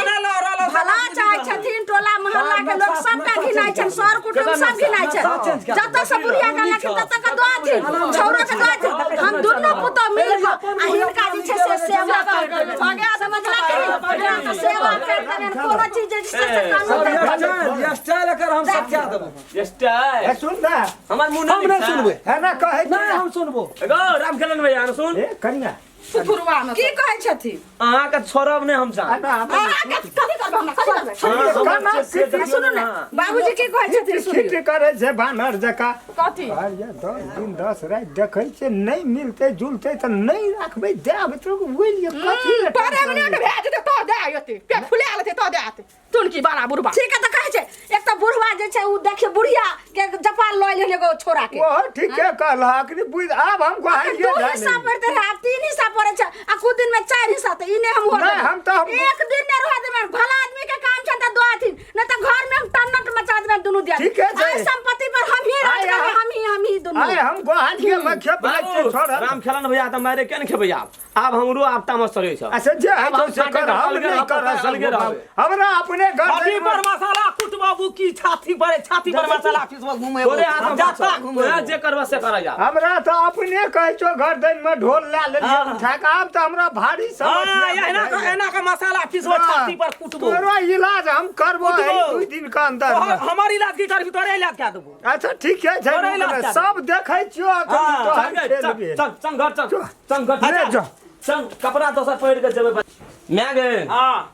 भला चाहै छथिन टोला मोहल्ला के लोक सबटा घिनाइ छनि सर कुटुम सब घिनाइ छनि जतऽ से बुढ़िया के लखिन ततऽ के दऽ अथिन छौड़ो के दऽ अथिन हम दुनू पुतोह मिल कऽ आ हिनका जे छै से सेवा कर देबनि समझला कि नहि सेवा कर देबनि कोनो चीज जे छै से सब कमी नहि स्टाइल स्टाइल एकर हम सब क्या देबो स्टाइल ए सुन न हमर मुंह हम नहि नहीं नीक छै सुनबै है ना कहै छै नहीं हम सुनबो गो राम खेलन भैया सुन ए कन्या सुथुरवा में की कहै छथिन अहाँ के छोड़ब नहि हम जान ना हम कथी करबो हमरा कथी करबो केना किट सुनू ने बाबूजी की कहै छथिन सुनियौ किट करै छै बानर जकाँ कथी कहलियै 10 दिन 10 राति देखै छियै नहि मिलतै जुलतै तऽ नहि राखबै देब तऽ बुझलियै कथी लए पर टेंशन मिनट भए जेतै तो दे एते पे फुला लेतै तो दे आते तुनकी बाला बुढ़बा ठीक है तऽ कहै छै एक तऽ बुढ़वा जे छै उ देखियौ बुढ़िया के जपाल लऽ एलै एगो छोड़ा के ओहो ठीके कहलक रे बुझ आब हम दू कहलियै हिस्सा पड़ते रहे आब 3 हिस्सा पड़े छै आ कुछ दिन में 4 हिस्सा तऽ ई नहि हम हो नहि, हम तऽ एक दिन नहि रह देबै भला आदमी के काम छै तऽ दो अथिन नहि तऽ घर में हम टन्नट मचा देबै दुनू दियाद ठीके छै। आइ संपत्ति पर हम ही राज आइ करबै हम- हम ही दुनू आइ हम गोहालिए मे खेप लै छियै बाबू छोड़ राम खेलन भैया तऽ मारे केन खेबै आब आब हमरो आब तामस चढ़ै छै अच्छा जे है आब हम से कर हम अलगे नहि रहब, करब अलगे रहब। हमरा अपने घर अभी पर मसाला कुटबै पिसबाबू की छाती पर छाती पर मसाला पिसबा घुमेबो। तोरे हाथ में जाता तोरा घुमेबो। जे करबा से कर जा। हमरा तऽ अपने कहै छौ गर्दन में ढोल लए लेलियै हाँ। उठा कऽ, आब तऽ हमरा भारी हाँ, समस्या एना के एना के मसाला पिसबो छाती पर कुटबो। तोरो इलाज हम करबो कुटबो। है 2 दिन के अंदर में। हमर इलाज की करबी? तोरे इलाज कए देबो। अच्छा, ठीक है छै। तोरे इलाज कए। सब देखै छियौ अखन। हाँ, तोहर चल खेल चल भेल। चल चल घर चल, चल घर। ले जा। चल, कपड़ा दोसर पहिर के जेबै माय गे। हाँ।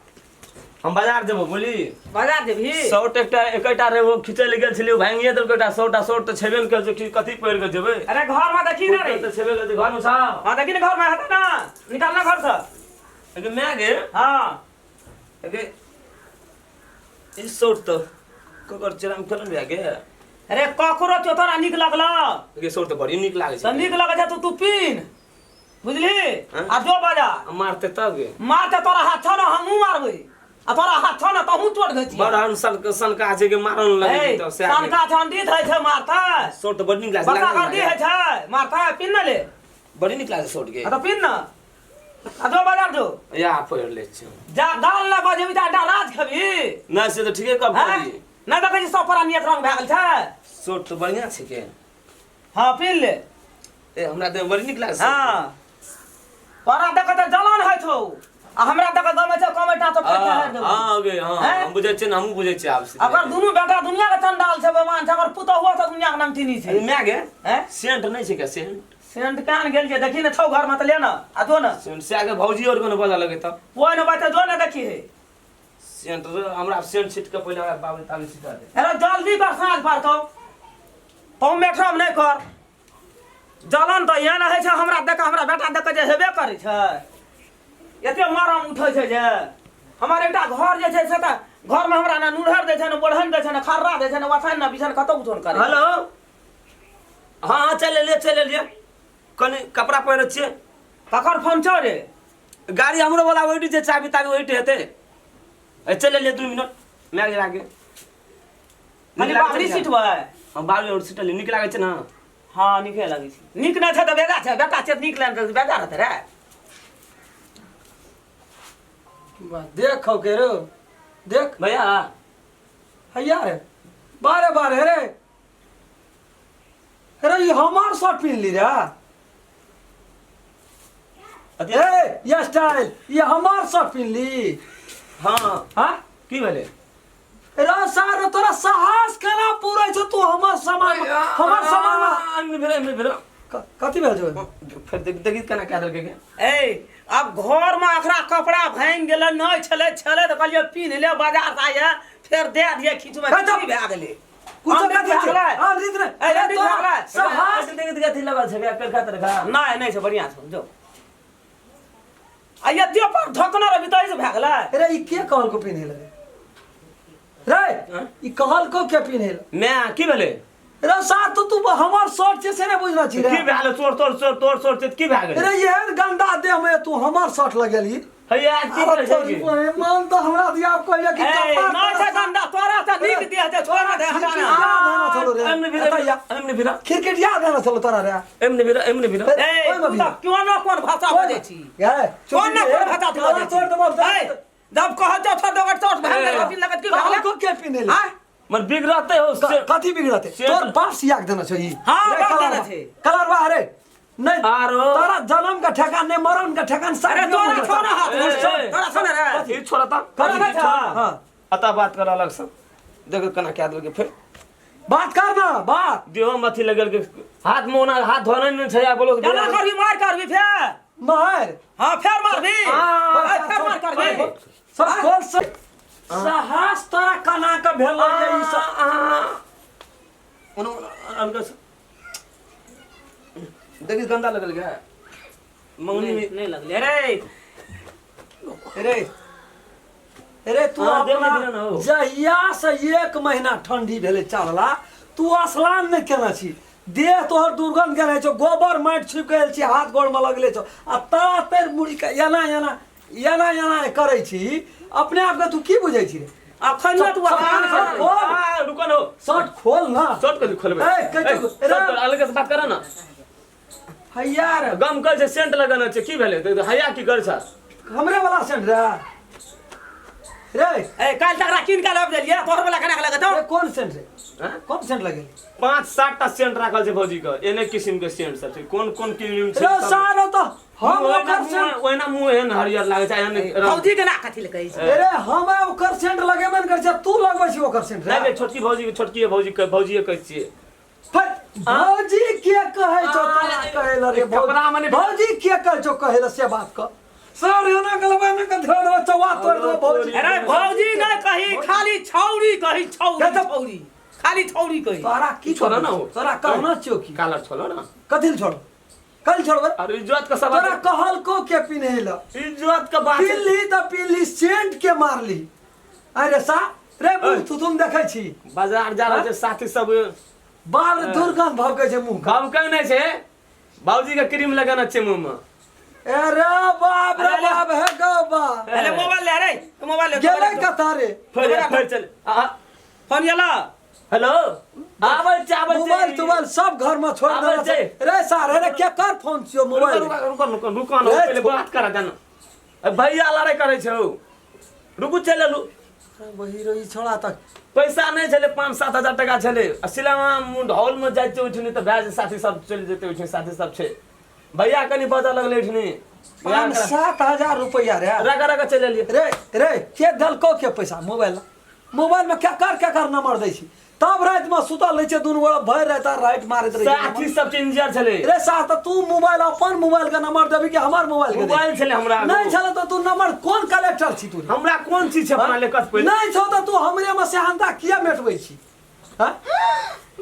हम बाजार जेबो बोली। बाजार जेबही? शर्ट एकटा एकेटा रहे, ओ खिचै लए गेल छलियै, ओ भांगिए देलकै। एकटा शर्ट आ शर्ट तऽ छेबे ने करै छै कि कथी पहिर के जेबै? अरे, घर में देखी ना रे। तऽ छेबे करै छै, घरमे छौ। हाँ, देखी ना, घर में हेतै ना, निकालना घर से। लेकिन माय गे। हाँ। गे, ई शर्ट तऽ ककर चेराम केलन भए गे? अरे, ककरो छौ, तोरा नीक लगल। गे, शर्ट तऽ बड़ी नीक लागै तऽ छै। नीक लगै छै तऽ तू पीन, बुझली? हाँ? आ जो बाजार। मारते तब गे। मारते तोरा हाथ छौ ना, हमहूँ मारबै आ तोरा हाथ छौ ना, तहूँ चोट घै। बड़ हन सन सनका छै के मारन लगै छै तब से। सनका ठंडी होइ छै, मारतै। शर्ट तऽ बड़ नीक लागै छै। बरसा लागै गर्दी होइ छै, मारतै। पिन ने ले। बड़ी नीक लागै छै शर्ट गे। आ तऽ पिन ना आ जो बाजार जो। या पहिर लै छियै। जा, दाल ना बजेबी तऽ अंडा राज खेबी। नहि, से तऽ ठीके कब हैं? कहलियै। नहि देखै छी, सब प्राणी एक रंग भए गेल छै। शर्ट तऽ बढ़िआँ छै के। हाँ, पीन ले। ए, हमरा तऽ बड़ी नीक लागै छै। हाँ, तोरा देख तऽ जलन होइ छौ आ हमरा देख गमै छौ, कमेटा तऽ फेर हाँ हारि देबौ। हाँ गे, हाँ। हैं? हम बुझै छियै ने, हमहूँ बुझै छियै आब से। अगर दुनू बेटा दुनिया के चंडाल छै, बेमान छै, अगर पुतहुओ तऽ दुनिया के नमतीनी छै। अरे माय गे। हैं? सेंट नहि छै क्या, सेंट? सेंट कान गेल छै, देखी ने, छौ घर में तऽ ले ना आ जो ने। सेंट से आगे भौजी और कोनो बजा लगे तब। कोई ने बात, जो ने, देखी है। सेंट हमरा सेंट छिट के पहिले हमरा बाबू ताबे छिटा दे। अरे, जल्दी कर, साँझ पड़तौ तो मेठरम नहि कर। जलन तऽ एहन होइ छै हमरा देख, हमरा बेटा देख जे हेबे करै छै, एते मरम उठै छै जे हमर एकटा घर जे छै से तऽ घरमे हमरा ने नूरहर दै छै, ने बोढ़न दै छै, ने खर्रा दै छै, ने ओछाइन, ने बिछाइन, कतौ कुछो नहि करै। हेलो, हाँ हाँ, चलि एलियै, चलि एलियै, कनि कपड़ा पहिरै छियै। ककर फोन छौ रे? गाड़ी हमरो वाला ओहिठी छै, चाबी ताबी ओहिठी हेतै। ए, चलि एलियै, 2 मिनट माय गे आगे। खाली बाहरी सीटबै। हम बाहरी और सीटल नीक लागै छै ने? हँ, नीके लगै छै। नीक नहि छै तऽ बेजा छै। बेटा छै, नीक लागि तऽ बेजा रहतै रे। देख हौ के रो, देख। भैया। हैया रे, बारे बारे रे, अरे, ई हमार शर्ट पिन्ह ली रे। ए, ये स्टाइल, ये हमार शर्ट पिन्ह ली? हाँ। हाँ? की भेलै? रे सार, तोरा साहस केना पूरै छौ तू हमर सामान, हमर सामान? एमने भेलै, एमने भेलै। कथी भेल छौ? फेर देख, देखी केना कए देलकै के। ए, आब घरमे अखरा कपड़ा भाङि गेलै, नहि छलै, छलै तऽ कहलियै पिन्ह ले, बाजार से आइए फेर दे दिए खींचबै। ए, चुप। की भए गेलै? कुछो हम कथी भए छै? गेलै? हाँ, रीत रे। ए, रीत तोरा भए गेलै। साहस देख देख, अथी लगल छै करखा तरखा। नहि, नहि छै, बढ़िआँ छौ, जो। आ एते पर ढकना रहबी तही से भए गेलै। अरे, ई के कहलको पिन्हे लगे रे? ई कहलको के पिन्हे लगे? मैं की भेलै? रे सार, तो तू हमर शर्ट छै से नहि बुझना छी रे? की भेलै? चोर तोर चोर तोर चोर छै, की भए गेलै? रे, एहन गंदा देह में तू हमर शर्ट लगेली? हैया, की अरे करै छै? तोरी बहिन, मन तऽ हमरा दिया कहैया कि ए, कपार नहि छै गंदा, तोरा तऽ नीक देह छै, छोड़ा दे, हटा ना। खिड़किया देना छलो रे। एमने भिरा। एतऽ या। एमने भिरा। खिड़किया देना छलो तोरा रे। एमने भिरा, एमने भिरा। ए, ओहिमे तू भी। तऽ क्यों न कोन भाषा बजै छी? ये, कोन न कोन भाषा तू बजै छी? तोड़ देबो। ए, जब कहत जाओ छोड़ देबो, चोट भए गेल, अथी लगत की भए गेलै? कहलको के पिन्हे? आँय? मन बिगड़ते हो से। कथी बिगड़ते? तोर बाप सियाक देना छौ ई? हाँ, रे, बाप कलरवा। देने छै। कलरवा, अरे नहीं। आरो। तोरा जन्म का ठेकान नहीं, मरण का ठेकान सब। अरे, तोरा छौ ना हाथ, ए, ए। तोरा छौ ना रे। ई छोड़ा ता। तोरा नहि छौ? हाँ। अतः बात कर अलग से, देखो केना कए देलकै फेर। बात कर ना, बात। देहो में अथी लगल के हाथ में ओना हाथ धोने नहि छै आ बोलो। केना करबी? मार करबी फेर? मार। हाँ, फेर मारबी। आ, ए, फेर मार करबी। सब खोल से। साहस तोरा कना के भेल जे ई सब? ओना अलग से देखी, गंदा लगल गया मंगनी में। नहीं लगले रे। रे रे, तू हाँ, देख अपना ले, देख ले ना हो। जहिया से एक महीना ठंडी भेलै चढ़ला, तू स्नान नहि केने छी, देह तोहर दुर्गंध केने छौ, गोबर माटि छुपि गेल छी, हाथ गोड़मे लगले छौ आ तड़ा तर मुड़ी के एना एना एना एना करै छी। अपने आपके तू की बुझै छी रे? अखन तू सब- सब खोल। आ, रुको न हो। शर्ट खोल ना। शर्ट कथी खोलबै? ए, कथी- ए, शर्ट तो अलग से बात कर ना। हैया रे। गम कर छै, सेंट लगाना छै, की भेलै? देख, हैया की कर छ? हमरे वाला सेंट रे। रे ए काल्हि तक कीन के लाबि देलियै तोहर वाला केना के लगेतौ रे कोन सेंट रे कोन सेंट लगेली 5-7 टा सेंट राखल छै भौजी के एने किसिम के सेंट सब छै कोन कोन क्रीम छै रे सारो तो हम ओकर सेंट ओहिना मुँह एहन हरियर लागै छै एहन रंग। भौजी के ना कथी ले कहै छै अरे हम ओकर सेंट लगेबे ने करै छै तू लगबै छी ओकर सेंट नहि रे छोटकी भौजी के छोटकी भौजी के भौजीए कहै छियै फट भौजी के कहै छौ तोरा कहै ला रे कपड़ा मने भौजी के कहै छौ कहै ला से बात कर सर एना गलबा में के धर देबो चौवा तोड़ देबो भौजी अरे भौजी नहि कही खाली छौरी कही छौरी छौरी खाली छौरी कही तोरा की छोड़ो ना हो। तोरा कहना छियो की कालर छोड़ो ना कथी ले छोड़ो कल छोड़बे अरे इज्जत के सवाल तोरा कहल को के पिन्हे ला इज्जत के बात पिन्हली त पिन्हली सेंट के मारली अरे सा रे मुँह थुथुम देखै छी बाजार जा रहल छै साथी सब बाप रे दुर्गंध भभकै छै मुँह के भभकै नहि छै बाबूजी के क्रीम लगाना छै मुँह में अरे बाप रे बाप हे गो बाप अरे मोबाइल ले रे मोबाइल ले गेलै कथा रे फिर फिर चल आ फोन गेला हेलो आबै छै आबै छै मोबाइल तोबाइल सब घर में छोड़ आबै देना छै। रे सार रे के कर फोन छियो मोबाइल रुको रुको रुको रुको ना रे, पहिले बात करा देना अरे भैया लड़ाई करै छौ रुकू चलि एलू वही रही छोड़ा तक पैसा नहि छलै 5-7 हजार टका छलै आ सिनेमा हॉल में जाइ छै ओहिठिनी तऽ भए साथी सब चलि जेतै ओहिठिनी साथी सब छै भैया कनि बजऽ लगलै ओहिठिनी 5-7 हजार रुपया रे रगा रगा चलि एलियै रे रे के देलको के पैसा मोबाइल मोबाइल में क्या कर क्या कर नंबर दै छी तब राति में सुतल रहै छै दुनू गोरा भरि राति आ राति मारैत रहै छै साथी सब के इंजर छलै रे साथ तऽ तू मोबाइल अपन मोबाइल के नंबर देबी कि हमर मोबाइल के देबी? मोबाइल छलै हमरा आगू। नहि छलै तऽ तू नंबर कोन कलेक्टर छी तू हमरा कोन चीज छै अपना ले कत पहिले नहि छौ तऽ तू हमरे में सेहनता किया मेटबै छी हाँ?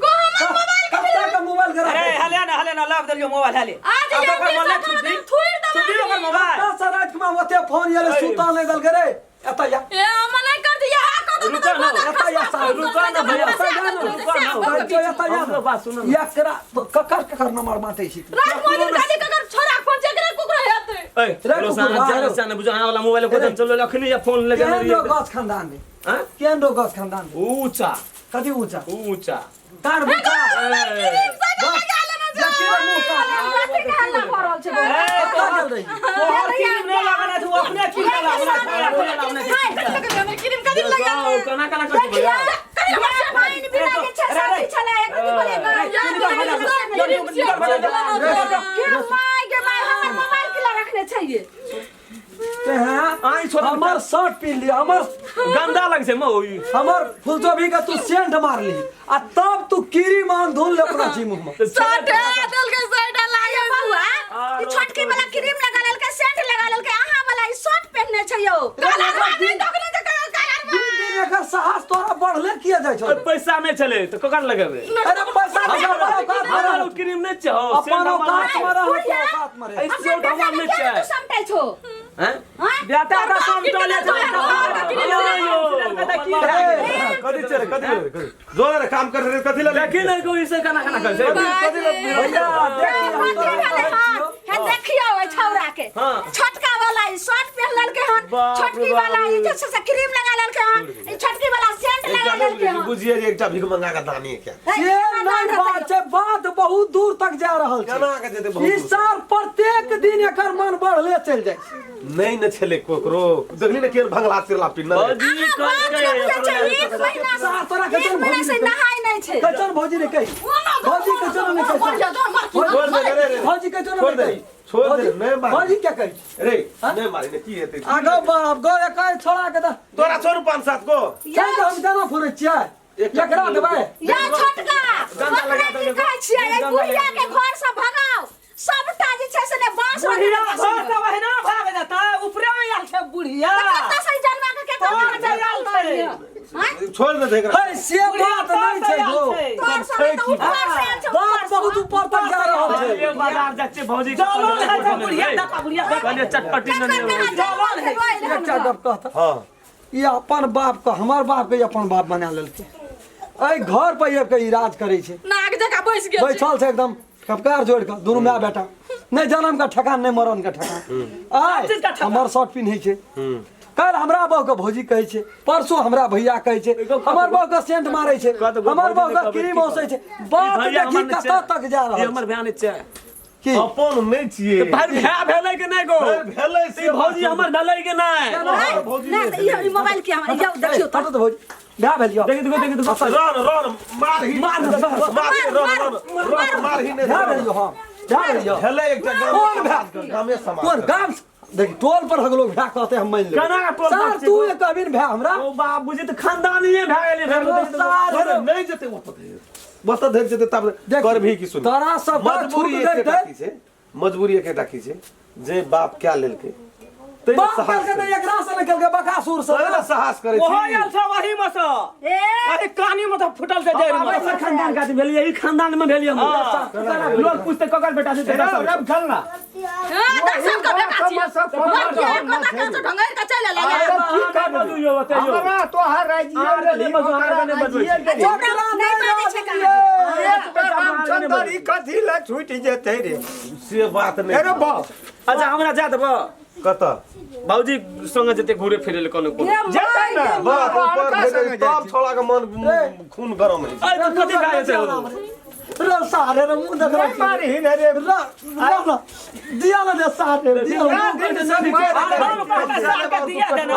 गो हमर मोबाइल के कत्ता के मोबाइल के अरे राखै छी? हले ना हले ना लाभ देलियो मोबाइल हले आज अब ये ओकर मोबाइल पैसा छुट्टी थुइर दबा छुट्टी ओकर मोबाइल कत्ता से राति में ओते फोन एलै सुतल नहि देलकै रे एतऽ या ए हम नहीं कर दिया हा को तो रुको ना, एतऽ या साहब रुको ना भैया, एतऽ या ना, रुको ना, रुको ना, एतऽ या हमरो ना। बात सुनो ना। एकरा तो ककर ककर नंबर बाँटै छी तू? रात मोदिन खाली ककर छोरा फोन चेकरे कुकरो हेतै ए रे हेलो कुकुर, साहब रे। जाने से बुझा अहाँ वाला मोबाइल को चलो अखनी या फोन लगे केहन रो गाछ खानदान रे हैं केहन रो गाछ खानदान रे ऊंचा कथी ऊंचा ऊंचा तार बुका कतऽ गेल रही तोहर क्रीम नहि लगेने छौ अपने क्रीम लगेने छौ क्रीम कदी लगा केना केना कर भैया ते हैं आई छोड़ हमर शर्ट पीन ली हमर गंदा लग छै मौ हमर फुलचोभी के तू सेंट मार ली आ तब तू कीरी मान धुन ले अपना छी मुंह में छोटकी वाला क्रीम लगा लेलकै सेंट लगा लेलकै अहाँ वाला ई शर्ट पहिनने छै यौ दिन दिन एकर साहस तोरा बढ़ले किया जाइ छौ पैसा नहि छलै तऽ ककर लगेबै अरे पैसा हमरा औकात में हमर रह ओ क्रीम नहि छै हौ अपन औकात में रह तू औकात में रह सेंट हमर नहि किया छै तू समटै छौ हैं हैं बेटा का समटले छौ कथी छै रे कथी रे कथी जोर रे काम कर रे कथी ले देखी नहि कोई से केना केना कर छै कथी ले भैया देखी हम तोरा भेलै कहै हन छियौ। हे देखियौ ओहि छौड़ा के हाँ। छोटका वाला ई शर्ट पहिन लेलकै हन बाप रे छोटकी बाप। वाला ई जे छै से क्रीम लगा लेलकै हन ई छोटकी वाला सेंट लगा लेलकै हन बुझिए जे एकटा भीख मंगा के दानी है क्या से नहि बात छै बात बहुत दूर तक जा रहल छै केना के जेतै ई बहुत दूर? साल प्रत्येक दिन एकर मन बढ़ले चलि जाइ छै नहि ने छलै ककरो देखली ने केहन भंगला तिरला पिन्ना रहै। भौजी अहाँ बात कहलकै नहि बुझै छै, एक महीना सार तोरा से कैसन एक महीना भौजी से रे नहाय नहि छै कैसन भौजी रे कही भौजी कैसन नहि कही छोड़ दे रे रे भौजी कैसन छोड़ नहि दे कही छोड़ दे नहि मारी भौजी क्या कही रे नहि मारी ने की हेतै आगो बाप गो एक छोड़ा के तऽ तोरा छोड़ पाँच सात गो छै तऽ हम केना फुरै छियै एकरा देबै या छोटका ओकरा की कहै छियै एहि बुढ़िया के घर से भगाओ सबटा जे छै से ने बांस बुढ़िया घर से ओहिना भाग जेतै ऊपरे में आयल छै बुढ़िया कतऽ से जानवा के केकर तोहर से आयल छै हैं छोड़ दे एकरा है से बात नहि छै गो तोहर समय तऽ ऊपर से आयल छै बात बहुत ऊपर तक जा रहल छै ये बाजार जाइ छियै भौजी के जलन है छै बुढ़िया देखा बुढ़िया देखा कहलियै चटपटी ने केकर जलन है एकटा गप कहता हां ई अपन बाप के हमर बाप के ई अपन बाप बना लेलकै एहि घर पर आबि के ई राज करै छै नाक जकाँ बैस गेल छै। बैठल छै एकदम कपकार जोड़ कऽ दुनू माय बेटा नहि जन्म के ठेकान नहि मरण के ठेकान आय चीज के ठेकान। हमर शर्ट पिन्है छै काल्हि हमरा बहू के भौजी कहै छै परसू हमरा भैया कहै छै हमर बहू के सेंट मारै छै हमर बहू के क्रीम औसै छै बात भैया देखी हमर कतऽ तक जा ई रहल हमर छै भैया नहि छै की अपन नहि छियै। भाई भै भेलै कि नहि गो? भै भेलै से ई भौजी हमर भेलै कि नहि? हमर भौजी नहि तऽ ई मोबाइल के हम यौ देखियौ तऽ। हटो तऽ भौजी भए भेल यौ। देखी देखो देखी देखो। रन रन मारही मार, मार, मारही रन रन रन मारही नहि भए भेल यौ। हँ भए भेल यौ। भेलै एकटा गाम कोन भए? गामे समाज कोन गाम देखी टोल पर हग लोग भए कहते हम मान लेबै। केना टोल पर सार छै तू गो? एक कहबी ने भए हमरा। ओ बाबूजी तऽ खानदानीये भए गेलै भए गेलै। सार नहि जेतै ओतऽ धरि, ओतऽ धरि जेतै तब देख, करबही की सुन। तोरा सब मजबूरी छूट एकेटा दैत की छै, मजबूरी एकेटा की छै जे बाप क्या लेलकै तै ने बाप साहस केलकै तऽ करै एकरा से ने केलकै बकासुर से। तै ने साहस करै ओहो छी। आयल छ वही में से। ए अरे कानी में तो फुटल छै जड़ि में। अपन खानदान का भेलियै, ई खानदान में भेलियै हम। लोग पूछते ककर बेटा छै? रौ रौ खेलना। हां दर्शन के बेटा छियै। मर के कत कत ढंगैर के चलि एलै। की करबै? हमरा तोहर राजिए अहाँ नहि बजू, अहाँ नहि बजबै। ओकरा नहि मानै छै कहाँ। रामचंद्र ई कथी लए छूटि जेतै रे? से बात नहि। अरे बाप। अच्छा हमरा जा देबऽ? कतऽ? भौजी संगे जेते घूरे फिरे ले कोनो कोनो। जेतै ने। बाप ऊपर हल्का भेलै संगे तब जाइ छै। छोड़ा के मन खून गरम होइ छै। अरे तऽ कथी भए जेतै? रे सारे रे मुंह देख नहि मारही ने रे। रे रे दिया ना दे सारे दिया ना। दिया देना,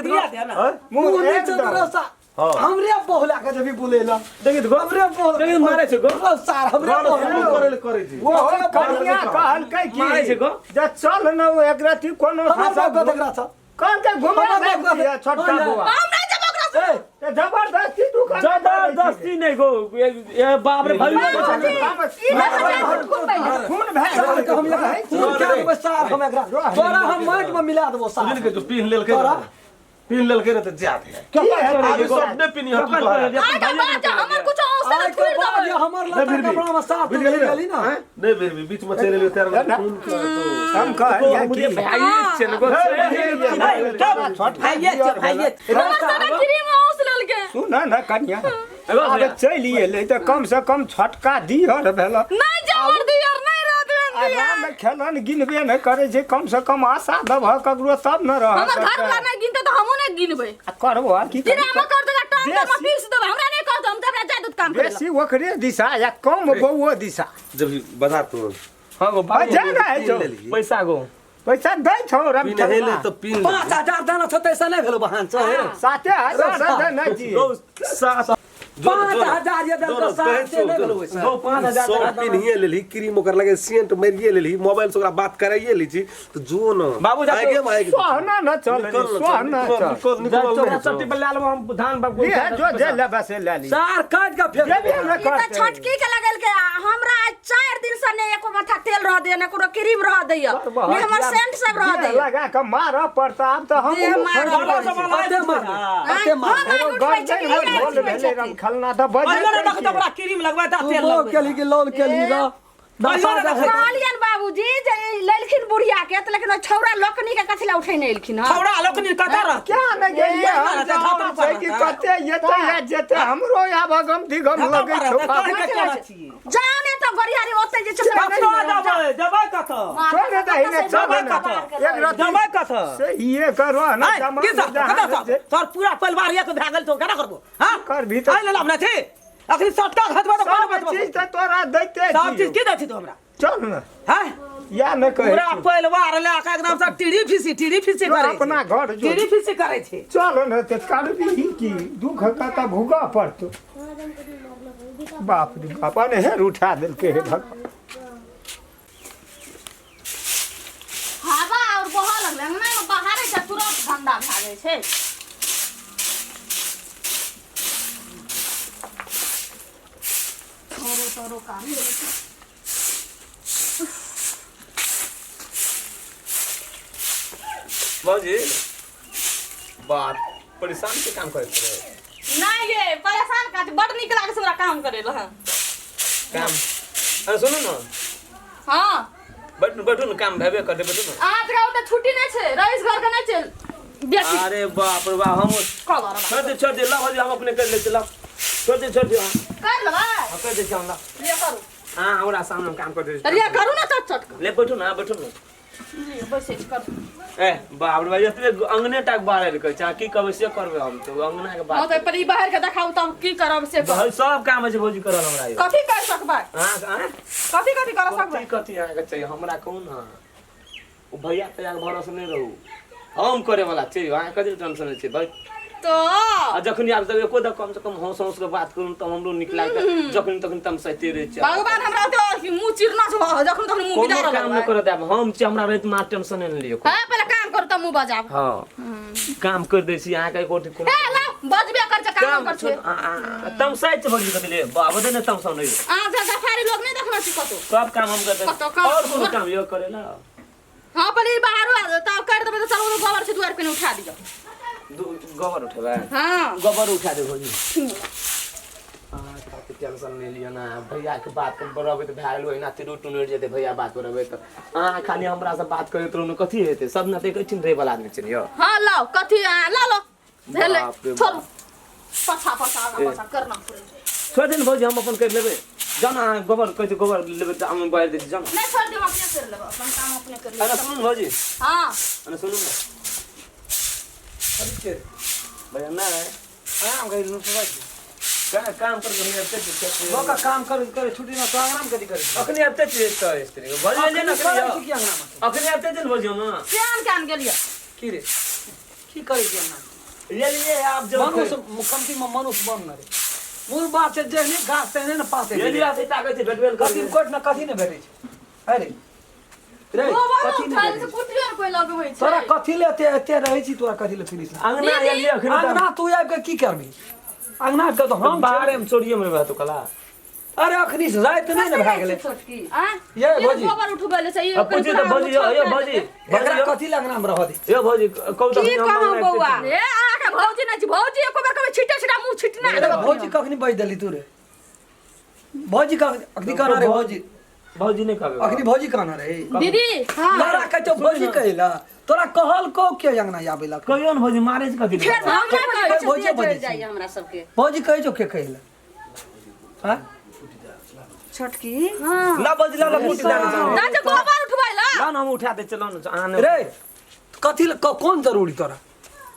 दिया देना। मुंह नीचे तो रे सा हाँ। हमरे बहुला के जब बोलेला देखी देखो हमरे बहुला देखी मारे छै गो। रे सार हमरे रन बहुला शुरू करै ले करै छी। ओ कनिया कहलकै की मारै छै गो। जे चल ने ओ एक रति कोनो हमर बाप के देखरा छ। कहलकै घुमा हमर दै बाप के छियै छोटका बौआ। हम नहि जेबै ओकरा संगे। ए तऽ जबरदस्ती तू कना जबरदस्ती नहि गो। ए बाप रे भैया। ई नहि जाइ घुमबै लए। खून भए सार के हम एकरा खून के देबै सार हम एकरा तोरा हम माटि में मिला देबो सार। सुनिल के जो पीन लेलकै तोरा? ने, पीन लेलकै ने तऽ जा दे। आब सब नहि पीनी हतू तोहरा। आइ के बाद जे हमर कुछ औसत आइ के थोड़ि बाद देबै। ये हमर नहि लत्ता भिरबी। कपड़ा में साफ बुझि तू गेली गेली ने? गेली ना। नहि भिरबी, बीच में चलि एलियो तेरा खून के तो। हम कहलियै की भाई छै ने गो। भाइये छै, भाइये। हमर सारा क्रीम औस लेलकै। सुन ने कनिया, आब चलि एलै तऽ कम से कम छोटका दिहर भेल। नहि जबर दियर नहि रहत आराम खेलन गिनबे नहि करै छै, कम से कम आशा देबह ककरो तब ने रह। हमर घर वाला नहि गिनते तऽ हमहूँ नहि गिनबै। करबो आर की किरामा करबै? कर देगा टांग तर में बेसी- पीस देबै। हमरा नहि करतौ, हम तऽ हमरा जाय दूध काम करे। बेसी ओकरे दिशा या कम बौओ दिशा। जब बाजार तू हां गो। आ जा ने है जो। पैसा गो। पैसा दै छौ राम पीन हेले तऽ पीन लेलही। 5000 देना छ तैसा नहि भेलो बहान छ। 7000 देने छियै। गो सात 5000 ये देलको सार से नहि भेलो वैसा। गो 5000। सब पिन्हिए लेलही, क्रीम ओकर लगे सेंट मारिए लेलही, मोबाइल से ओकरा बात कराइए ली छी तऽ जो न बाबू जा आगे में आगे सोहना न चल निकल न चल, सोहना निकल चल। निकल निकल नहीं चट्टी पर ले लेबो हम धान बाबू। लिहे जो जे लेबे से ले ली। सार काट के फेंक जे भी हमरा ई तऽ करतै। छोटकी के लगेलकै आ हमरा आइ 4 दिन से ने एको माथा तेल रह दैया ने कोनो क्रीम रह दैया ने हमर सेंट सब रह देह दैया। लगा के मारऽ पड़ता आब तऽ हम देह मारऽ कते मारबै कते मारबै? हम आइ उठबै छी, गर्दन ई आइ होल उठबै भेलै छथिन। रमखलना तऽ बजै पहिलो ने देखत ओकरा क्रीम लगबै त तू तेल बो लगबै। केली कि लोल केली र दशा देखै। कहलियनि बाबूजी जे ई लेलखिन बुढ़िया के तऽ लेकिन ओहि छौड़ा लोकनी के कथी लए उठेने एलखिन हँ? छौड़ा लोकनि कतऽ रहतै? क्या ने गेलियै हम ए, जान छै कि कते एतै या जेतै हमरो आब अगम दिगम कतऽ लगै छौ रहतै? बाबू। कहि के केना छियै? जाओ ने तऽ गोरियारी ओतै जे छै कतऽ जेबै? जेबै कतऽ? छोड़ दही ने चल जेबै ने कतऽ? एक रति जेबै कतऽ? से इहे करो ने आँय, जमा की सब? जहाँ कतऽ सब? जे तोहर पूरा परिवार एक भए गेल छौ, केना करबो? हाँ? करबही तऽ- आइ लेल अपने छी? अखनी सटका घसबै तऽ कोन सब बचबो? चीज तऽ तोरा दैते सब चीज छियौ। की दै छी तू हमरा? चल ने हाँ? या ने कहै पूरा छियौ। परिवार लए कऽ एकदम से टीढ़ी फीसी टीढ़ी फीसी जो करै छै। अपना घर जो। टीढ़ी फीसी करै छै। चल ने तऽ करबही की दुःख कतऽ भोगऽ पड़तौ। बाप रे बाप अनहेर उठा देलकै हे भगवान। हवा और बहऽ लगलै अंगना में बाहरे छै तुरंत गंदा भए जाइ छै। थोड़ो तोरो काम बाबूजी बात परेशान के काम करैत रहे? नहीं ये परेशान का बड़ नीक लागै छै हमरा काम करे लए। काम अरे सुनू ने। हाँ। बैठू बैठू ने, काम भेबे करतै, बैठू ने। अहाँ के ओतऽ छुट्टी नहि छै रईस घर के नहि छै बेटी। अरे बाप रे बाप हम कबर छोड़ दे छोड़ दे ला भौजी हम अपने कर ले ला छोड़ दे छोड़ दे। हाँ कर लेबै। हाँ, कर दे हम ला। ये करू। हाँ हमरा सामने हम काम कर दे। अरे ये करू ना चट चट ले बैठू ना बैठू ना। बैसै छी करू। ए बाप रे बाप, एतबे अंगने टाक बाहर कहै छै, अहाँ की कहबै से करबै हम तऽ अंगना के हँ बात। तऽ पहिले ई बाहर के देखाउ तब की करब से कहू। भाई सब काम होइ छै भौजी करल हमरा यौ। कथी कर सकबै? अहाँ आँय? कथी कथी कर सकबै? कथी कथी अहाँके चाहिए हमरा कहू ने। ओ भैया तैया के भरोसे नहि रहू, हम करे वाला छी, अहाँ कथी के टेंशन लै छी भाई? तो आ जखन आब तब एको कम से कम हंस हंस के बात करू तब हमरो नीक लागत, जखन तखन तमसाइते रहै छी। भगवान हमरा तो मुँह चिरना छौ, जखन तखन मुँह कोनो बिदार काम नहि करऽ देब हम छी, हमरा राति में टेंशन नहि लियौ। हाँ पहिले काम करू तब मुँह बजाब। हाँ काम कर दै छी अहाँके एको कोनो ए लाउ बजबे कर छै काम कर छै। तमसाइ छै भौजी कथी ले बाबा दे ने तमसाउ नहि। अहाँ जे गफारी लोग नहीं देखना छी कतौ। सब काम हम कर कतौ काम- और कोनो काम यो करे ला। हाँ पहिले ई बाहरो आ तब कर देबै तऽ चलू गोबर छै दुआर पे उठा दियौ। गोबर उठेबै? हाँ गोबर उठा दे भौजी। अहाँ के टेंशन नहि लिअ ना, भैया के बात कर रहबै तऽ भए गेल, ओहिना तिरू टुनरि जेतै। भैया बात पर रहबै तऽ अहाँ खाली हमरा से बात करैत रहू ने, कथी हेतै? सब ना तऽ एकैठिन रहै वाला आदमी छै ने यौ। हाँ लाउ कथी अहाँ ला लो भेलै बाप रे। छोड़ू पछा पछा आगा पछा करना पड़ै छै। छोड़ि दे ने भौजी, हम अपन करि लेबै। जाउ ने अहाँ गोबर कहै छै गोबर लेबै तऽ हम बारि दै छी, जाउ ने। नहीं छोड़ दियौ, हम अपने कर लेबै, अपन काम अपने कर अरे लेबै। सुनू ने भौजी। हाँ अरे सुनू ने भैया, नहि आराम करी नु सुबह काम कर कखनी आबिते छी? लोक काम कर करे छुट्टी ना तो आराम करी करे। अखनी आबिते छी तऽ स्त्री भौजी एलियै ने। अखनी करै छी अखनी की अंगना में? अखनी आबिते छी ने भौजी हम। केहन केहन गेलियै? की रे की करै छी अंगना में? एलियै आब जब मनुष्य कमती में मनुष्य बन न रे, मूल बात छै जेहने गाछ तेहने ने पाते। एलियै से ताकै छै भेटबे ने कथी करी। कोट न कथी ने भेटै छै। अरे रे गोबर कथी ने उठायल भेटै से छै? कुटियो ने कोइ लगबै छै। तोरा कथी ले एते एते रहै छी? तोरा कथी ले फिनिश अंगना एलियै अखनी तऽ। अंगना तू आबि के की करबी अंगना के? तऽ हम बाहरे में चोरिये में रहतो कला। अरे अखनी राति नहि ने भए गेलै। छोटकी आँय? ये ई भौजी। गोबर उठबै ले छै, ई अब पूछी तऽ भौजी यौ, यौ भौजी। एकरा कथी ले अंगना में रहऽ दे? यौ भौजी कहू तऽ। की अखनी हम कहूँ अंगना बौआ? आबिते ए अहाँके भौजी नहि छी, भौजी एको बेर कहबै छिटे छिटा मुँह छिटना अरे देबै। भौजी कखनी बजि देली तू रे? भौजी कखनी अखनी कहना रे भौजी? छी। भौजी नहि कहबै। अखनी भौजी कहना रे? दीदी हाँ तोरा कहै छौ भौजी कहैला, तोरा कहल को के अंगना आबै ला? कहियो ने भौजी, मारे छै कथी ले? फेर हमरा भौजी भौजी बजै बजै छी। जाइए हमरा सबके। भौजी कहै छौ के कहैला? हाँ छोटकी ला भौजी ला ला मुठी ला ला। ना जे गोबर उठबै ला। ला न हम उठा दै चलो न अहाँ ने। रे कथी ले कौन जरूरी तोरा?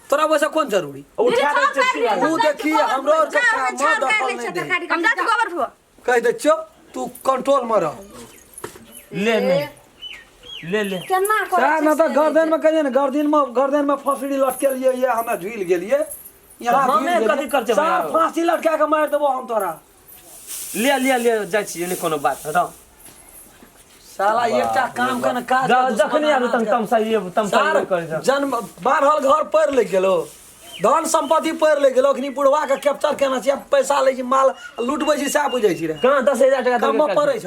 तोरा वैसा कौन जरूरी? उठा दै छै की बात? तू देखी हमरो आर के झाड़ काम झाड़ में काटि दखल लै नहि छै दे। तऽ काटि हम जा के गोबर उठबो। कहि दै छियौ तू कंट्रोल में रह। ले ले ले ले। केना करै सएह छै ने तऽ से? गर्दन में कहियै ने, गर्दन में गर्दन में फसड़ी लटकेल ये ये हमरा झुलि गेलियै यहाँ। तऽ हमे झुलि कथी गेलियै। करतै सार भैया? फांसी लटका के मारि देबो हम तोरा। ले ले ले जाइ छियै, नहि कोनो बात हटाउ। साला एकटा काम के ने काज के दुश्मन जखनी आबे तम अनाज के। तमसाइए तमसाइए सार करै छै। जन्म बान्हल घर पढ़ि ले गेलो, धन संपत्ति पढ़ि ले गेलो, अखनी बुढ़वा के कैप्चर केना छी, पैसा लै छी, माल लुटबै छी, सएह बुझै छी रे। कहाँ 10,000 टका कम देलकै? पड़ै छ।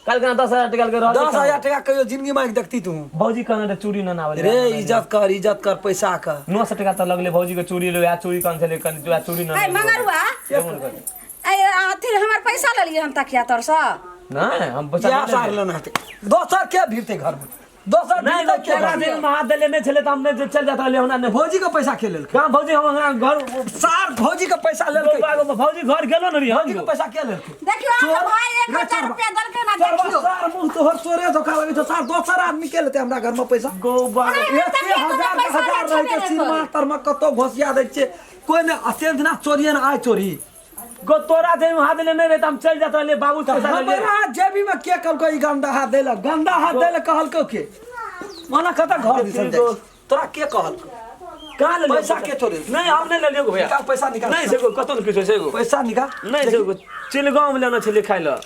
काल्हि कहाँ 10,000 टका के रहल? 10,000 टका कहियो जिंदगी में देखती तू? भौजी कहने रहे चूड़ी न आबै रे इज्जत कर, इज्जत कर पैसा के। 900 टका तऽ लगले भौजी के चूड़ी ले, वएह चूड़ी कन छलै कन वएह चूड़ी न। ए मंगरुआ, ए अथी हमर पैसा लेलियै हम तकिया तरसँ? नहि हम पैसा इएह नहि सार लेलियै। लेना हेतै, दोसर के भिड़तै घर में? दोसर नहि भिड़तै के तोरा घर में? जेबीमे हाथ देले नहि छलै तऽ हम नहि चलि जाइत रहलियै हमरा नहि। भौजी के पैसा के लेलकै? कहाँ भौजी हम अंगना घर सार भौजी के पैसा लेलकै? भौजी घर गेलो ने रही हम। भौजी के पैसा के लेलकै? देखियौ अहाँके चोर- भाय एक रे हजार चोरबा। रुपया देलकै ना। चोरबा देखियौ सार मुँह तोहर चोरे धोखा लगै छौ सार, दोसर आदमी के लेतै हमरा घर में पैसा? गौबा एते हजार के हजार रहै छै सिनेमा तर में, कतौ घोसिया दै छियै कोइ नहि। अत्यंत ना चोरिये ने आइ चोरी। गो तोरा जेबीमे हाथ देले नहि रहे तऽ हम चलि जाइत रहलियै बाबू से पैसा लेलियै। हमरा जेबी में के कहलको ई गंदा हाथ दै लए? गंदा हाथ दै लए कहलको के? माना कतऽ घर दिसन जाइ छी? तोरा के कहलको? कहाँ लेलियै? पैसा के चोरी? नहि हम नहि लेलियै गो भैया। निकाल पैसा, निकाल। नहि छै गो, कतौ नहि किछो छै गो। पैसा निकाल। नहि छै गो, चिलगाँव लेना छलै खाइ लए।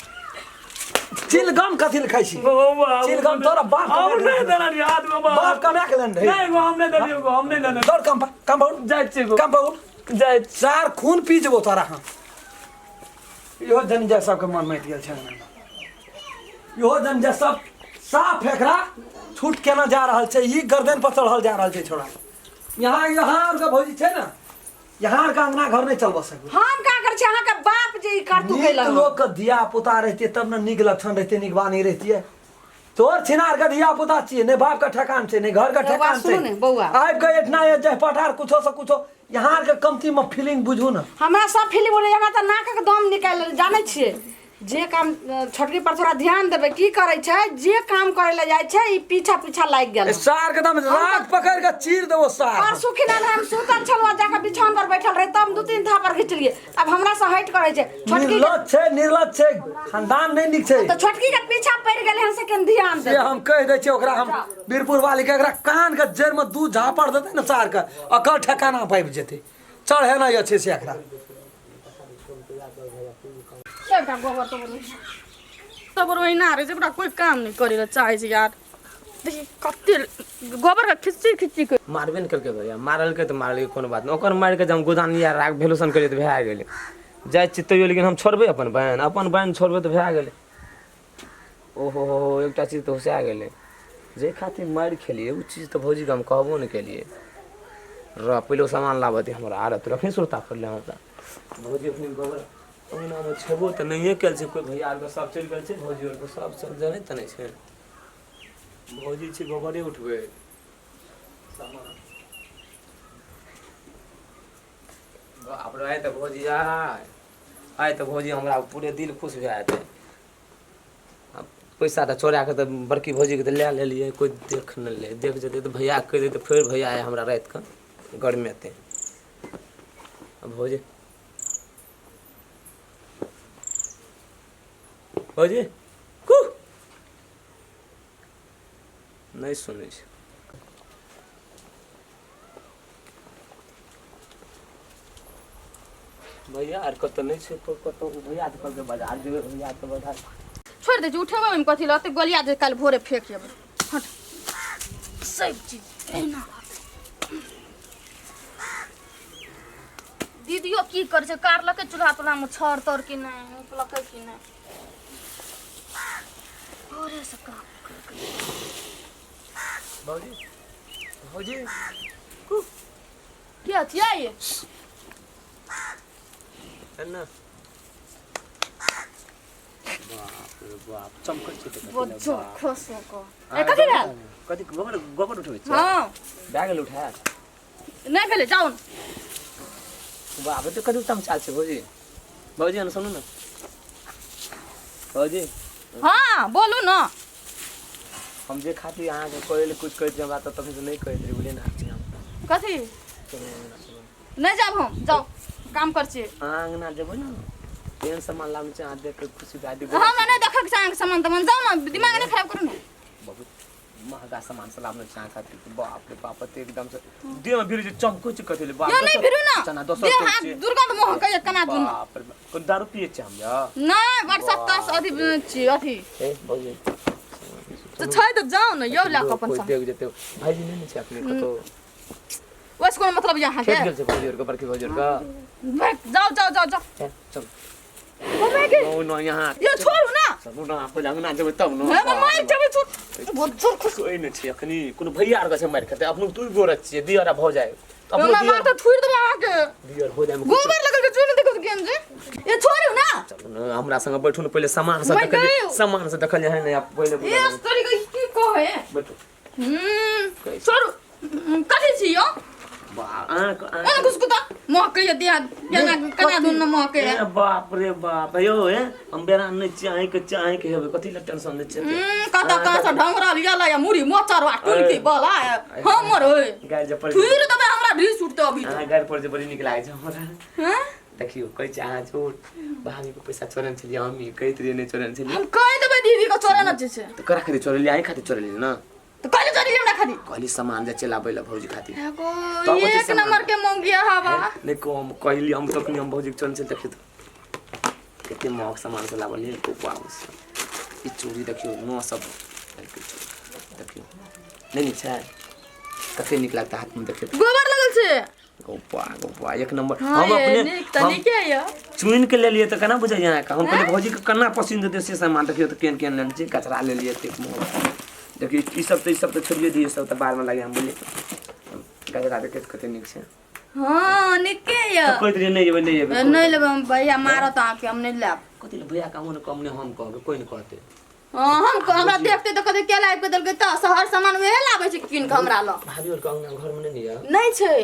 चिलगम कथी लए खाइ छी? चिलगम तोरा बाप हम कमा के नहि लेने। देना रहियै हाथ में बाप कमा के लेने रहै। नहि गो, हम नहि देलियै गो, हम नहि लेने। दौड़ कम कम बहुत जाइ छियै गो। कम बहुत जाइ छी। सार खून पी जेबो तोरा हम। इहो जन जाय सबके मन माटि गेल छै अंगना मे। इहो जन जाय सब साफ एकरा छूट केना जा रहल छै, ई गर्दन पर चढ़ल जा रहल छै छोड़ा। यहाँ यहाँ आर के भौजी छै ने, यहाँ आर के अंगना घर नहि चलबऽ सकबै। हम का करै छी? अहाँके बाप जे ई करतू नीक कैलक। लोक के धिया पुता रहितियै तब ने नीक लक्षण रहितै, नीक वाणी रहितियै। तोर छिनार के धिया पुता छियै, नहि बाप के ठेकान छै नहि घर के बौआ, ठेकान छै। सुनू ने, बौआ। आबि के एतना ये जह पठार कुछो से कुछो यहाँ आर के कमती में फीलिंग बुझू ने। हमरा सब फीलिंग होलै, हमरा तऽ नाकक दम निकालि लेलै, जानै छियै? जे काम छोटकी पर थोड़ा ध्यान देबै की करै छै जे काम करै लए जाइ छै ई पीछा पीछा लागि गेल ए सार के दम राग पकड़ के चीर देबो सार परसू खिना हम सुतल छलहुँ जाके बिछौन पर बैठल रही तब दू तीन थापर घिचलियै अब हमरा से हट करै छै छोटकी के- निर्लज छै निर्लज छै खानदान नहि नीक छै तऽ छोटकी के पीछा पड़ि गेलै हन से केन ध्यान से देबै हम कहि दै छियै ओकरा हम बीरपुर वाली के एकरा कान के जड़ि में दू झापड़ देतै ने सार के अकल ठेकाना पाबि जेतै चढ़े नहि अछि से एकरा सबटा गोबर तोबर तोबर ओहिना रहै छै ओकरा कोइ काम नहि करै लए चाहै छै यार देखी कते गोबर के खिच्ची खिच्ची के मारबे ने केलकै भैया मारलकै तऽ मारलकै कोनो बात नहि ओकर मारि कऽ जे हम गोदान या राग भेलूसन करियै तऽ भए गेलै जाइ छी तैयो लेकिन हम छोड़बै अपन बहन अपन बहन छोड़बै तऽ भए गेलै ओहो हो हो एकटा चीज तऽ हुसा गेलै जाहि खातिर मारि खेलियै ओ चीज तऽ भौजीके हम कहबो नहि केलियै रह पहिले ओ सामान लाबऽ दे हमरा आर तोरा अखनी सुरता पड़लै हमरा भौजी अखनी गोबर अङ्गनामे छेबो तऽ नहिए कयल छै कोइ भैया आरके सब चलि गेल छै भौजी आरके सब सब जनै तनै छै भौजी छै गोबरे उठबै सामान बाप रे आइ तऽ भौजी आइ आइ तऽ भौजी हमरा पूरे दिल खुश भए जेतै आ पैसा तऽ चोरा कऽ तऽ बड़की भौजीके तऽ लए लेलियै कोइ देख नहि लै देख जेतै तऽ भैया कहि देतै फेर भैया आइ हमरा रातिके गरमेतै आ भौजी भौजी कु नहि सुनै छै भैया आर कतऽ नहि छै कोइ कतऽ भैया तऽ कहलकै बाजार जेबै भैया तऽ बाजार छोड़ि दै छी उठेबै ओहिमे कथी लए ओते गोलिया जे काल्हि भोरे फेंक जेबै हट सब चीज एहिना दीदियो की करै छै कारलकै चूल्हा तुल्हामे छर तर कि नहि उपलकै कि नहि भोरेसँ काम भौजी भौजी के अथिया ये एना बाप रे बाप चमकै छै तऽ कथी लए बज्जो बाप। खुश हो कऽ ए कथी भेल कथी गोबर गोबर उठबै छै हँ भए गेल उठा नहि भेलै जाउ ने बाप रे तऽ कथी तमसाल छै भौजी भौजी एना सुनू ने भौजी हँ बोलू ने हम जे खातिर अहाँके कहै लए कुछ कहैत रही हमरा तऽ तखन से नहि कहैत रही बुझलियै ने अहाँ कथी चलू अङ्गना चलू नहि जायब हम जाउ काम कर छियै अहाँ अङ्गना जेबै ने तेहन सामान लाबै छै अहाँ देख कऽ खुशी भए जेबै हमरा नहि देखऽके छै अहाँके सामान तमान जाउ ने दिमाग नहि खराब करू ने बहुत महगा सामान सब लाबै छै अहाँ खातिर बाप रे बाप एते एकदम से देह में भिड़ जे चमकै छै कथी ले बाप यौ नहि भिड़ू ने चना दोसर देह तेल हाथ छै। दुर्गंध महकैए केना दुनू बाप रे बाप कोन दारू पियै छै हम यौ नहि बड़ सत्ता से अथी छी अथी ए भौजी तऽ छै तऽ जाउ ने यौ लए कऽ अपन कोइ सामान देख जेतै भाईजी नहि ने छै अपने कतौ ओहिसँ कोनो मतलब यऽ अहाँके खेत गेल छै भौजी आरके बड़की भौजी आरके जाउ जाउ जाउ जाउ ए, चल घुमे के नो नो यहाँ यौ छोड़ू ना चलू ना पहिले अंगना जेबै तब न हे मारि जेबै छोड़ बहुत जोर खुश कोइ नहि छै अखनी कोनो भैया आरके छै मारि खेतै अपनो तू गोरक छियै दियर आ भौजाइ अपनो हमरा दियर मार तऽ थुरि देबै अहाँके दियर हो जाय गोबर लगल के चुन देखो गेम जे ये छोड़ू ना चलू न हमरा संगे बैठू न पहिले सामान सब बैठ देखल गइल। सामान सब देखल है ने आप पहिले ये बुझल तोरी के की कहे बैठू हम्म छोड़ू कथी छी यौ बा अहाँके ओना घुसकू तऽ महकै ये देह केना केना दुन महकै ए बाप रे बाप यौ ए हम बेरान नहि छियै अहीँके छियै अहीँके हेबै कथी लए टेंशन लै छियै हम्म कतऽ कहाँ से ढंगरल गेलै या मुड़ी मोचर आ टुनकी बला हमर होय गारि जे पड़ै थुरि देबै हमरा ढीस उठतै अभी अहाँ गारि पर जे बड़ी नीक लागै छै हमरा हैं देखियौ कहै छै अहाँ झूठ भाभीके पैसा चोरने छलियै हम ई कहैत रहियै नहि चोरने छलियै हम कहि देबै दीदी के चोरे न छै तऽ ककरा खातिर चोरेलियै अहीं खातिर चोरेलियै ने तऽ कहले चोरी हमरा खातिर कहली सामान जे चलाबै लए भौजी खातिर एगो तब ओते एक सामान। नंबर के मौगिया हवा नहि कम कहली हम तखनी हम भौजीके चोरने छलियै देखियौ तऽ कते महग सामान सब लाबलियै बाबू ई चूड़ी देखियौ नओ सब देखियौ नहि नीक छै कते नीक लगतै हाथमे देखियौ गोबर लगल छै गौपा गौपा एक नंबर हाँ हम ये, अपने नीक तऽ हम नीके यऽ चुनि के लेलियै तऽ केना बुझैए अहाँके हम कहलियै भौजीके केना पसन्द हेतै से सामान देखियौ तऽ केहन केहन लेने छियै कचरा लेलियै एतेक महग देखियौ ई सब तऽ ई सब तऽ छोड़िए दियौ सब तऽ बादमे लागे हम बोलियै गजरा देखियौ तऽ कते नीक छै हाँ नीके यऽ तऽ कहैत रहियै नहि जेबै नहि जेबै नहि लेबै हम भैया मारत अहाँके हम नहि लेब कथी लए भैया के कम नहि हम कहबै कोइ नहि कहतै हाँ हम हमरा देखते तऽ कहते केला आबि कऽ देलकै तऽ शहर सामान उहे लाबै छै कीन कऽ हमरा लग भाभी आओर के अंगना घरमे नहि ने यऽ नहि छै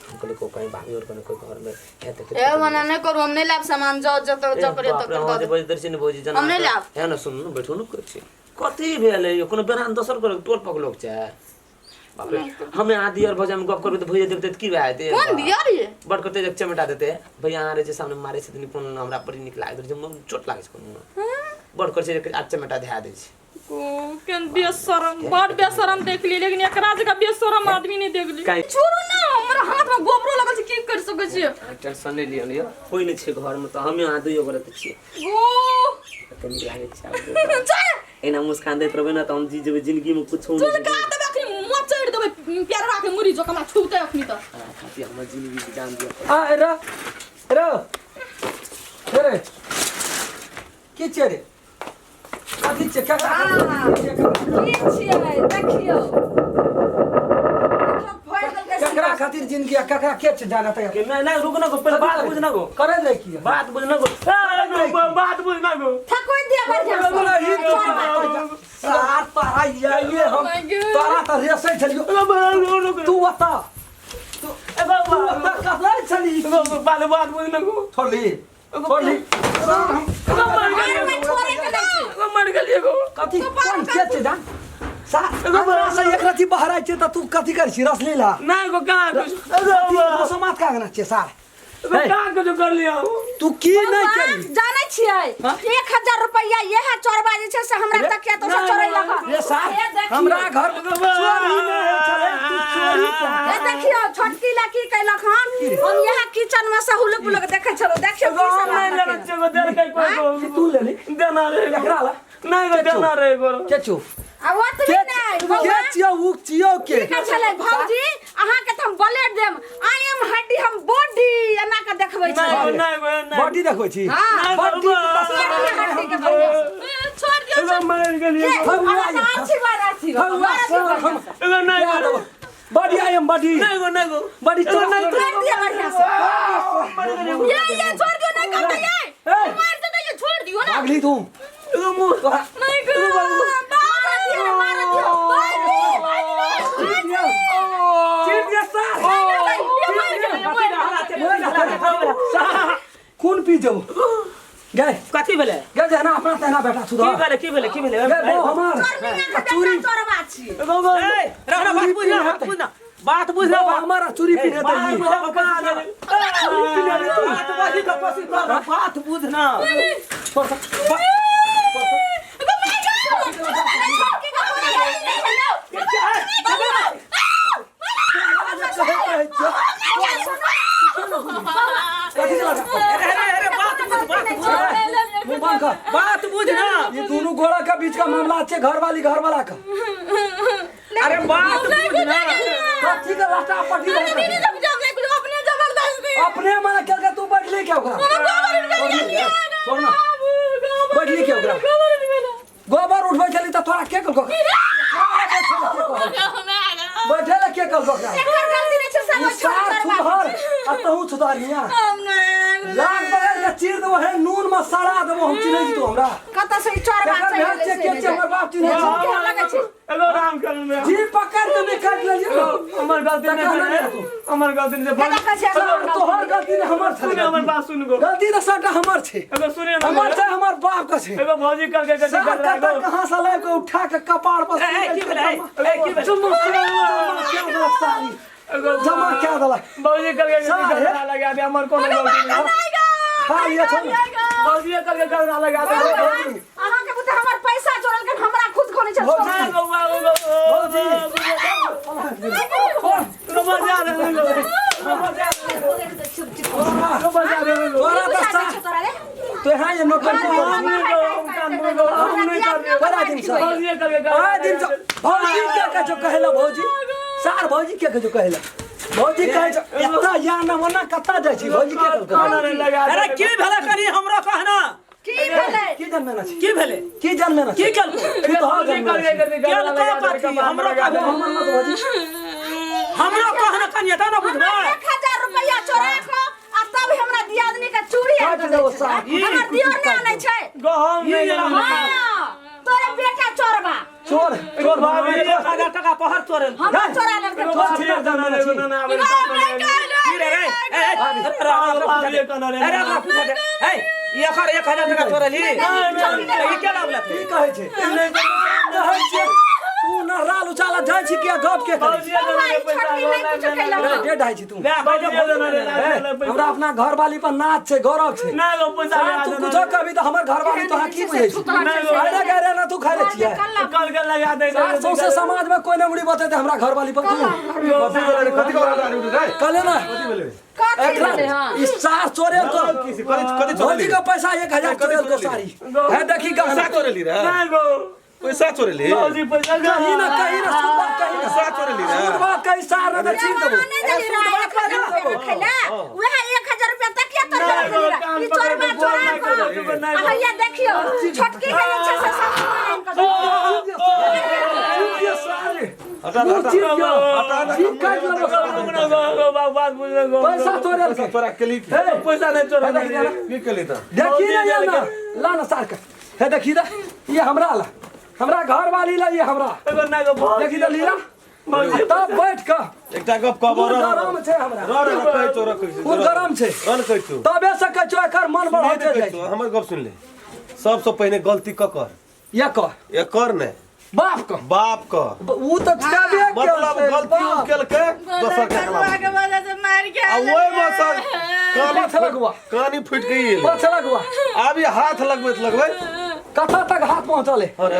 हम कहलियै को कहीं भाभी और कोनो कोई घर में है तऽ ए मना नहीं करू, हम नहीं लाब सामान, जाओ जत जब करे बाप तब रे, कर अहाँ जे दे। बजैत रहै छी ने भौजी जेना हम नहि लायब। है ने, सुनू ने, बैठू ने, कहै छी कथी भेलै यौ? कोनो बेरान दोसर करक टोल पक लोक छै। बाप रे, हमे आदि और भौजा में गप करबै तऽ भैया देखतै तऽ की भए जेतै? कोन दियर ये? बड़ करतै जे चमेटा देतै। भैया अहाँ रहै छै सामने, मारै छथिन कोनो, हमरा बड़ी नीक लागैत रहै छै, मोन चोट लागै छै, कोनो बड़ करै छै जे आब चमेटा धए दै छै। ओ केन बेशरम, बड़ बेशरम देखली, लेकिन एकरा जगह बेशरम आदमी नहीं देखली। छोड़ू ना, हमरा हाथ में गोबरो लगल छै, की कर सकै छियै? टेंशन नहि लिअ यौ, कोइ नहि छै घरमे तऽ हमे अहाँ दुइयो गोटे तऽ छियै। ओ कते नीक लागै छै आब। चल। एना मुस्कान दैत रहबै ने तऽ हम जी जेबै, जिंदगीमे कुछो नहि चल, का देबै अखनी मचैड़ देबै प्यारवा के मुरी जो कमा छुबतै अखनी तऽ। खातिर हमर जिंदगी के जान दिअ। आ रे रे रे, की छियै रे? कथी छियै? केकरा की छियै? देखियौ, देखियौ, फोड़ि देलकै। केकरा खातिर जिंदगी आ केकरा के छै जाना तऽ के नहीं नहीं, रुक ना गो, पहले बात बुझ ना गो। करे रे की बात बुझ ना गो, बात बुझ ना गो। थकुइ दिया बढ़िया से। बोला ही तो सार तारा ये ये हम तारा तऽ रेसै छलियो। तू बता, तू बता, कतलै छली? बात बात बुझ ना गो। छोड़ली छोड़ली। घर में छोड़े के नहि छै। मर गेलियै गो। कथी कोन के छै जान सा से एक रति बाहर आइ छै तऽ तू कथी करै छी? रसलीला नहीं गो, कहाँ कुछ समाज का गना छियै सार? कहाँ कुछ कर लिया। तू की नहि केली? जानै छियै, 1000 रुपैआ इएह चोरबा जे छै से हमरा तकिया तो से चोरेलक। रे सार, हे देखियौ। हमरा घर चोरी नहि होइ छलै, तू चोरी केलक। हे देखियौ, छोटकी ला की कैलक हन। हम यहाँ किचन में से हुलुक बुलुक देखै छलहुँ, देखियौ की सब नहीं लेना आनलकै। चाहिए देल के कोई की तू लेली? देना रे। एकरा ला। नहीं गो, देना रे गो। के छौ? आ ओतबी के नहि के बौआ। छियौ? उ छियौ के? की कहै छलै भौजी, अहाँके तऽ हम बलेट देम, I am हड्डी, हम बॉडी एना के देखबै छलै। नहीं गो, नहीं गो, नहीं। बॉडी देखबै छी? हाँ। बॉडी के हड्डी तस्वीर। के बढ़िया से। ए, छोड़ दियौ। एगो मर गेलियै गो। अहाँ तऽ अच्छी बात, अच्छी बात। हौआ सार, हम एगो नहीं गो। Body, I am body. नहीं गो, नहीं गो। बॉडी एगो नहीं गो। छोड़ दिया बढ़िया से। ये ये छोड़ दियौ, नहीं करतै ये। ए। मार देतै ये, छोड़ दियौ ना। भागली तू। एगो मुँह तोरा नहीं गो, मार दिया रे, मार दिया। चीर दिया, चीर दिया सार। सार, खून पी जेबो गए। कथी भेलै? गए जे ना अपना तेना बेटा की सुधर। भेलै? की भेलै? की भेलै? गए बो हमार चोरनिया के चूरी। बेटा चोरबा छी। ए, रहना, बात बुझ ना, बात बुझ ना, बात बुझ ना। बो हमार चूरी पी बात हेतै। बुझ ना, बात बुझ ना, कोशिश कर, बात बुझ ना। छोड़ सक। कथी चला? अरे अरे अरे, बात बुझ, बात बुझ। मुंह बंद कर। बात बुझ ना। ये दोनों गोड़ा का बीच का मामला छै, घर वाली घर वाला का। अरे बात बुझ ना। कथी के लाटा पटी रहै? अपने जबरदस्ती। अपने मना केलकै, तू बैठली के ओकरा? छोड़ ना, बैठली के ओकरा? गोबर उठबै छली तऽ तोरा के कहलको बैठे ला? के कहलको ओकरा? एकर गलती नहि छै, सब ई सार चोरबा। सुधर आ तहु सुधार। हिया लाग बगल के चीर देबो हे, नून में सड़ा देबो। हम चिन्है छी तू हमरा? कतऽ से ई चोरबा केकर चलि भेल गेलै छै? से के नहि छै? हमर बाप चिन्है छै? केहन लगै छै? एगो राम करण में जी पकड़ के नहि काटि लेलियै। हमर गलती नहीं तकरा छलै। नहि तू। हमर गलती नहीं केना कहै छै? छै। तोहर गलती नहि, हमर सुन, छलै। हमर बात सुन गो। गलती तऽ सबटा हमर छै। एगो सुनिए ना। हमर छै, हमर बाप के छै। एगो भौजी करके कथी सार कर रहा कतऽ कहाँ से लाबि के उठा के कपार पर ए, ए, की भेलै? ए, की भेलै? जमा जमा क्या देलक सारी? जमा क्या देलक? भौजी करके कथी सार कर हे। रहा लगा दे, हमर कोनो गलती नहीं। खा लिअ छौ ने। भौजी करके कर रहा लगा दे। अहाँके बुते हमर पैसा चोरलकन, हमरा खुद खोने छै। भौजी। नहीं बउआ, बउआ, भौजी। रोबा जा रहे हैं, रोबा जा रहे हैं, रोबा जा रहे हैं। तोरा तऽ पैसा सा छै तोरा रे? तो यहाँ ये नौकर घर को में हम नहीं कर रहे। बड़ा दिन से भौजी करके कर आ दिन से भौजी के कहै छौ कहेला भौजी सार? भौजी के कहै छौ कहेला भौजी? कहै छौ एता या ना ओना कत्ता जाइ छी? भौजी के कहलकै? खाना नहीं लगा। अरे की भेलै कनी हमरो कहना। की भेलै? की जनमेना छी? की भेलै? की जनमेना की केलको? तू तो हर भौजी जनमेना करके छी। कथी कर रहा केलको लगा दे? कथी? हमरो कहू। हमर मत भौजी। हमरो कहना कनी तऽ ना बुझबै। हमर 1000 रुपैआ चोरा कऽ आ तब हमरा दियादनी के चूड़ी आनि काटि कऽ देबो दै छै। सार। हमर दियोर नहि आनै छै। गहम नहीं लगा। हाँ, तोरे बेटा चोरबा। चोर चोर भाभी। 1000 टका तोहर चोरेल। हमरा चोरा लेलकै। एगो तोरा बाप जनमेना छी। ना, ना, ना, रे रे ए रे अरे अरे पूछा दे ए ई एकर 1000 टका चोरली ई के लावलक की कहै छै कहै छै तू नहरा उचाला जाइ छी किया गप के करै छी? छोटकी नहि कुछो केलक रे, डेढ़ ढाई छी तू हमरा अपना घरवाली पर नाच छै गौरव छै सार तू कुछो कहबी तऽ हमर घरवाली तोरा की बुझै छै अरे गरे ना तू खाइ छियै सार सौंसे समाज में कोई नमड़ी बतेतै हमरा घरवाली पर तू कथी भेलै रे? कथी कहला रे रे? कहले ना कथी भेलै? कथी एकरा भेलै हँ ई सार चोरे को कथी कथी भौजी चोरेली? के पैसा 1000 चोरेल को सारी है देखी पैसा गहना चोरेली रे? पैसा चोरेली? कहीं ना कहीं ना शुद्ध बात कहीं ना पैसा चोरेली रे? शुद्ध बात कहीं सार ना तऽ छीन देबो नहि देली रहा 1000 रुपया खैला वएह 1000 रुपया तकिया तर देली रहा ई चोरबा चोरा कऽ आ हैया देखियो छोटकी के जे छै से सब आनि कऽ ये सारे हटा हटा चीर दियो। हटा ना। जीभ काटि लेबो सार। पैसा चोरेल के तोरा केली की? पैसा नहीं चोरा की केली तऽ? देखी ना ये ना ला ना सार के हे देखी दा ये हमरा ला हमरा घर वाली ला ये हमरा देखी दा लीला तब बैठ के एकटा गप कहबो खून रह गरम छै हमरा रह रह कहै छौ रह कहै छौ खून गरम छै रह कहै छौ तबे से कहै छौ एकर मन बढ़ैते कहै जाइ छौ हमर गप सुन ले सबसँ पहिने गलती ककर या कह एकर ने बाप कह बाप क ऊ तऽ छेबे केल मतलब छै, गलती उ बाप। केलकै दोसर के खिलाफ के वजह से मार के आ ओहि मे से कानी पाछे लगुआ। कानी फुटि के ई एलै। पाछे लगुआ आब ई हाथ लगबैत लगबैत कतऽ तक हाथ पहुँचल है अरे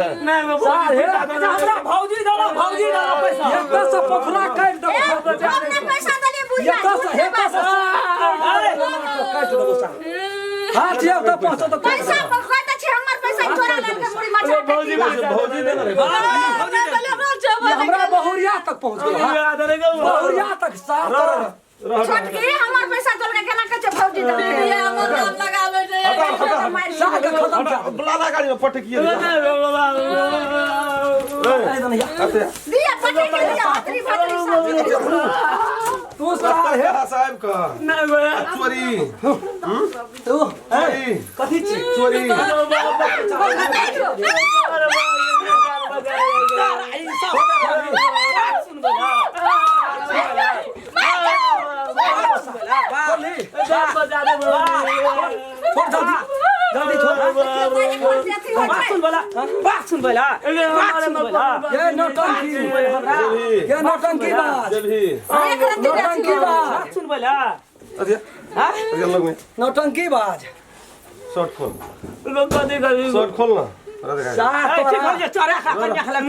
सार हे हमरा भौजी देला भौजी देला पैसा एतऽ से पोखरा काटि देबो हम नहि पैसा देलियै बुढ़िया एतऽ से एतऽ से काटि देबो सार हाथ ये तऽ पहुँचो तऽ काटि पैसा देबो। कहै छी हमर पैसा चोरा लेलकै मुड़ी मचा के भौजी भौजी देने रे ये हमरा बहुरिया तक पहुँच गेल बहुरिया तक सार तोरा छोटकी हमर पैसा चोरके केना कहै छै भौजी देलकै हमर नाम लगाबै छै हटा हटा मारि सार के खत्म कए देबो। लाला गाड़ी में पटकिए दिया पटक के दिया हतरी भतरी सब तू सार हे साहब का चोरी तू चोरी कथी छी चोरी छोड़ जल्दी जल्दी छोड़ बात सुन बोला बात सुन बोला बात सुन बोला ये नौटंकी ये नौटंकी बात जेबही नौटंकी बात बात सुन बोला अरे अरे लग में नौटंकी बाज शर्ट खोल शर्ट खोल ना अरे देखा सार ठीक तोरा हो जे चोरा खा कन्या खला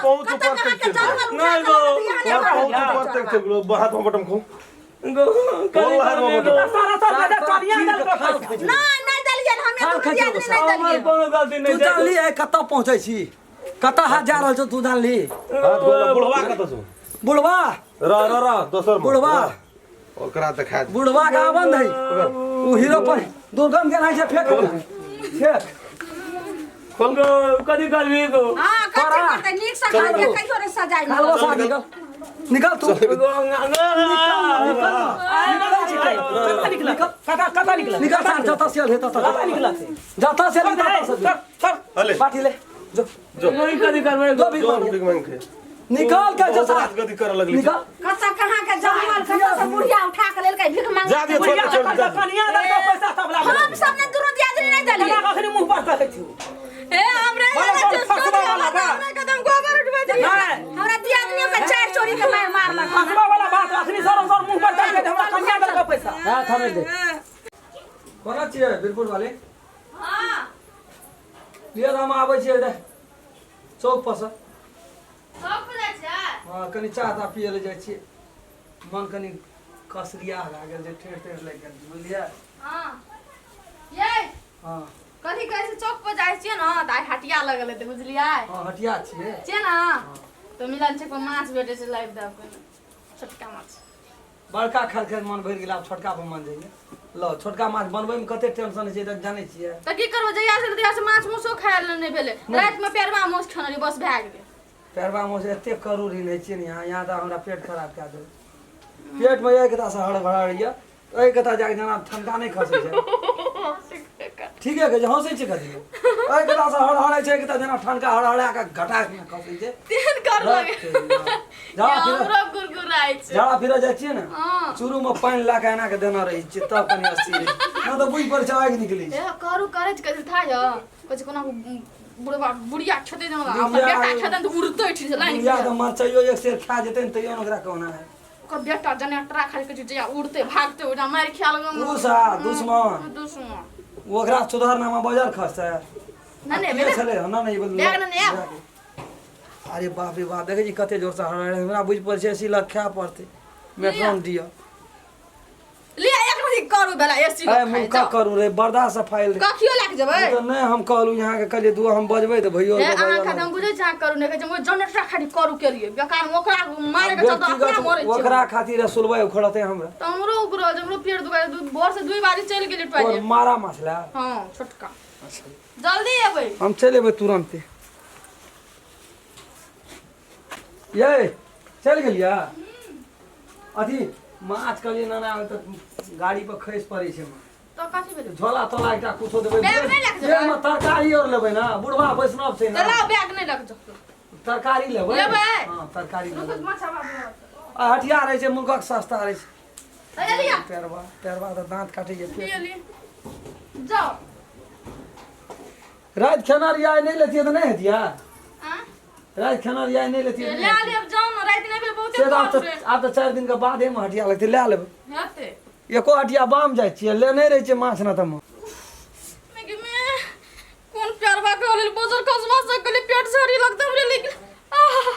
पहुंच ऊपर तक चल पहुंच ऊपर तक चल हाथ में बटन खोल खोल हाथ में बटन सारा सारा सार तोरा चोरिया चीर देल के खाल खींच ना नहीं देलियै हमे खाल दुनू खींच दियादनी लेबो नहीं देलियै तू जानली है कतऽ पहुँचै छी कतऽ हाथ जा रहल छौ तू जानली हाथ खोल बुढ़वा कत छौ बुढ़वा रह रह रह दोसर में बुढ़वा ओकरा देखा दे बुढ़वा के आबन है उ हीरो पर दुर्गम के नहीं छै फेंक फेंक खोल हां कथी करतै नीक से चल खाके रो। कहियो रे सजाइ खालो सा निकल निकल तू कता निकला कता कता निकला निकल सार जता से हे तता कता निकला जता से तता से सर सर अले बाटी ले जो जो जो भी जो भीख मांग के निकल के बहुत जो रात गति करे लगली निकल कतऽ कहाँ के जंगल कतऽ से बुढ़िया उठा के लेलकै भीख मांग जा दे छोड़ बुढ़िया दे, छोड़ दे, जा दे। कनिया दल के पैसा सब लाभ हम सब ने दुनू दियादनी नहीं देलियै कना कखनी मुंह पर कहै छी ए हमरा बोलो, बोलो, फसवा वाला बात। हमरा कदम गोबर उठबै छै नहीं हमरा दियादनियों के चार चोरी के मार मारलक फसवा वाला बात अखनी सर सर मुंह पर कहै हमरा कनिया दल के पैसा हां थमे दे कोना छियै बिरपुर वाले हां लिअ तऽ हम आबै छियै रे चौक पर से सब जाइ छै हँ कनि चाह ताह पियै लए जाइ छियै मन कनि कसरिया भए गेल जे ठेर ठेर लागि गेल बुझलियै हां ये हँ कथी कहै छै चौक पर जाइ छियै ने तऽ आइ हटिया लगल हेतै बुझलियै हँ हटिया छियै छियै ने तऽ मिलन छै माछ भेटै छै लाइव दऽ कऽ छोटका माछ बड़का खाइत खाइत मन भरि गेल आब छोटका पर मन जाइए ल छोटका माछ बनबैमे कते टेंशन होइ छै तऽ जानै छियै तऽ की करबै जहिया से तहिया से माछ मौसो खाय लए नहि भेलै रातिमे पेरवा माछ खेने रहियै बस भए गेलै पेरवा माछ एते करू ऋण होइ छियै ने यहाँ यहाँ तऽ हमरा पेट खराब कए देल पेटमे एक से हड़बड़ाइए एहि कता जाके जेना ठनका नहि खसै छै ठीके कहै छै हँसै छै कथी एक टा से हड़हड़ै छै, एक टा जेना ठनका हड़हड़ा के घटा के खसै छै। तेहन कर लगे। झाड़ा फिर हमरो गुरगुराइ छै। झाड़ा फिर जाइ छियै ने, हँ। शुरू में पानि लए के एना के देने रहै छियै, तब कनि अस्थिर रहै छै। नहि तऽ बुझि पड़ै छै आगि निकलै छै। ए करू करै छै कथी था य कहै छै कोना बुढ़वा बुढ़िया खेतै जेना अपन बुढ़िया- बेटा खेतै तऽ उड़तै ठीक छै लाइन बुढ़िया तऽ मरचाइयो एक सेर खा जेतै ने तैयो ने ओकरा कोना है। ओकर बेटा जनरेटरा खाली कहै छै जहिया उड़तै भागतै ओहिना मारि खिया लगन। उ सा दुश्मन। दुश्मन ओकरा सुधारना में बजर खसतै। नहि नहि के भेलै। छलै हँ? नहि, नहि, बैग नहि आएब। अरे बाप रे बाप, देखै छी कते जोर से हड़हड़ै, हमरा बुझि पड़ै छै एसी लग खाय पड़तै। मेट्रोन दिअ। लिअ एक रति करू बेला एसी अरे मुँह का करू रे, बर्दाश्त से फाइल रे। कखियो लए के जेबै? ओ तऽ नहि, हम कहलहुँ अहाँके, कहलियै दू हम बजबै तऽ भैयो। हे अहाँ खातिर हम बुझै छी अहाँ करू नहि कहै छै, हम जनरेटर खाली करू केलियै बेकार मे ओकरा मारे के चलते अपना मरै छियै। ओकरा खातिर सुलबै उखड़तै हमरा। तऽ हमरो उगरल हमरो पेट दुखाइ भोर से दुई बारी चलि गेली और टॉयलेट। मारा मसला। हँ छोटका जल्दी एबै। हम चलि एबै तुरन्ते। ये चलि गेलियै अथी माछ कहलियै नाना तऽ गाड़ी पर खसि पड़ै छै माछ। तऽ कथी भेलै? झोला तोला एकटा कुछो देबै। बैग नहि लए के जेबै? बैगमे तरकारी आओर लेबै ने, बुढ़वा वैष्णव छै तऽ ने। लाउ बैग नहि लऽ के जाउ। तरकारी लेबै। लेबै? हँ तरकारी रुकू लेबै। माछ आबऽ दिअ। आ हटिया रहै छै मुल्कक, सस्ता रहै छै। तऽ लिअ। पेरवा पेरवा तऽ दाँत काटै छै। लिअ लिअ जाउ। राति खाना रियाय नहि लेतियै तऽ नहि हेतियै। आँ? राति खाना रियाय नहि लेतियै तऽ नहि लए हेतियै। लेब जाउ ने, राति नहि भेल बहुते से तऽ आब करू रे। तऽ आब तऽ 4 दिनके बादेमे हटिया लगतै, लए लेबै। हेतै। एको हटिया बाम जाइ छियै, लेने रहै छियै माछ ने तऽ मैं मैं कोन प्यारवा के लेल बजर खसवा से कहली पेट झड़ी लगता हमरे, लेकिन आह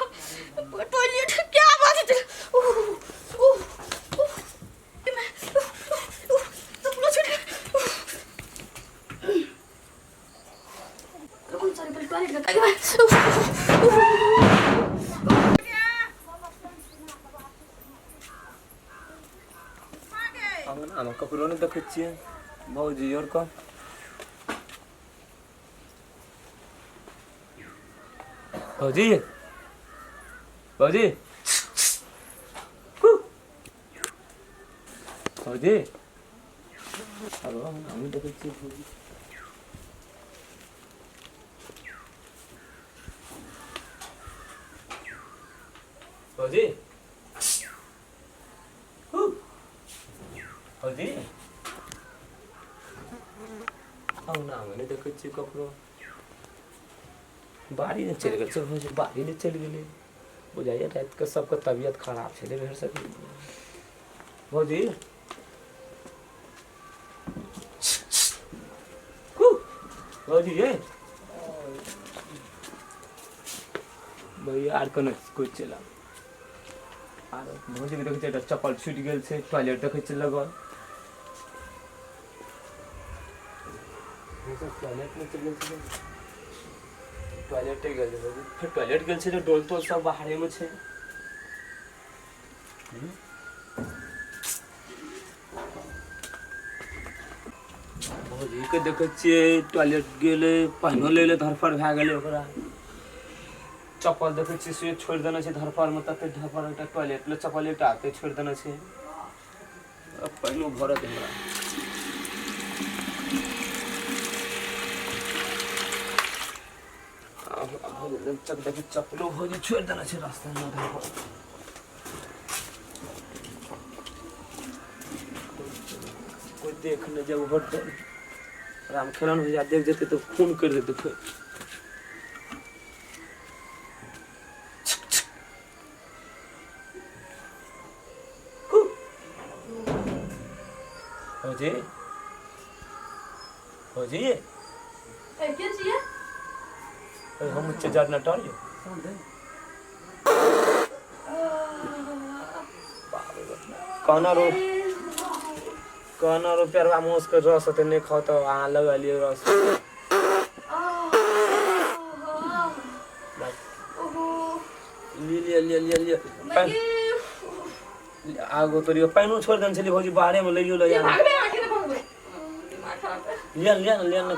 टॉयलेट क्या बात है। उह उह उह मैं उह चप्पल छूट गया। कौन सारे पहले टॉयलेट का अंगनामे ककरो नहि देखै छियै। भौजी आओर कह भौजी, भौजी, भौजी, आरो अंगनामे देखै छियै भौजी। भौजी, भौजी, अंगनामे नहि देखै छियै ककरो। बाड़ी नहि चलि गेल छै भौजी? बाड़ी नहि चलि गेलै बुझाइए। रातिके सबके तबियत खराब छलै भरि सकै। भौजी, भौजी, ये भैया आर कोनो कोइ चलि आर भौजीके देखै छियै एकटा चप्पल छुटि गेल छै। टॉयलेट देखै छियै लगल, टॉयलेट नहि चलि गेल छै? टॉयलेटे गेल छै भौजी, फेर टॉयलेट गेल छै तऽ डोल तोल सब बाहरेमे छै। भौजीके देखै छियै टॉयलेट गेलै, पानिओ लै लए धरफड़ भए गेलै ओकरा। चप्पल देखै छियै से छोड़ि देने छै धरफड़मे, तते धरफड़। एकटा टॉयलेट लए चप्पल एकटा एतै छोड़ि देने छै। आब पानिओ भरत हमरा। आब भौजी चक देखी चप्पलो भौजी छोड़ि देने छै रास्तामे धरफड़। कोइ देख नहि जाय होटल। राम खेलन भैया देख जेतै तऽ फोन करि देतै फेर। भौजी, भौजी। ए के छियै? हम चेजर नटर यौ। कहना रो कहना रो पेरवा मोस के रस होते नहि खाओ तऽ अहाँ लगा लियौ रस। लिअ लिअ लिअ लिअ लिअ आगो तोरियो। पानिओ छोड़ि देने छलियै भौजी बाहरेमे, लैयो लऽ जा। भागबे अहाँ के भागबे, दिमाग खराब है। लिअ लिअ ने, लिअ ने।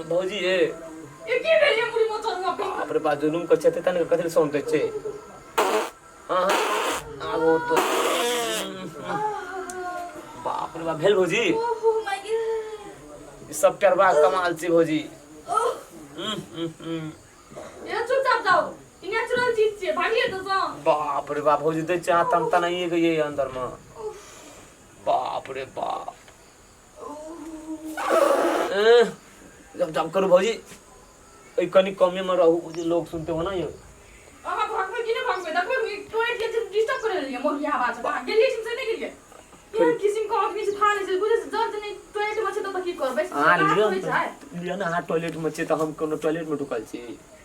भौजी ए। ये की भेल? ये मुड़ी मोचर हुआ। बाप रे बाप, जुलुम कर छै तने कथि सौंते छै। हाँ हाँ आगो तो बाप रे बाप। बाप, भेल भौजी? ओहो my गे। ई सब पेरबा कमाल छै भौजी। ओह। हम्म, हम्म, हम्म। ये चुपचाप जाओ, ई नेचुरल चीज छै, भागिए तो सो। बाप रे बाप भौजी, दै छै हाथ हम तनाइए गई अंदर में। बाप रे बाप। एह, जब जब करू भौजी, ओहि कनि कमे में रहू भौजी, लोग सुनते हो ना यो। अहाँ भागबै कि नहि भागबै? देखबै टॉयलेट के डिस्टर्ब करे लिए मोहिया आवाज अहाँ गेलियै से नहि गेलियै? केहन किसिम के आदमी छै था नहि छै बुझै छै, जब नहि टॉयलेट में छै तऽ की करबै? अहाँ रात लिअ होइ छै। लिअ ने, अहाँ टॉयलेट में छियै तऽ हम कोनो टॉयलेट में ढुकल छी?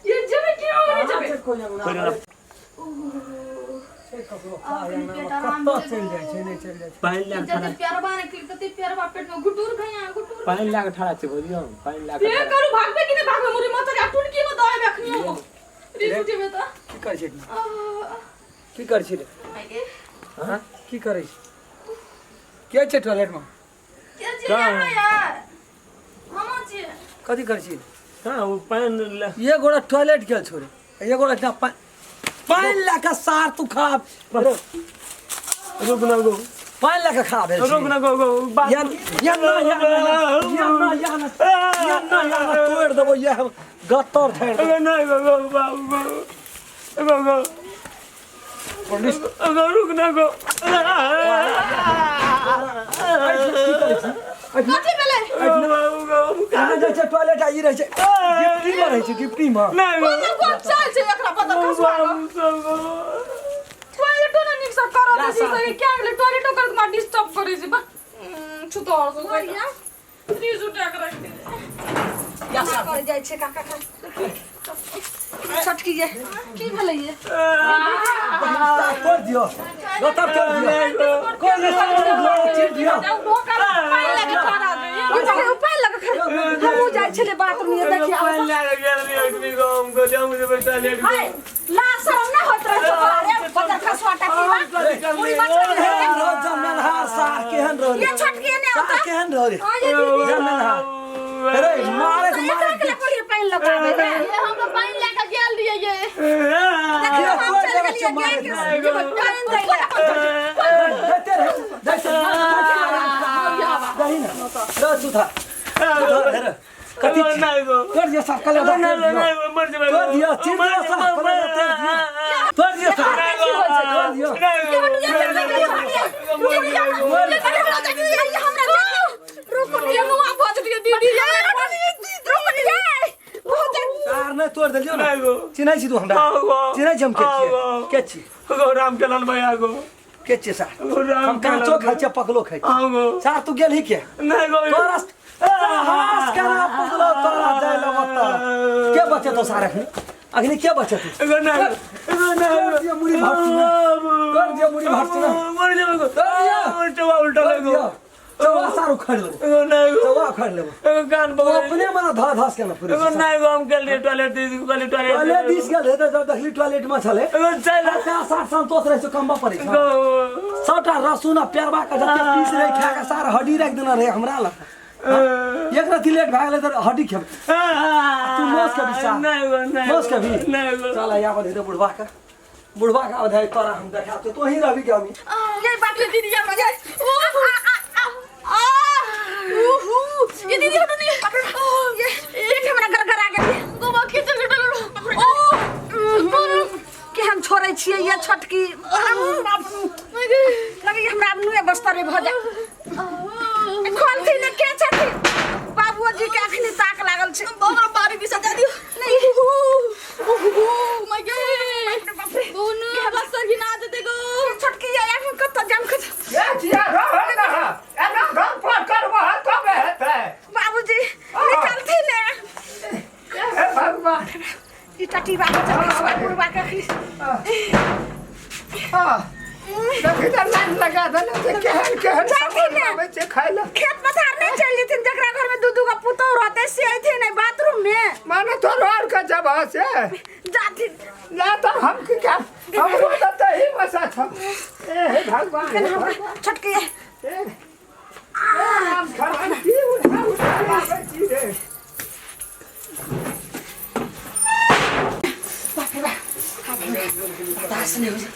ये जेबै कि हम नहि जेबै? कोइ ना। कतऽ चलि जाइ छै, नहि चलि जाइ छै। पानि लए कऽ जते ठड़ा प्यारबा नहि करि तते प्यारबा पेट में गुटुर गया गुटुर। पानि लए कऽ ठड़ा छै भौजी, हम पानि लए कऽ ये ठड़ा। करू, भागबै कि नहि भागबै? मुरी मत आ टुनकी में दऽ आबे अखनियो रे छुटेबै तऽ। की करै छै? आह, की करै छी रे? My गे। हाँ? की करै छी? के छै टॉयलेटमे? के छियै अहाँ यार? हम छियै। कथी करै छी? हाँ, ओ पानि लए एक गोरा टॉयलेट गेल छौ रे, एक गोरा इतना पानि लए कऽ सार तू खराब। रुक ना गो। पानि लए कऽ खराब भेल छी। रुक ना गो गो बात। या या ना या ना या ना या ना या ना या ना, तोड़ि देबो, यह गत्तर झाड़ि देबो। नहीं गो गो बाबू गो गो गो गो, रुक ना गो। कथी भेलै? कहाँ जाइ छै टॉयलेट आ ई रहै छै डिप्टी मे, रहै छै डिप्टी मे। नहीं गो। कोन कोन चाल छै एकरा बदल खसवा टॉयलेटो ने नीक से करऽ दै छै सही क्या गेलै? टॉयलेटो कर के डिस्टर्ब करै छै बा छुतो और सब प्लीज उठा के रख दे। कर जाइ छै काका का छोटकी ये की भेलै ये? तोड़ दियो, गत्तर तोड़ दियो, कोन ने चीर दियो। पानि लगे ठहरा दे। की भेलै? उपाय लग हमहूँ जाइ छलियै बाथरूम, ये देखिए। पानि लए कऽ गेल रहियै अखनी गो, हम कहलियै हम जेबै टॉयलेट। हाय ला, शरम नहि होइत रहै तोरा रे बदर खसवा टकीवा पूरी मछली? केहन रहो जमेलहार सार, केहन रहो रे? ये छोटकी ने सार होता। केहन रहो रे हाँ ये दीदी। जमेलहार अरे मारे एकरा मारे के कहलियै पानि लगाबै रे। ये हम तऽ पानि लए कऽ गेल रहियै ये। देखियौ हम तोड़ चलि देबै गेलियै मारे। गाय के पानि दै लए। जाइते रहे, जाइते रही ना रह सुधा सुधा कथी? नहीं गो। तोड़ दियो साफ कले। नहीं नहीं, मर जेबै। तोड़ दियो, चीर दियो साफ कले, तोड़ दियो, तोड़ दियो साफ, तोड़ दियो। सार नहि तोड़ देलियो ना? चिन्है छी तू हमरा? चिन्है छी हम के छियै? के छी? गो राम के लाल भैया गो। के छियै सार? राम हम काँचो खाइ छियै, पकलो खाइ छियै। गो सार तू गेलही के? नहीं गो। तोरा साहस केना पुगलो तोरा जाइ लए बता? के बचेतौ सार अखनी? अखनी के बचेतौ? गो नहीं गो, नहीं। तोड़ दियो मुड़ी भरती ना, तोड़ दियो मुड़ी भरती ना। मर जेबै गो। तोड़ दियो। चौवा उल्टा तोड़ लगो। दियो, चौवा सार उखाड़ि लेबो। गो नहीं गो। चौवा उखाड़ि लेबो। गो कान तू पकड़। अपने मने धऽ धस के ना पूरे। गो नहीं गो, हम गेल रहियै टॉयलेट दिस, कहली टॉयलेट। टॉयलेट दिस गेल रहै तऽ जब देखली टॉयलेट में छलै। गो चल। सार सार संतोष रहै छै, कमबा पड़ै छै। गो सबटा रसून आ पेरबा के जते पीस रहै खा के सार हड्डी राखि देने रहै हमरा लग। एक रति लेट भए गेलै तऽ हड्डी खेबै तू? मौस खेबही सार? नहीं गो, नहीं। मौस खेबही? नहीं गो। चल आबऽ दे बुढ़बा के, बुढ़बा के आबऽ दे, तोरा हम देखा। तो ही रहबी के हमी। ये बाप रे दीदी, हमरा ये आ आ उहु, ये दीदी हटो नहीं। ये पेट हमरा गड़गड़ा गेल। गोबा खींच के डल। ओ केहन छोड़ै छियै ये छोटकी? लगैए हमरा आब नुए बस्तरे भऽ जाय। खोलथिन ने, के छथिन? बाबूजी के अखनी ताक लागल छै। हमरा बारी दिशा दे दियो। नहीं। उहु my गे। बाप रे। बोनु बस्तर घिना देते गो। छोटकी ये अखन कतऽ जाम कतऽ? ए छिया रहल ना, एना घर पर करबह तबे हेतै। बाबूजी निकालथिन ने। हे भगवान। ई टटी बाबू चल बुढ़बा के अखनी। हाँ, देखी तऽ लाइन लगा देने छै, केहन केहन जाथिन सामान ने। आबै छै खाय लए। खेत पथार नहीं चलि जेथिन, जकरा घर में दू दू गो पुतोह रहतै से अयथिन ने बाथरूम में? माने तोरो आरके जगह से जाथिन। ना तऽ हम की क्या, हमरो तऽ तही मसा छौ। ए हे भगवान, हे भगवान। छोटकी। ए राम खरान, की उठा उठा लाबै छी रे? बाप रे बाप, बर्दाश्त नहीं हो जाए।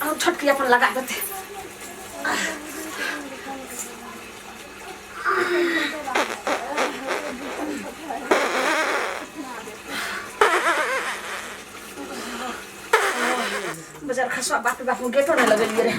अब छोटकी अपन लगा देते। बजार खसवा बाप रे बाप, गेटो नहीं लगेलिए रे।